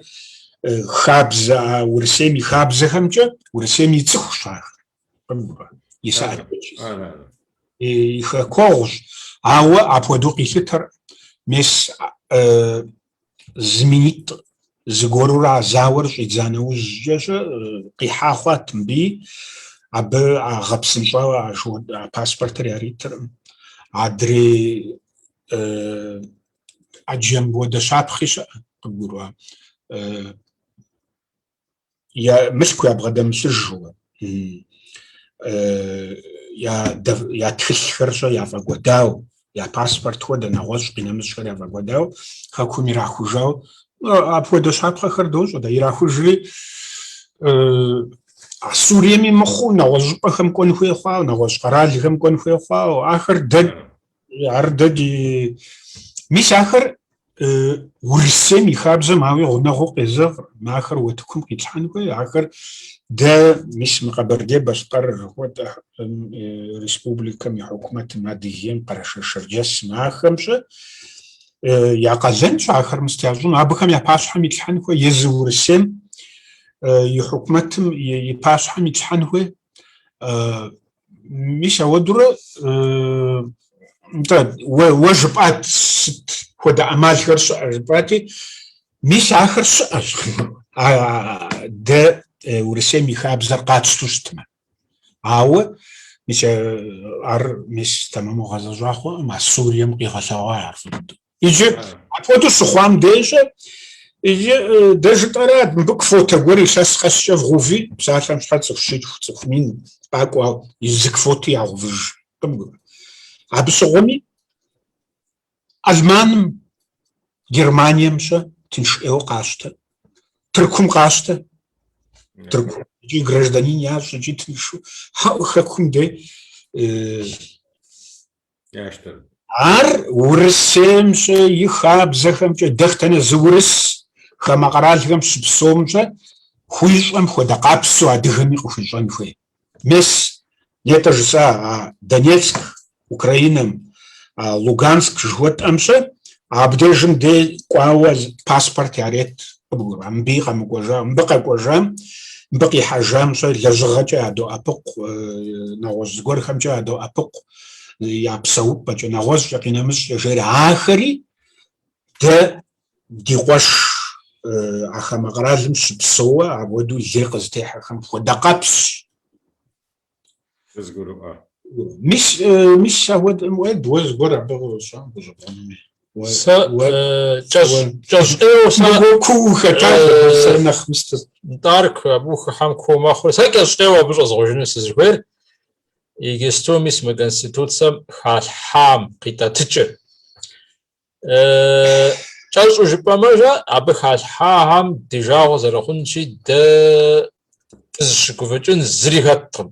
хабзэ, а Урысейм и хабзэхэмкӏэ Урысейм и цӏыхущ ахэр. И соотечественник, и хэкуэгъущ, ауэ апхуэдэу къилъытэр мес зы минитӏ зыгуэрурэ а зауэр щӏидза нэужькӏэ щэ къихьа хъуат мыбыи, абы а гъэпсынщӏауэ а паспортыр яритыркъым. Адрей ӏэджэм хуэдэ щапхъи щыӏэ, къыбгурыӏуа? Я мылъку ябгъэдэмылъыжу, я тхылъхэр щэ яфӏэкӏуэдауэ, я паспорт хуэдэ нэгъуэщӏ къинэмыщӏхэр яфӏэкӏуэдауэ, хэкум ирахужауэ. Апхуэдэ щапхъэхэр дощӏэ дэ. Ирахужри а Суриеми мыхъуу нэгъуэщӏ щӏыпӏэхэм кӏуэн хуей хъуауэ, нэгъуэщӏ къэралхэм кӏуэн хуей хъуауэ, ахэр дэ Ар дэ ди... Мис ахэр Урысейм и хабзэм ауи гъунэгъуу къезэгъыркъым, ахэр утыкум къитлъхьэн хуей, ахэр дэ мис мы Къэбэрдей-Балъкъэр жыхуэтӏэ республикэм и хьукумэтым, Адыгейм, Къэрэшей-Шэрджэсым, ахэм щэ я къалэнщ ахэр мыст ящӏыну, абыхэм я пащхьэм итлъхьэн хуей, езы Урысейм и хьукумэтым и пащхьэм итлъхьэн хуей. Мис ауэдурэ, нтӏэ, уэ, уэ жыпӏат сыт хуэдэ ӏэмалхэр щыӏэ жыпӏати, мис ахэр щыӏэщ. Дэ Урысейм и хабзэр къатщтэу щытмэ. Ауэ мис ар мис тэмэму гъэзэщӏа хъуӏым, а Сурием къигъэлъэгъуа ар фӏы дыдэу. Иджы апхуэдэу щыхъуам дежэ, иджы дэ жытӏэрат, мыбы квотэ гуэр илъэс къэскӏэ вгъуви, псалъэм щхьэ цӏыху щитху, цӏыху мин къакӏуэ, зы квоти ягъувыж. Абы щыгъуэми Алманым, Германием щэ тынш ӏейуэ къащтэ, Тыркум къащтэ, Тыркум икӏи гражданин ящӏ икӏи тыншу, хьэӏу хэкум де Ящтэр. Ар Урысейм щэ и хабзэхэмкӏэ дэтхэнэ зы урыс хамэ къэралхэм щыпсэум щэ хуищӏэм хуэдэ къабзэу адыгэми къыхуищӏэн хуей. Мес, нетӏэ жысӏа а Донецк, Украинэм, а Луганск жыхуэтӏэм щэ абдежым дей кӏуауэ паспорт ярет къыбгурыӏуа, мыбыи къэмыкӏуэжа, мыбы къэкӏуэжам, мыбы къихьэжам щэ лэжьыгъэкӏэ ядоӏэпыкъу, нэгъуэщӏ зыгуэрхэмкӏэ ядоӏэпыкъу. я псэупӏэкӏэ, нэгъуэщӏкӏэ, къинэмыщӏкӏэ жери, ахэри дэ ди къуэш а хамэ къэралым щыпсэууэ апхуэдэу лей къызытехьэхэм хуэдэ къэпсщ. Къызгурыӏуа. Мис, мис апхуэдэм уэд, уэ зыгуэр абы къыщӏэм къыщӏэпӏэнуми. Сэ кӏэщӏ ӏейуэ сэ куу хэта сэ нэхъ мыстэ. Нтӏэ ар абы ухыхьэм куу мэхъур. Сэ кӏэщӏ ӏейуэ абы щӏэзгъужыну сызыхуейр Иджысту мис мы Конституцэм халъхьам къитӏэтыкӏыр. Кӏэщӏу жыпӏэмэ, жэ, абы халъхьахэм ди жагъуэ зэрыхъунщи, дэ дызыщыгуфӏыкӏын зыри хэткъым.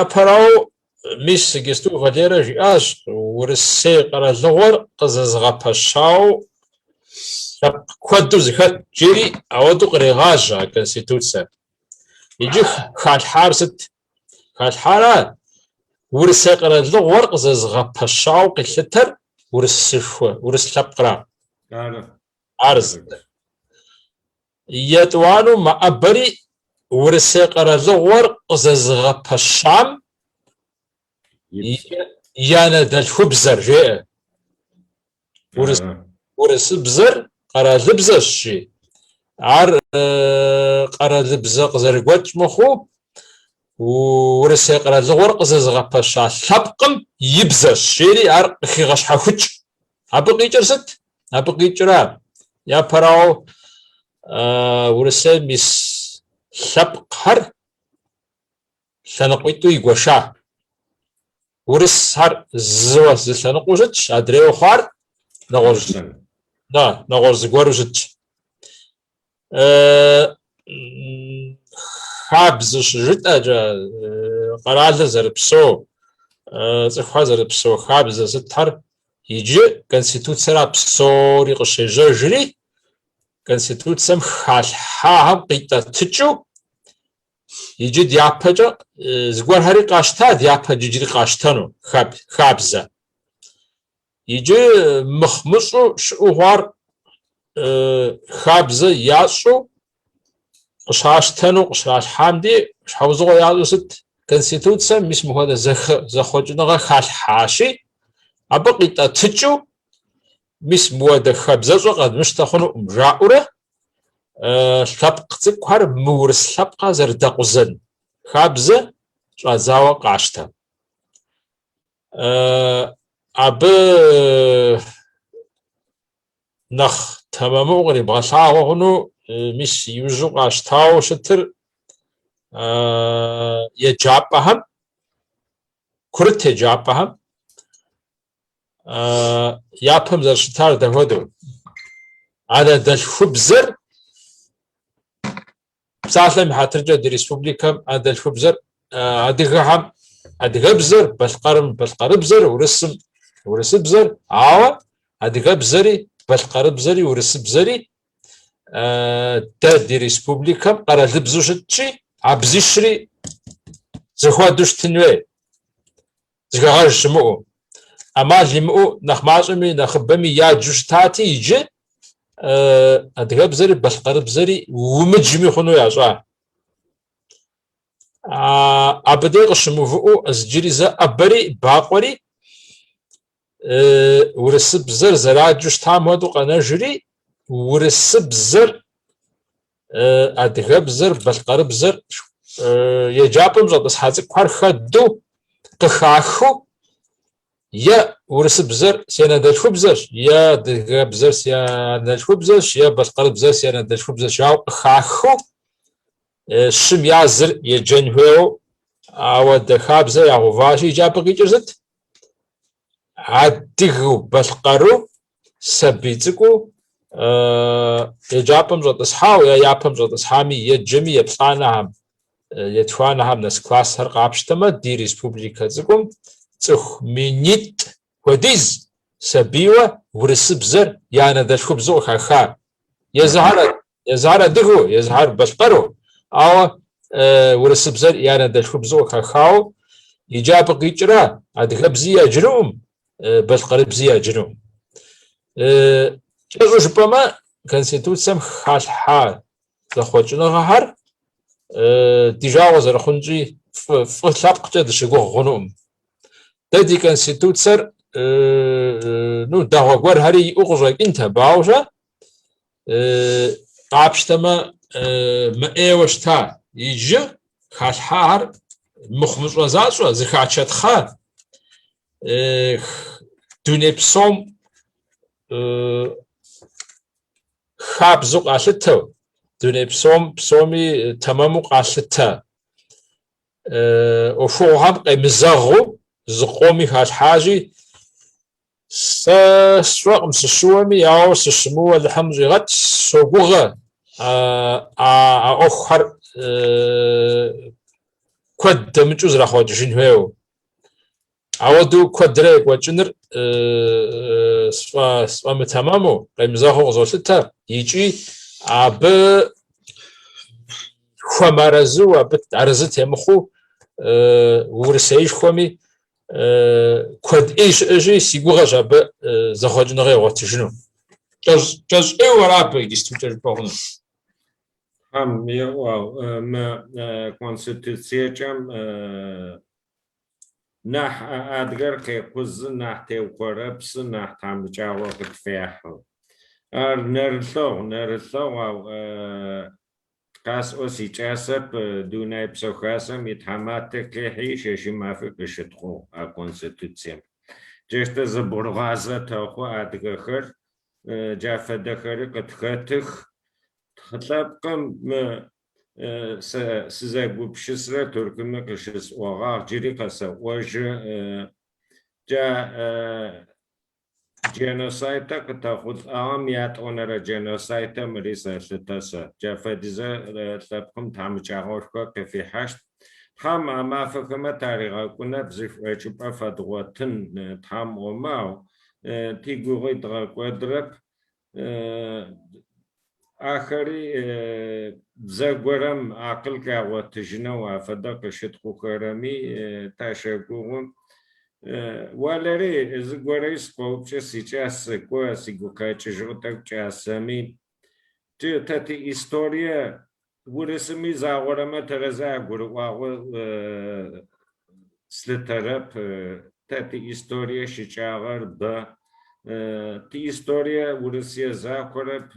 Япэрауэ, мис иджысту Валерэ жиӏащ, Урысей къэралыгъуэр къызэзыгъэпэщауэ лъэпкъ куэду зыхэт жери ауэдэу кърегъажьэ а Конституцэр. Иджы халъхьар сыт? Халъхьара? Урысей къэралыгъуэр къызэзыгъэпэщауэ къилъытэр урысышхуэ, урыс лъэпкъра. Ар зы. Етӏуанэу мэӏэбэри Урысей къэралыгъуэр къызэзыгъэпэщам и анэдэлъхубзэр, жеӏэ. Урысыбзэр къэралыбзэщ, жи. Ар къэралыбзэ къызэрыгуэкӏ мыхъуу. Урысей къэралыгъуэр къызэзыгъэпэща лъэпкъым и бзэщ, жери ар къыхегъэщхьэхукӏ. Абы къикӏыр сыт? Абы къикӏра? Япэрауэ, Урысейм ис лъэпкъхэр лъэныкъуитӏу игуэша. Урысхэр зыуэ зы лъэныкъуэу щытщ, адрейуэ хъуар нэгъуэщӏ, да, нэгъуэщӏ зыгуэру щытщ. Хабзэ щыжытӏэкӏэ, къэралыр зэрыпсэу, цӏыхухэр зэрыпсэу хабзэ сытхэр иджы Конституцэра псори къыщежьэжри, Конституцэм халъхьахэм къитӏэтыкӏыу, иджы дяпэкӏэ зыгуэрхэри къащта, дяпэкӏэ иджыри къащтэну хабзэ. Иджы мыхъмыщӏу щыӏэу хъуар хабзэ ящӏу къыщащтэну къыщралъхьам дей щхьэусыгъуэ ящӏу сыт? Конституцэм мис мыхуэдэ зэхъуэкӏыныгъэ халъхьащи, абы къитӏэтыкӏыу мис мыуэдэ хабзэщӏэ къэдмыщтэ хъунукъым жаӏэурэ лъэпкъ цӏыкӏухэр мыурыс лъэпкъхэр зэрыдакъузэн хабзэ щӏадзауэ къащтэ. Абы нэхъ тэмэму кърибгъэлъагъуэ хъуну мис иужьу къащтауэ щытыр еджапӏэхэм, курыт еджапӏэхэм япэм зэрыщытар дапхуэдэу. Анэдэлъхубзэр Псалъэм и хьэтыркӏэ ди республикэм анэдэлъхубзэр адыгэхэм адыгэбзэр, балъкъэрым балъкъэрыбзэр, урысым урысыбзэр, ауэ адыгэбзэри, балъкъэрыбзэри, урысыбзэри дэ ди республикэм къэралыбзэу щытщи, а бзищри зэхуэдэу щытын хуей. Зэхэгъэж щымыӏэу, ӏэмал имыӏэу нэхъ мащӏэми нэхъыбэми яджу щытати, иджы адыгэбзэри балъкъэрыбзэри умыджми хъуну ящӏа. Абы дей къыщымыувыӏэу иджыри зэ ӏэбэри бакъуэри урысыбзэр зэраджу щытам хуэдэу къэнэжри, урысыбзэр адыгэбзэр, балъкъэрыбзэр еджапӏэм щӏэтӏысхьа цӏыкӏухэр хэду къыхахыу е урысыбзэр си анэдэлъхубзэщ, е адыгэбзэр си анэдэлъхубзэщ, е балъкъэрыбзэр си анэдэлъхубзэщ жаӏэу къыхахыу щым я зыр еджэн хуейуэ ауэдэ хабзэ ягъэуващи, иджы абы къикӏыр сыт? Адыгэу, балъкъэру сабий цӏыкӏуу еджапӏэм щӏэтӏысхьауэ е япэм щӏэтӏысхьами, еджэми еплӏанэхэм, етхуанэхэм нэс классхэр къапщтэмэ, ди республикэ цӏыкӏум цӏыху минитӏ хуэдиз сабийуэ урысыбзэр я анэдэлъхубзэу къыхаха. Езыхэр Езыхэр адыгэу, езыхэр балъкъэру, ауэ урысыбзэр я анэдэлъхубзэу къыхахауэ, иджы абы къикӏрэ адыгэбзи яджынукъым, балъкъэрыбзи яджынукъым. Кӏэщӏу жыпӏэмэ, Конституцэм халъхьа зэхъуэкӏыныгъэхэр ди жагъуэ зэрыхъункӏи фӏы лъэпкъкӏэ дыщыгугъ хъунукъым. Дэ ди Конституцэр ну, дэгъуэ гуэрхэри иӏэу къыщӏэкӏынт абы, ауэ-щэ Къапщтэмэ, мыӏейуэ щыта. Иджы халъхьахэр мыхъумыщӏэ защӏэ, зэхачэтхъа дуней псом хабзэу къалъытэу, дуней псом псоми тэмэму къалъытэ ӏуэхугъуэхэм къемызэгъыу зыкъоми халъхьащи, Сэ сщӏэкъым сыщыуэми, ауэ сыщымыуэ Алыхьым щӏигъэкӏ, согугъэ а ӏуэхухэр куэд дэмыкӏыу зэрахъуэкӏыжын хуейуэ. Ауэдэу куэдрэ екӏуэкӏыныр сфӏэмытэмэму, къемызэгъыу къызолъытэ икӏи абы хуэмарэзыу, абы арэзы темыхъуу Урысеишхуэми Куэд ӏей щыӏэщи, си гугъэщ абы зэхъуэкӏыныгъэ игъуэтыжыну. Кӏэщӏ ӏейуэ ара абы иджыстукӏэ жыпӏэ хъуну? Тхьэм еӏуэ, мы конституциекӏэм нахь адыгэр къекъузы, нахь теукъорэпсы, нахь тхьамыкӏагъо къытфехьы. Ар нэрылъэгъу, нэрылъэгъу, ау. Къасӏо сикӏасэп, Дунэе-псо хасэм итхьаматэ къихьи чэщи мафи къыщытхъугъ а Конституцием. Джащтэ зэбгъурыгъазэ тэхъу адыгэхэр, джа фэдэхэри къытхэтых. Лъэпкъым мы сэ сызэгупшысрэ Тыркуми къыщысӏогъагъ, джыри къэсэӏожьы, джа Дженосайдэ къытэхъулӏагъэм ятӏонэрэ дженосайдэ мыри сэлъытэ сэ. Джа фэдизэ лъэпкъым тхьамыкӏагъошхо къыфихьащт. Тхьам а мафэхэмэ таригъэкӏунэп, зы шӏокӏыпӏэ фэдгъотын Тхьам ӏомэ, ау тигугъи дгъэкӏодырэп. Ахэри зэгорэм акъыл къягъотыжьынэу афэдэ къыщытхъухэрэми тащэгугъу. Валери, зыгорэи сыкъоупчӏы сикӏас, кӏо, сигукъэкӏыжьыгъ тӏэкӏу кӏасэми. Джы тэ тиисторие Урысыми загъорэмэ тэрэзэ агурыӏуагъэу слъытэрэп. Тэ тиисторие щыкӏагъэр бэ. Тиисторие Урысые закъорэп,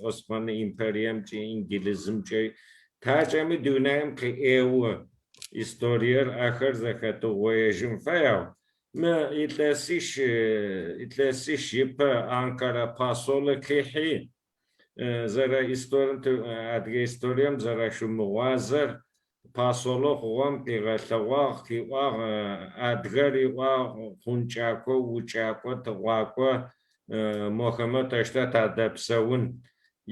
Осмэн империемкӏи, Инджылызымкӏи, такӏэми дунаим къыӏеу историер, ахэр зэхэтыугъоежьын фай, ау мы илъэсищ, илъэсищ ипэ Анкара посолы къихьи, Зэрэ адыгэ историем зэрэщымыгъуазэр посолэу хъугъэм къигъэлъэгъуагъ, къиӏуагъ, адыгэр иӏуагъ, хъункӏакӏо, укӏакӏо, тыгъуакӏо, мохэмэ тэщтэ тадэпсэун,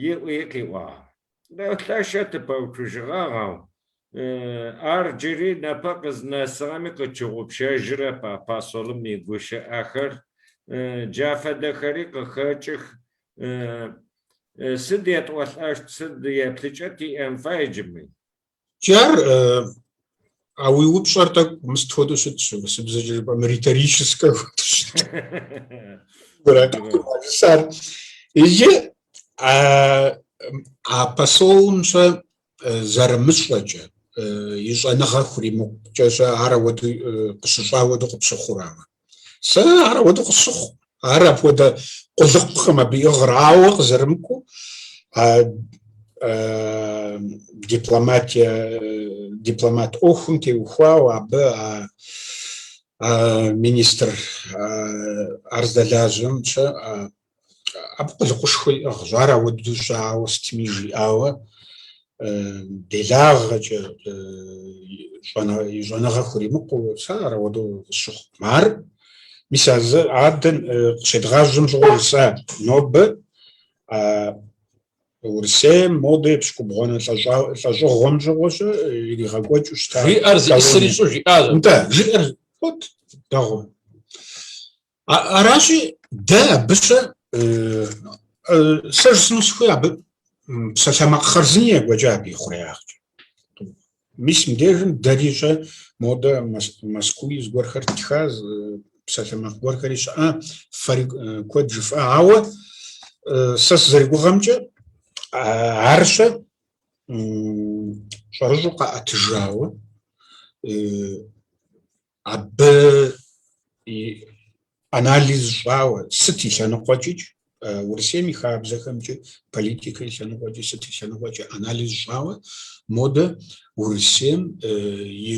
иӏуи къиӏуагъ. Лъэшэ тыпэуцужьыгъагъ, ау ар джыри непэ къызнэсыгъэми къытщыгъупшэжьырэп а посолым игущыӏэхэр. Джа фэдэхэри къыхэкӏых. Сыд етӏолӏэщт, сыд еплъыкӏэ тиӏэн фай джыми? Джы ар а уи упщӏэр тӏэкӏу мыст хуэдэу щытщ, урысыбзэкӏэ жыпӏэмэ, риторическэ хуэдэу щыт. Ар иджы а посолым-щэ зэрымыщӏэкӏэ, и щӏэныгъэ хуримыкъукӏэ-щэ ар ауэдэу къыщыщӏа хуэдэу къыпщыхъурауэ. Сэ ар ауэдэу къысщыхъу. Ар апхуэдэ къулыкъукъым абы иӏыгъыр, ауэ къызэрымыкӏуэу дипломатие, дипломат ӏуэхум теухуауэ абы а министр ар здэлажьэм-щэ абы къулыкъушхуэ иӏыгъщ. Ар ауэдэу щӏауэ сытми жиӏауэ делагъэкӏэ и щӏэныгъэ хуримыкъуу, сэ ар ауэдэу къысщыхъукъым. Ар мис а зы адэм къыщедгъажьэм щыгъуэ жысӏа нобэ Урысейм модэ епщыкӏубгъуанэ лӏэщӏыгъуэм щыгъуэ-щэ иригъэкӏуэкӏыу щыта. Жиӏэр зиӏысыр ищӏу жиӏащ. Нтӏэ, жиӏэр вот дэгъуэ. Аращи, дэ абы-щэ сэ жысӏэну сыхуей абы псалъэмакъ хъарзыни екӏуэкӏа абы и хъуреягъкӏэ. Мис мыбдежым дэри-щэ модэ Мэзкууи зыгуэрхэр ттха, псалъэмакъ гуэрхэри щыӏа, фэри куэд жыфӏа. Ауэ сэ сызэригугъэмкӏэ, ар-щэ щӏэрыщӏэу къаӏэтыжауэ, Абы и анализ щӏауэ, сыт и лъэныкъуэкӏикӏ, Урысейм и хабзэхэмкӏи, политикэ и лъэныкъуэкӏи, сыт и лъэныкъуэкӏи анализ щӏауэ, модэ Урысейм и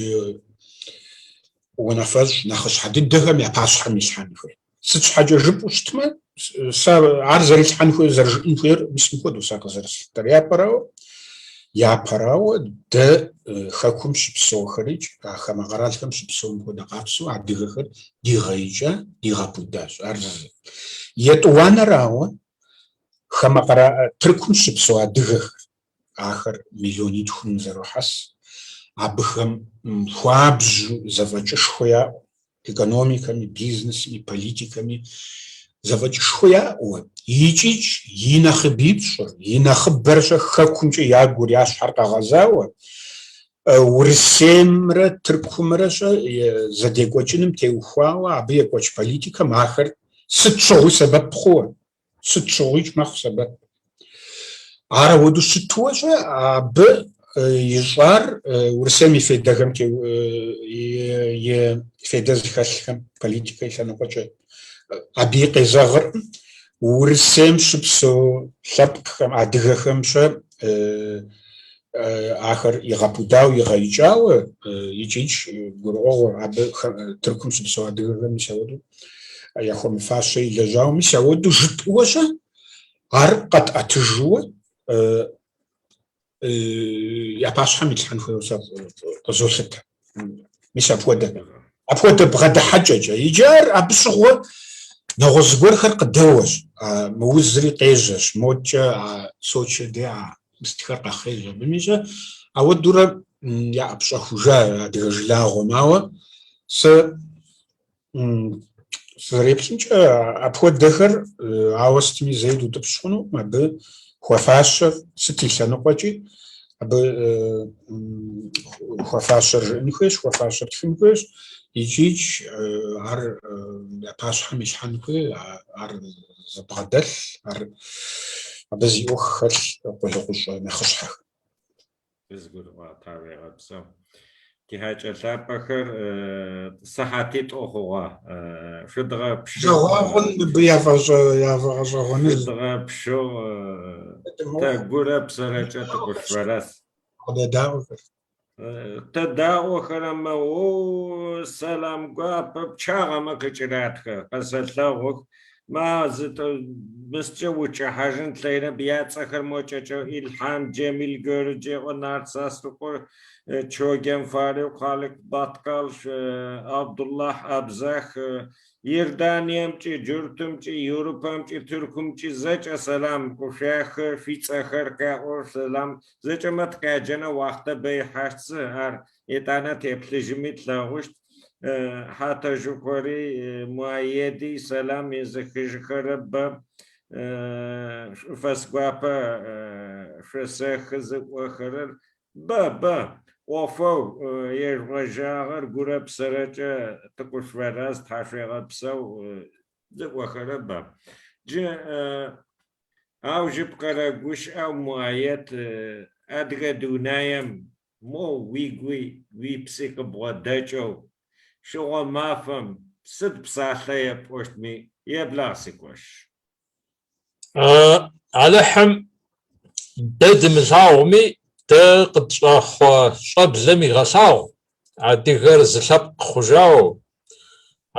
унафэщӏ нэхъыщхьэ дыдэхэм я пащхьэм илъхьэн хуей. Сыт щхьэкӏэ жыпӏэу щытмэ, сэ ар зэрилъхьэн хуейр, зэрыжыӏэн хуейр мис мыпхуэдэу сэ къызэрыслъытэр. Япэрауэ, япэрауэ дэ хэкум щыпсэухэрикӏ, а хамэ къэралхэм щыпсэум хуэдэ къабзэу адыгэхэр дигъэикӏа, дигъэпудащ. Ар зы. Етӏуанэрауэ, хамэ къэра-, Тыркум щыпсэу адыгэхэр, ахэр миллионитхум зэрохьэс, абыхэм хуабжьу зэфӏэкӏышхуэ яӏэу, экономикэми, бизнесми, политикэми зэфӏэкӏышхуэ яӏэу, икӏикӏ и нэхъыбипщӏыр, и нэхъыбэр-щэ хэкумкӏэ я гур, я щхьэр къэгъэзауэ, Урысеймрэ Тыркумрэ-щэ зэдекӏуэкӏыным теухуауэ абы екӏуэкӏ политикэм ахэр сыт щыгъуи сэбэп хъууэ. Сыт щыгъуикӏ мэхъу сэбэп. Ар ауэдэу щытуэ-щэ абы ищӏар Урысейм и фейдэхэм и фейдэ зыхэлъхэм политикэ и лъэныкъуэкӏэ абыи къезэгъыркъым. Урысейм щыпсэу лъэпкъхэм, адыгэхэм-щэ. Ахэр игъэпудауэ, игъэикӏауэ, икӏикӏ гурыӏуэгъуэ абы Тыркум щыпсэу адыгэхэм мис ауэдэу яхуэмыфащэ илэжьауэ, мис ауэдэу жытӏэуэ-щэ, ар къэтӏэтыжуэ я пащхьэм итлъхьэн хуейуэ сэ къызолъытэ. Мис апхуэдэ. Апхуэдэ бгъэдыхьэкӏэкӏэ. Иджы ар абы щыгъуэ нэгъуэщӏ зыгуэрхэр къыдэуэщ, мы узри къежьэщ, модкӏэ а Сочэ де а мыстхэр къэхъейщ абыми-щэ. Ауэдурэ яӏэпщӏэхужа адыгэ жылагъуэм, ауэ сэ Сызэреплъымкӏэ, апхуэдэхэр ауэ сытми зэи дутӏыпщ хъунукъым, абы хуэфащэр сыт и лъэныкъуэкӏи, абы хуэфащэр жыӏэн хуейщ, хуэфащэр тхын хуейщ, икӏикӏ ар я пащхьэм илъхьэн хуей, ар зыбгъэдэлъ, ар абы зи ӏуэху хэлъ къулыкъущӏэ нэхъыщхьэхэр. Къызгурыӏуа, тхьауегъэпсэу. Тихьакӏэ лъапӏэхэр сыхьатитӏу хъугъэ. Шъудгъэпщыгъ. Жагъуэгъун мыбы яфӏэгъэщӏэгъуэныр. Шъудгъэпщыгъ. Тэ гурэ псэрэкӏэ тыкъышъуфэраз. Къыдэдаӏуэхэр. Тэ даӏохэрэмэ, о, сэлам гуапэ пчъагъэмэ къыкӏыратхэ, къэсэлъэгъух. Ма зы мысткӏэ учӏэхьажьын плъэкӏынэп, яцӏэхэр мо кӏэкӏэу Илхьан, Джемил Гөрүджи, Нарт Сасрыкъо, Чоген Фарук, Халик Баткал, Абдуллахь Абзах, Иорданиемкӏи, Джуртымкӏи, Европэмкӏи, Тыркумкӏи зэкӏэ сэлам къышъуяхы, шъуицӏэхэр къяӏо, сэлам. Зэкӏэмэ тыкъяджэнэу уахътэ бэ ихьащтзы, ар етӏанэ теплъыжьыми тлъэгъущт. Хьатэжъыкъори, Муаеди сэлам езыхыжьыхэрэ бэ. Шӏуфэс гуапэ шъосэхы зыӏохэрэр бэ, бэ. ӏофэу ежъугъэжьагъэр гурэ псэрэкӏэ тыкъышъуфэраз, тхьашъуегъэпсэу зыӏохэрэ бэ. Джы аужыпкъэрэ гущыӏэу Муаед адыгэ дунаем Моу уигуи уипси къыбгъодэкӏэу, шъыгъо мафэм сыд псалъэ епӏощтми, еблагъ, сикъош. Алыхьым дэ дымылъагъуми, дэ къытщӏэхъуэ щӏэблэм игъэлъагъу адыгэр зы лъэпкъ хъужауэ,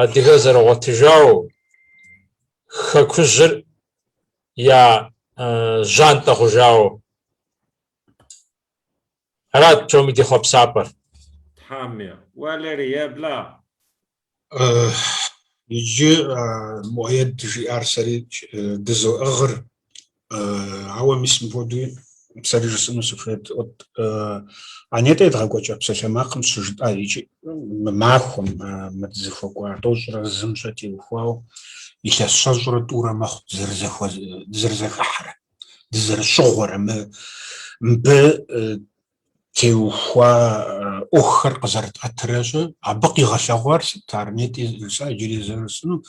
адыгэр зэрыгъуэтыжауэ, хэкужьыр я жьантӏэ хъужауэ. Арат псоми ди хъуэпсапӏэр. Тхьэм еӏу. Валерий, еблагъ. Иджы Муаед жиӏар сэри дызоӏыгъыр, ауэ мис мыпхуэдэуи сэри жысӏэну сыхуейт. Вот а нетӏэ едгъэкӏуэкӏа псалъэмакъым щыжытӏа икӏи мы махуэм, мы дызыхуэкӏуа тӏощӏрэ зым щэ теухуауэ илъэс щэщӏрэ тӏурэ мэхъу дызэрызэхыхьэрэ. дызэрыщыгъуэрэ мы мыбы теухуа ӏуэхухэр къызэрытӏэтрэщӏэ, абы къигъэлъэгъуар сыт? Ар нетӏи жысӏа, иджыри зэ жысӏэну.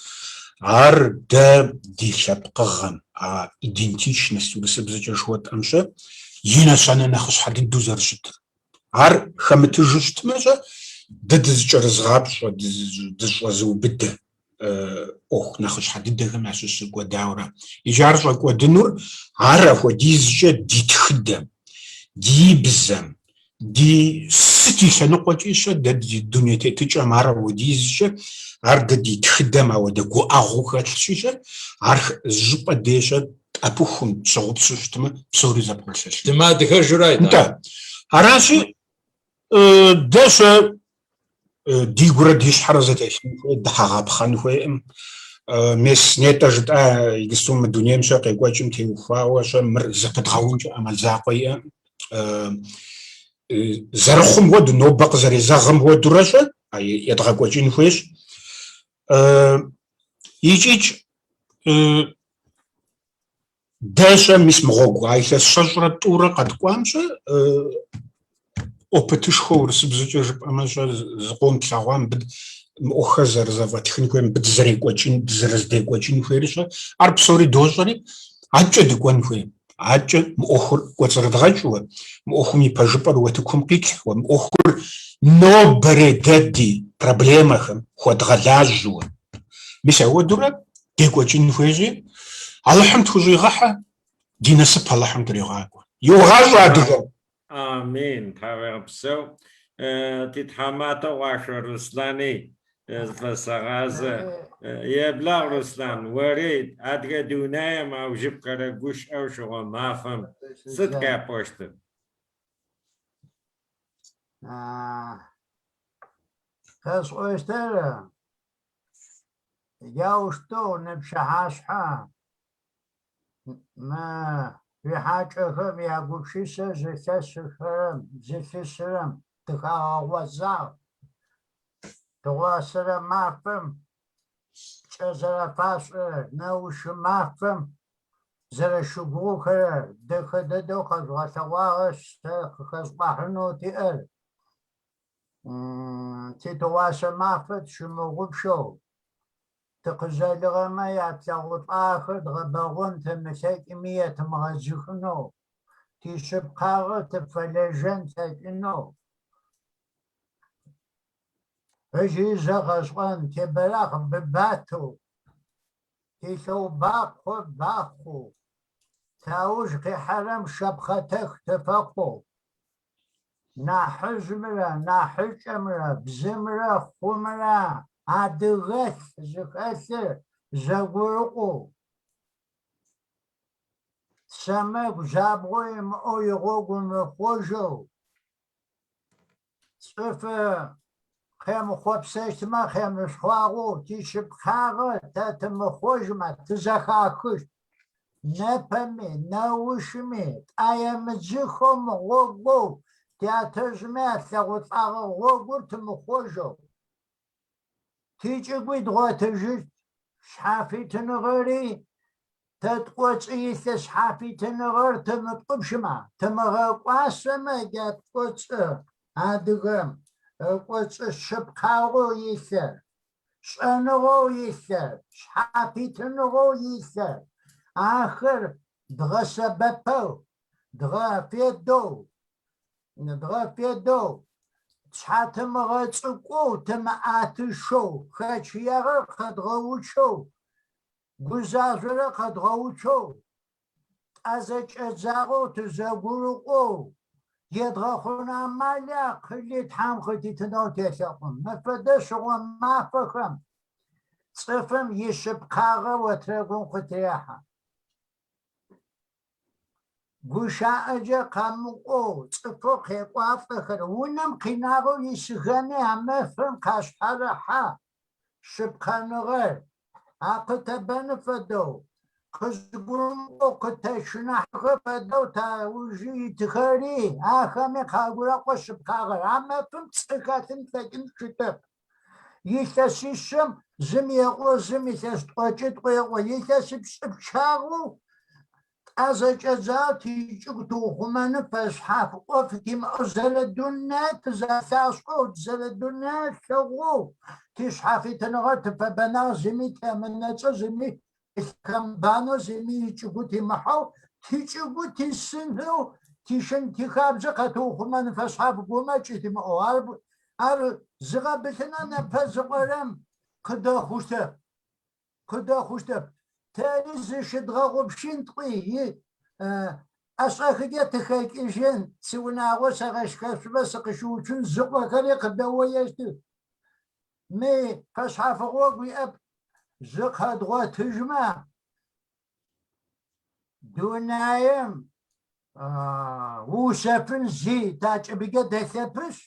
Ар дэ ди лъэпкъыгъэм, а идентичность урысыбзэкӏэ жыхуэтӏэм щэ, и нэщэнэ нэхъыщхьэ дыдэу зэрыщытыр. Ар хэмытыжу щытмэ-щэ, дэ дызыкӏэрызгъапщӏэ, дыщӏэзыубыдэ ӏуэху нэхъыщхьэ дыдэхэм ящыщыр кӏуэдауэрэ. Иджы ар щӏэкӏуэдынур ар апхуэдизкӏэ ди тхыдэм, ди бзэм, ди сыт и лъэныкъуэкӏи щэ дэ ди дуней тетыкӏэм ар апхуэдизкӏэ, ар дэ ди тхыдэм ауэдэ гуӏэгъуу хэлъщи щэ, ар зыщӏыпӏэ дей щэ тӏэпыхум тщыгъупщэу щытмэ, псори зэпкърылъэлъын. Дымыадыгэжурэ итӏанэ. Нтӏэ. Аращи, дэ щэ Ди гурэ ди щхьэрэ зэтелъын хуей, дыхьэгъэпхъэн хуейкъым. Мес нетӏэ жытӏа иджысту мы дунейм щэ къекӏуэкӏым теухуауэ щэ мыр зэпыдгъэункӏэ ӏэмал закъуэ иӏэкъым. Зэрыхъум хуэдэу, нобэ къызэрезэгъым хуэдэурэ щэ едгъэкӏуэкӏын хуейщ. Икӏикӏ Дэ щэ мис мы гъуэгу а илъэс щэщӏрэ тӏурэ къэткӏуам щэ опытышхуэ урысыбзэкӏэ жыпӏэмэ щэ зыкъом тлъэгъуа мыбы мы ӏуэхухэр зэрызэфӏэтхын хуейр, мыбы дызэрекӏуэкӏын, дызэрыздекӏуэкӏын хуейри щэ, ар псори дощӏэри, адэкӏэ дыкӏуэн хуей. Адэкӏэ мы ӏуэхур кӏуэцӏрыдгъэкӏыуэ, мы ӏуэхум и пэжыпӏэр уэтыкум къитлъхьуэ, мы ӏуэхур нобэрей дэ ди проблемэхэм хуэдгъэлажьэуэ. Мис ауэдурэ декӏуэкӏын хуейщи, Алыхьым тхущӏигъэхьэ, ди насып Алыхьым дригъакӏуэ. Иугъащӏэ адыгэм! Амин, тхьауегъэпсэу. Титхьаматэ Гъуашъо Руслъани зыфэсэгъазэ. Еблагъ, Руслъан, ори адыгэ дунаем аужыпкъэрэ гущыӏэу шъыгъо мафэм сыд къяпӏощтыр? Къэсӏощтыр джаущтэу ныпчыхьашъхьэ Мы шъуихьакӏэхэм ягупшысэ зылъэсыхэрэм, зылъысырэм тыхагъэгъозагъ. Тыгъуасэрэ мафэм пкӏэ зэрэфашӏырэр, неущы мафэм зэрэщыгугъухэрэр дэхэ дэдэу къэжъугъэлъэгъуагъэшъ, сэ къыхэзгъахьынэу тиӏэр титыгъуасэ мафэ тщымыгъупшэу, Тыкъызэлыгъэмэ ятлъэгъулӏахэр дгъэбэгъон тымылъэкӏыми етымыгъэдзыхынэу, тишъыпкъагъэ тыфэлэжьэн тлъэкӏынэу ыджыри зэ къэсӏон, тибыракъ быбатэу, тилъэубакъо бахъоу, тауж къихьэрэм шэпхъэтэх тыфэхъоу, Нахьыжъымрэ нахьыкӏэмрэ, бзымрэ хъумрэ адыгэлъ зыхэлъыр зэгурыӏоу, сэмэгу жьабгъо имыӏэу игъогу мыхъожьэу, цӏыф къемыхъопсэщтмэ къемышъхъуагъэу тишъыпкъагъэ тэ тымыхъожьмэ тызэхахыщт. Непэми, неущми тӏаемыдзыхэу мы гъогоу тятэжъмэ ялъэгъулӏагъэ гъогур тымыхъожьэу, тичӏыгуи дгъотыжьыщт, шъхьафитыныгъэри тэ ткӏоцӏы илъы шъхьафитыныгъэр тымытӏупщымэ, тымыгъэкӏуасэмэ джа ткӏоцӏы адыгэм ыкӏоцӏы шъыпкъагъэу илъыр шӏэныгъэу илъыр, шъхьафитыныгъэу илъыр, ахэр дгъэсэбэпэу, дгъэфедэу, дгъэфедэу, тшъхьэ тымыгъэцӏыкӏоу, тымыӏатышэу, хэчыягъэр къэдгъэуцоу, гузажъорэ къэдгъэуцоу, Тӏэ зэкӏэдзагъэу тызэгурыӏоу, едгъэхъун амали акъыли Тхьэм къытитынэу телъэӏу. Мы фэдэ шъыгъо мафэхэм цӏыфым ишъыпкъагъэ отрэгум къытехьэ. Гущыӏэкӏэ къэмыкӏоу цӏыфэу къекӏуалӏэхэр унэм къинагъэу исыхэми а мафэм къашъхьарэхьэ. Шъыпкъэныгъэр, а къытэбэны фэдэу, къызгурымыӏоу къытэщынахьыхэ фэдэу таужы итыхэри, ахэми къагурэӏо шъыпкъагъэр. А мафэм пцӏы хэлъын плъэкӏын щытэп. Илъэсишъэм зым еӏо, зым илъэс тӏокӏитӏу еӏо, илъэсипшӏы пчъагъэу Тӏэ зэкӏэдзагъэу тичӏыгу тыухъумэным фэшъхьаф ӏоф тимыӏэу зэрэдунай тызэлъашӏэу, зэрэдунай тлъэгъоу тишъхьафитыныгъэ тыфэбэнагъ, зыми темынэцӏэу, зыми тылъхэмыбанэу, зыми ичӏыгу тимыхьэу, тичӏыгу тисынэу, тишэн тихабзэ къэтыухъумэным фэшъхьаф гумэкӏи тимыӏэу. Ар ар зыгъэбылъынэу непэ зыӏорэм къыдэхъущтэп. Къыдэхъущтэп. Тэри зыщыдгъэгъупшын тӏуи, ӏэшӏэхыкӏэ тыхэкӏыжьын, сиунагъо сэгъэшхэшъумэ сыкъыщыуцун зыӏохэри къыдэоещтых. Мы фэшъхьаф гъогу иӏэп, зыкъэдгъотыжьмэ, дунаим уушъэфын зи такӏыбыкӏэ дэлъэпышъ,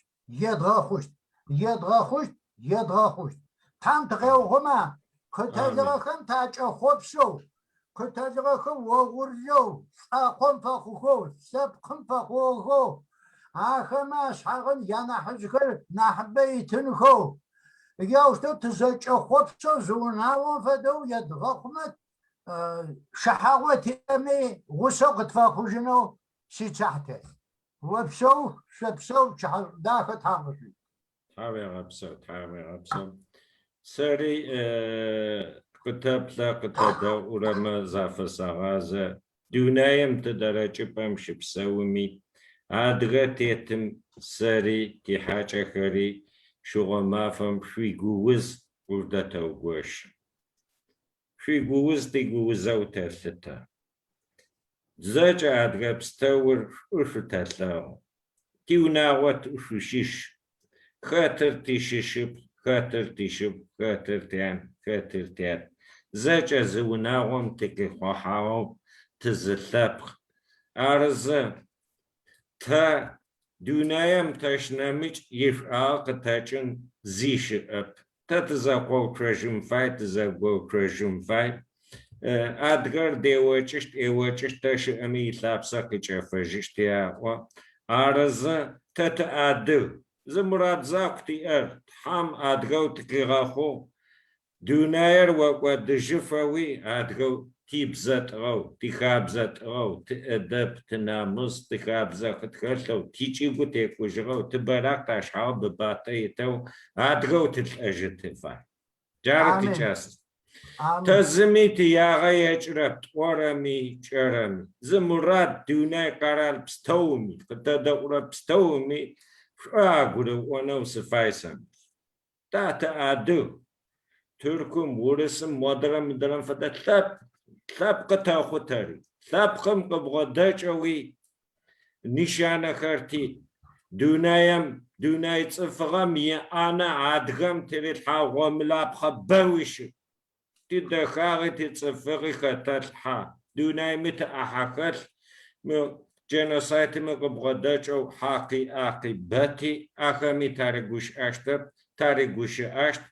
едгъэхъущт, едгъэхъущт, едгъэхъущт. Тхьэм тыкъеухъумэ, къытэлыгъэхэм такӏэхъопсэу, къытэлыгъэхэм огъурлэу, лӏакъом фэхъухэу, лъэпкъым фэхъугъэхэу, ахэмэ ашъхьагъын янахьыжъхэр нахьыбэ итынхэу, джаущтэу тызэкӏэхъопсэу зы унагъом фэдэу едгъэхъумэ, шыхьагъо тиӏэми гъусэу къытфэхъужьынэу сицыхь телъ. Опсэу, шъопсэу, пчыхьэшӏу дахэ Тхьэм къышъуит. Тхьауегъэпсэу, тхьауегъэпсэу. Сэри къытэплъэ, къытэдэӏурэмэ зафэсэгъазэ. Дунаим тыдэрэ чӏыпӏэм щыпсэуми, адыгэ тетым сэри, тихьакӏэхэри шъыгъо мафэм шъуигууз къыжъудэтэугощы. Шъуигууз тигуузэу тэлъытэ. Зэкӏэ адыгэ пстэур шӏу шъутэлъэгъу. Тиунагъо шъущыщ. Хэтыр тишышыпхъу, хэтыр тишыпхъу, хэтыр тян, хэтыр тят. Зэкӏэ зы унагъом тыкъихъухьагъэу тызылъэпкъ. Арызы, тэ дунаем тэщ нэмыкӏ ишӏуагъэ къытэкӏын зи щыӏэп. Тэ тызэкъоуцожьын фай, тызэгоуцожьын фай. Адыгэр деокӏыщт, еокӏыщт, тэ щыӏэми илъапсэ къыкӏэфэжьыщт яӏо. Арызы, тэ тыадыг. Зы мурад закъу тиӏэр, Тхьэм адыгэу тыкъигъэхъугъ. Дунаер окӏодыжьыфэуи адыгэу тибзэ тӏыгъэу, тихабзэ тӏыгъэу, тиӏэдэб, тинамыс, тихабзэ къытхэлъэу, тичӏыгу текӏужьыгъэу, тибэракъ ташъхьагъ быбатэ итэу адыгэу тылӏэжьы тыфай. Джары тикӏас. Тэ зыми тиягъэ екӏырэп, тӏорэми, тшӏэрэми. Зы мурад дунай къэрал пстэуми, къытэдэӏурэ пстэуми шӏу агурыӏонэу сыфай сэ. Тэ тыадыг. Тыркум, урысым, модрэм мыдрэм фэдэ лъэпкъ, лъэпкъы тэхъу тэри. Лъэпкъым къыбгъодэкӏэуи нишанэхэр тиӏ. Дунаем, дунай цӏыфыгъэм иӏанэ адыгэм тырилъхьагъ гъомылапхъэ бэуи щыӏ. Тидэхагъи тицӏыфыгъи хэтэлъхьэ, дунайми тыӏахьэхэлъ, мы дженосайтми къыбгъодэкӏэу хьакъи ӏакъи бэ тиӏ, ахэми тарыгущыӏэщтэп, тарыгущыӏэщт,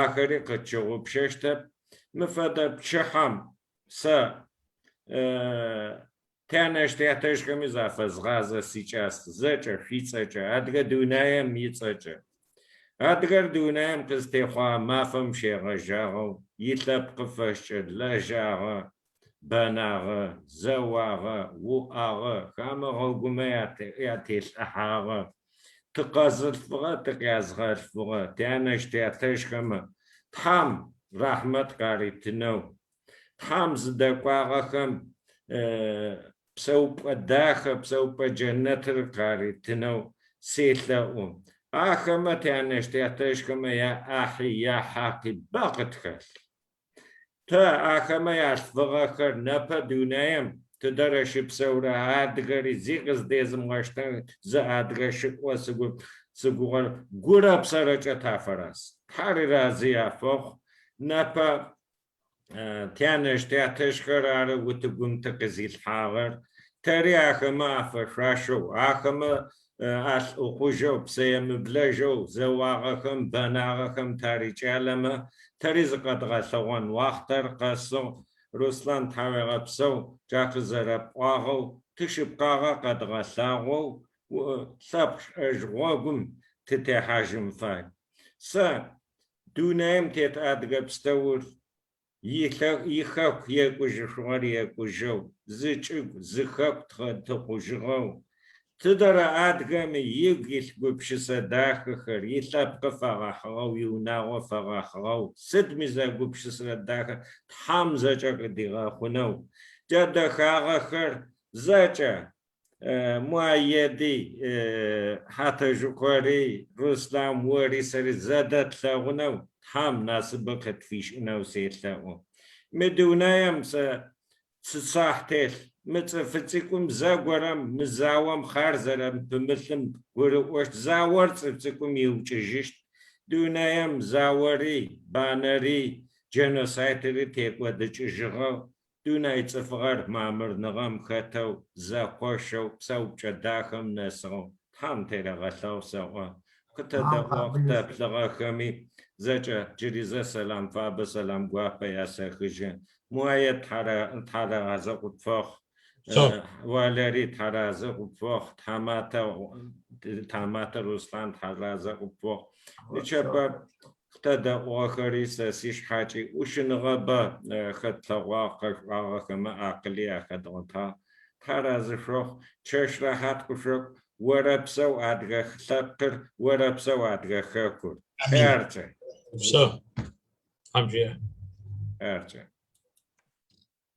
ахэри къытщыгъупшэщтэп. Мы фэдэ пчыхьэм сэ Тянэжъ-тятэжъхэми зафэзгъазэ сикӏас, зэкӏэ, шъуицӏэкӏэ, адыгэ дунаем ицӏэкӏэ. Адыгэр дунаем къызтехъуагъэ мафэм щегъэжьагъэу илъэпкъы фэшӏкӏэ лэжьагъэ, бэнагъэ, зэуагъэ, уӏагъэ, хамэ гъогумэ ятелӏыхьагъэ. Тыкъэзылъфыгъэ, тыкъязгъэлъфыгъэ тянэжъ-тятэжъхэмэ Тхьам рахьмэт къаритынэу Тхьам зыдэкӏуагъэхэм псэупӏэ дахэ, псэупӏэ джэнэтыр къаритынэу селъэӏу. Ахэмэ тянэжъ-тятэжъхэмэ яӏахьи, яхьакъи бэ къытхэлъ. Тэ ахэмэ ялъфыгъэхэр непэ дунаим тыдэрэ щыпсэурэ адыгэри зи къыздезымыгъэштэн зы адыгэ щыӏэу сыгугъэрэп, гурэ псэрэкӏэ тафэраз. Тхьэри разы яфэхъу. Непэ Тянэжъ-тятэжъхэр ары утыгум тыкъызилъхьагъэр. Тэри ахэмэ афэшъуашэу, ахэмэ алӏыхъужьэу, псэемыблэжьэу зэуагъэхэм, бэнагъэхэм тарикӏалэмэ, тэри зыкъэдгъэлъэгъон уахътэр къэсыгъ. Руслъан, тхьауегъэпсэу, джа къызэрэпӏуагъэу, тишъыпкъагъэ къэдгъэлъагъоу лъэпкъ шӏэжь гъогум тытехьажьын фай. Сэ Дунаим тет адыгэ пстэур ихэку екӏужьышъугъэр екӏужьэу, зы чӏыгу, зы хэку тыхъужьыгъэу, тыдэрэ адыгэми игу илъ гупшысэ дахэхэр, илъэпкъы фэгъэхьыгъэу, иунагъо фэгъэхьыгъэу, сыдми зэгупшысэрэ дахэр Тхьэм зэкӏэ къыдигъэхъунэу, джа дэхагъэхэр зэкӏэ Муаеди, Хьатэжъукъори, Руслъан, ори сэри зэдэтлъэгъунэу Тхьэм насыбэ къытфишӏынэу селъэӏу. Мы дунаем сэ сицахь телъ. Мы цӏыфы цӏыкӏум зэгорэм мы заом хъар зэрэпымылъым гурыӏощт, заор цӏыф цӏыкӏум иукӏыжьыщт. Дунаем заори, банэри, дженосайтри текӏодыкӏыжьыгъэу Дунай цӏыфыгъэр мамырныгъэм хэтэу, зэкъошэу, псэупкӏэ дахэм нэсыгъэу Тхьэм терегъэлъэгъу сэӏо. Къытэдэӏугъэ, къытэплъыгъэхэми зэкӏэ джыри зэ сэлам фабэ, сэлам гуапэ ясэхыжьы. Муаед тхьаразэ къыпфэхъу. Валери тхьаразэ къыпфэхъу. Тхьаматэ, тхьаматэ Руслъан тхьаразэ къыпфэхъу. Нычэпэ Къытэдэӏугъэхэри сэ сишъхьакӏи ӏушыныгъэ бэ хэтлъэгъуагъ, къэшъуӏуагъэхэмэ акъыли ахэдгъотагъ. Тхьаразэ шъохъу, чэщ рэхьат къышъокӏу, орэпсэу адыгэ лъэпкъыр, орэпсэу адыгэ хэкур. Хъяркӏэ. Упсэу. Тхьэм жиӏэ. Хъяркӏэ.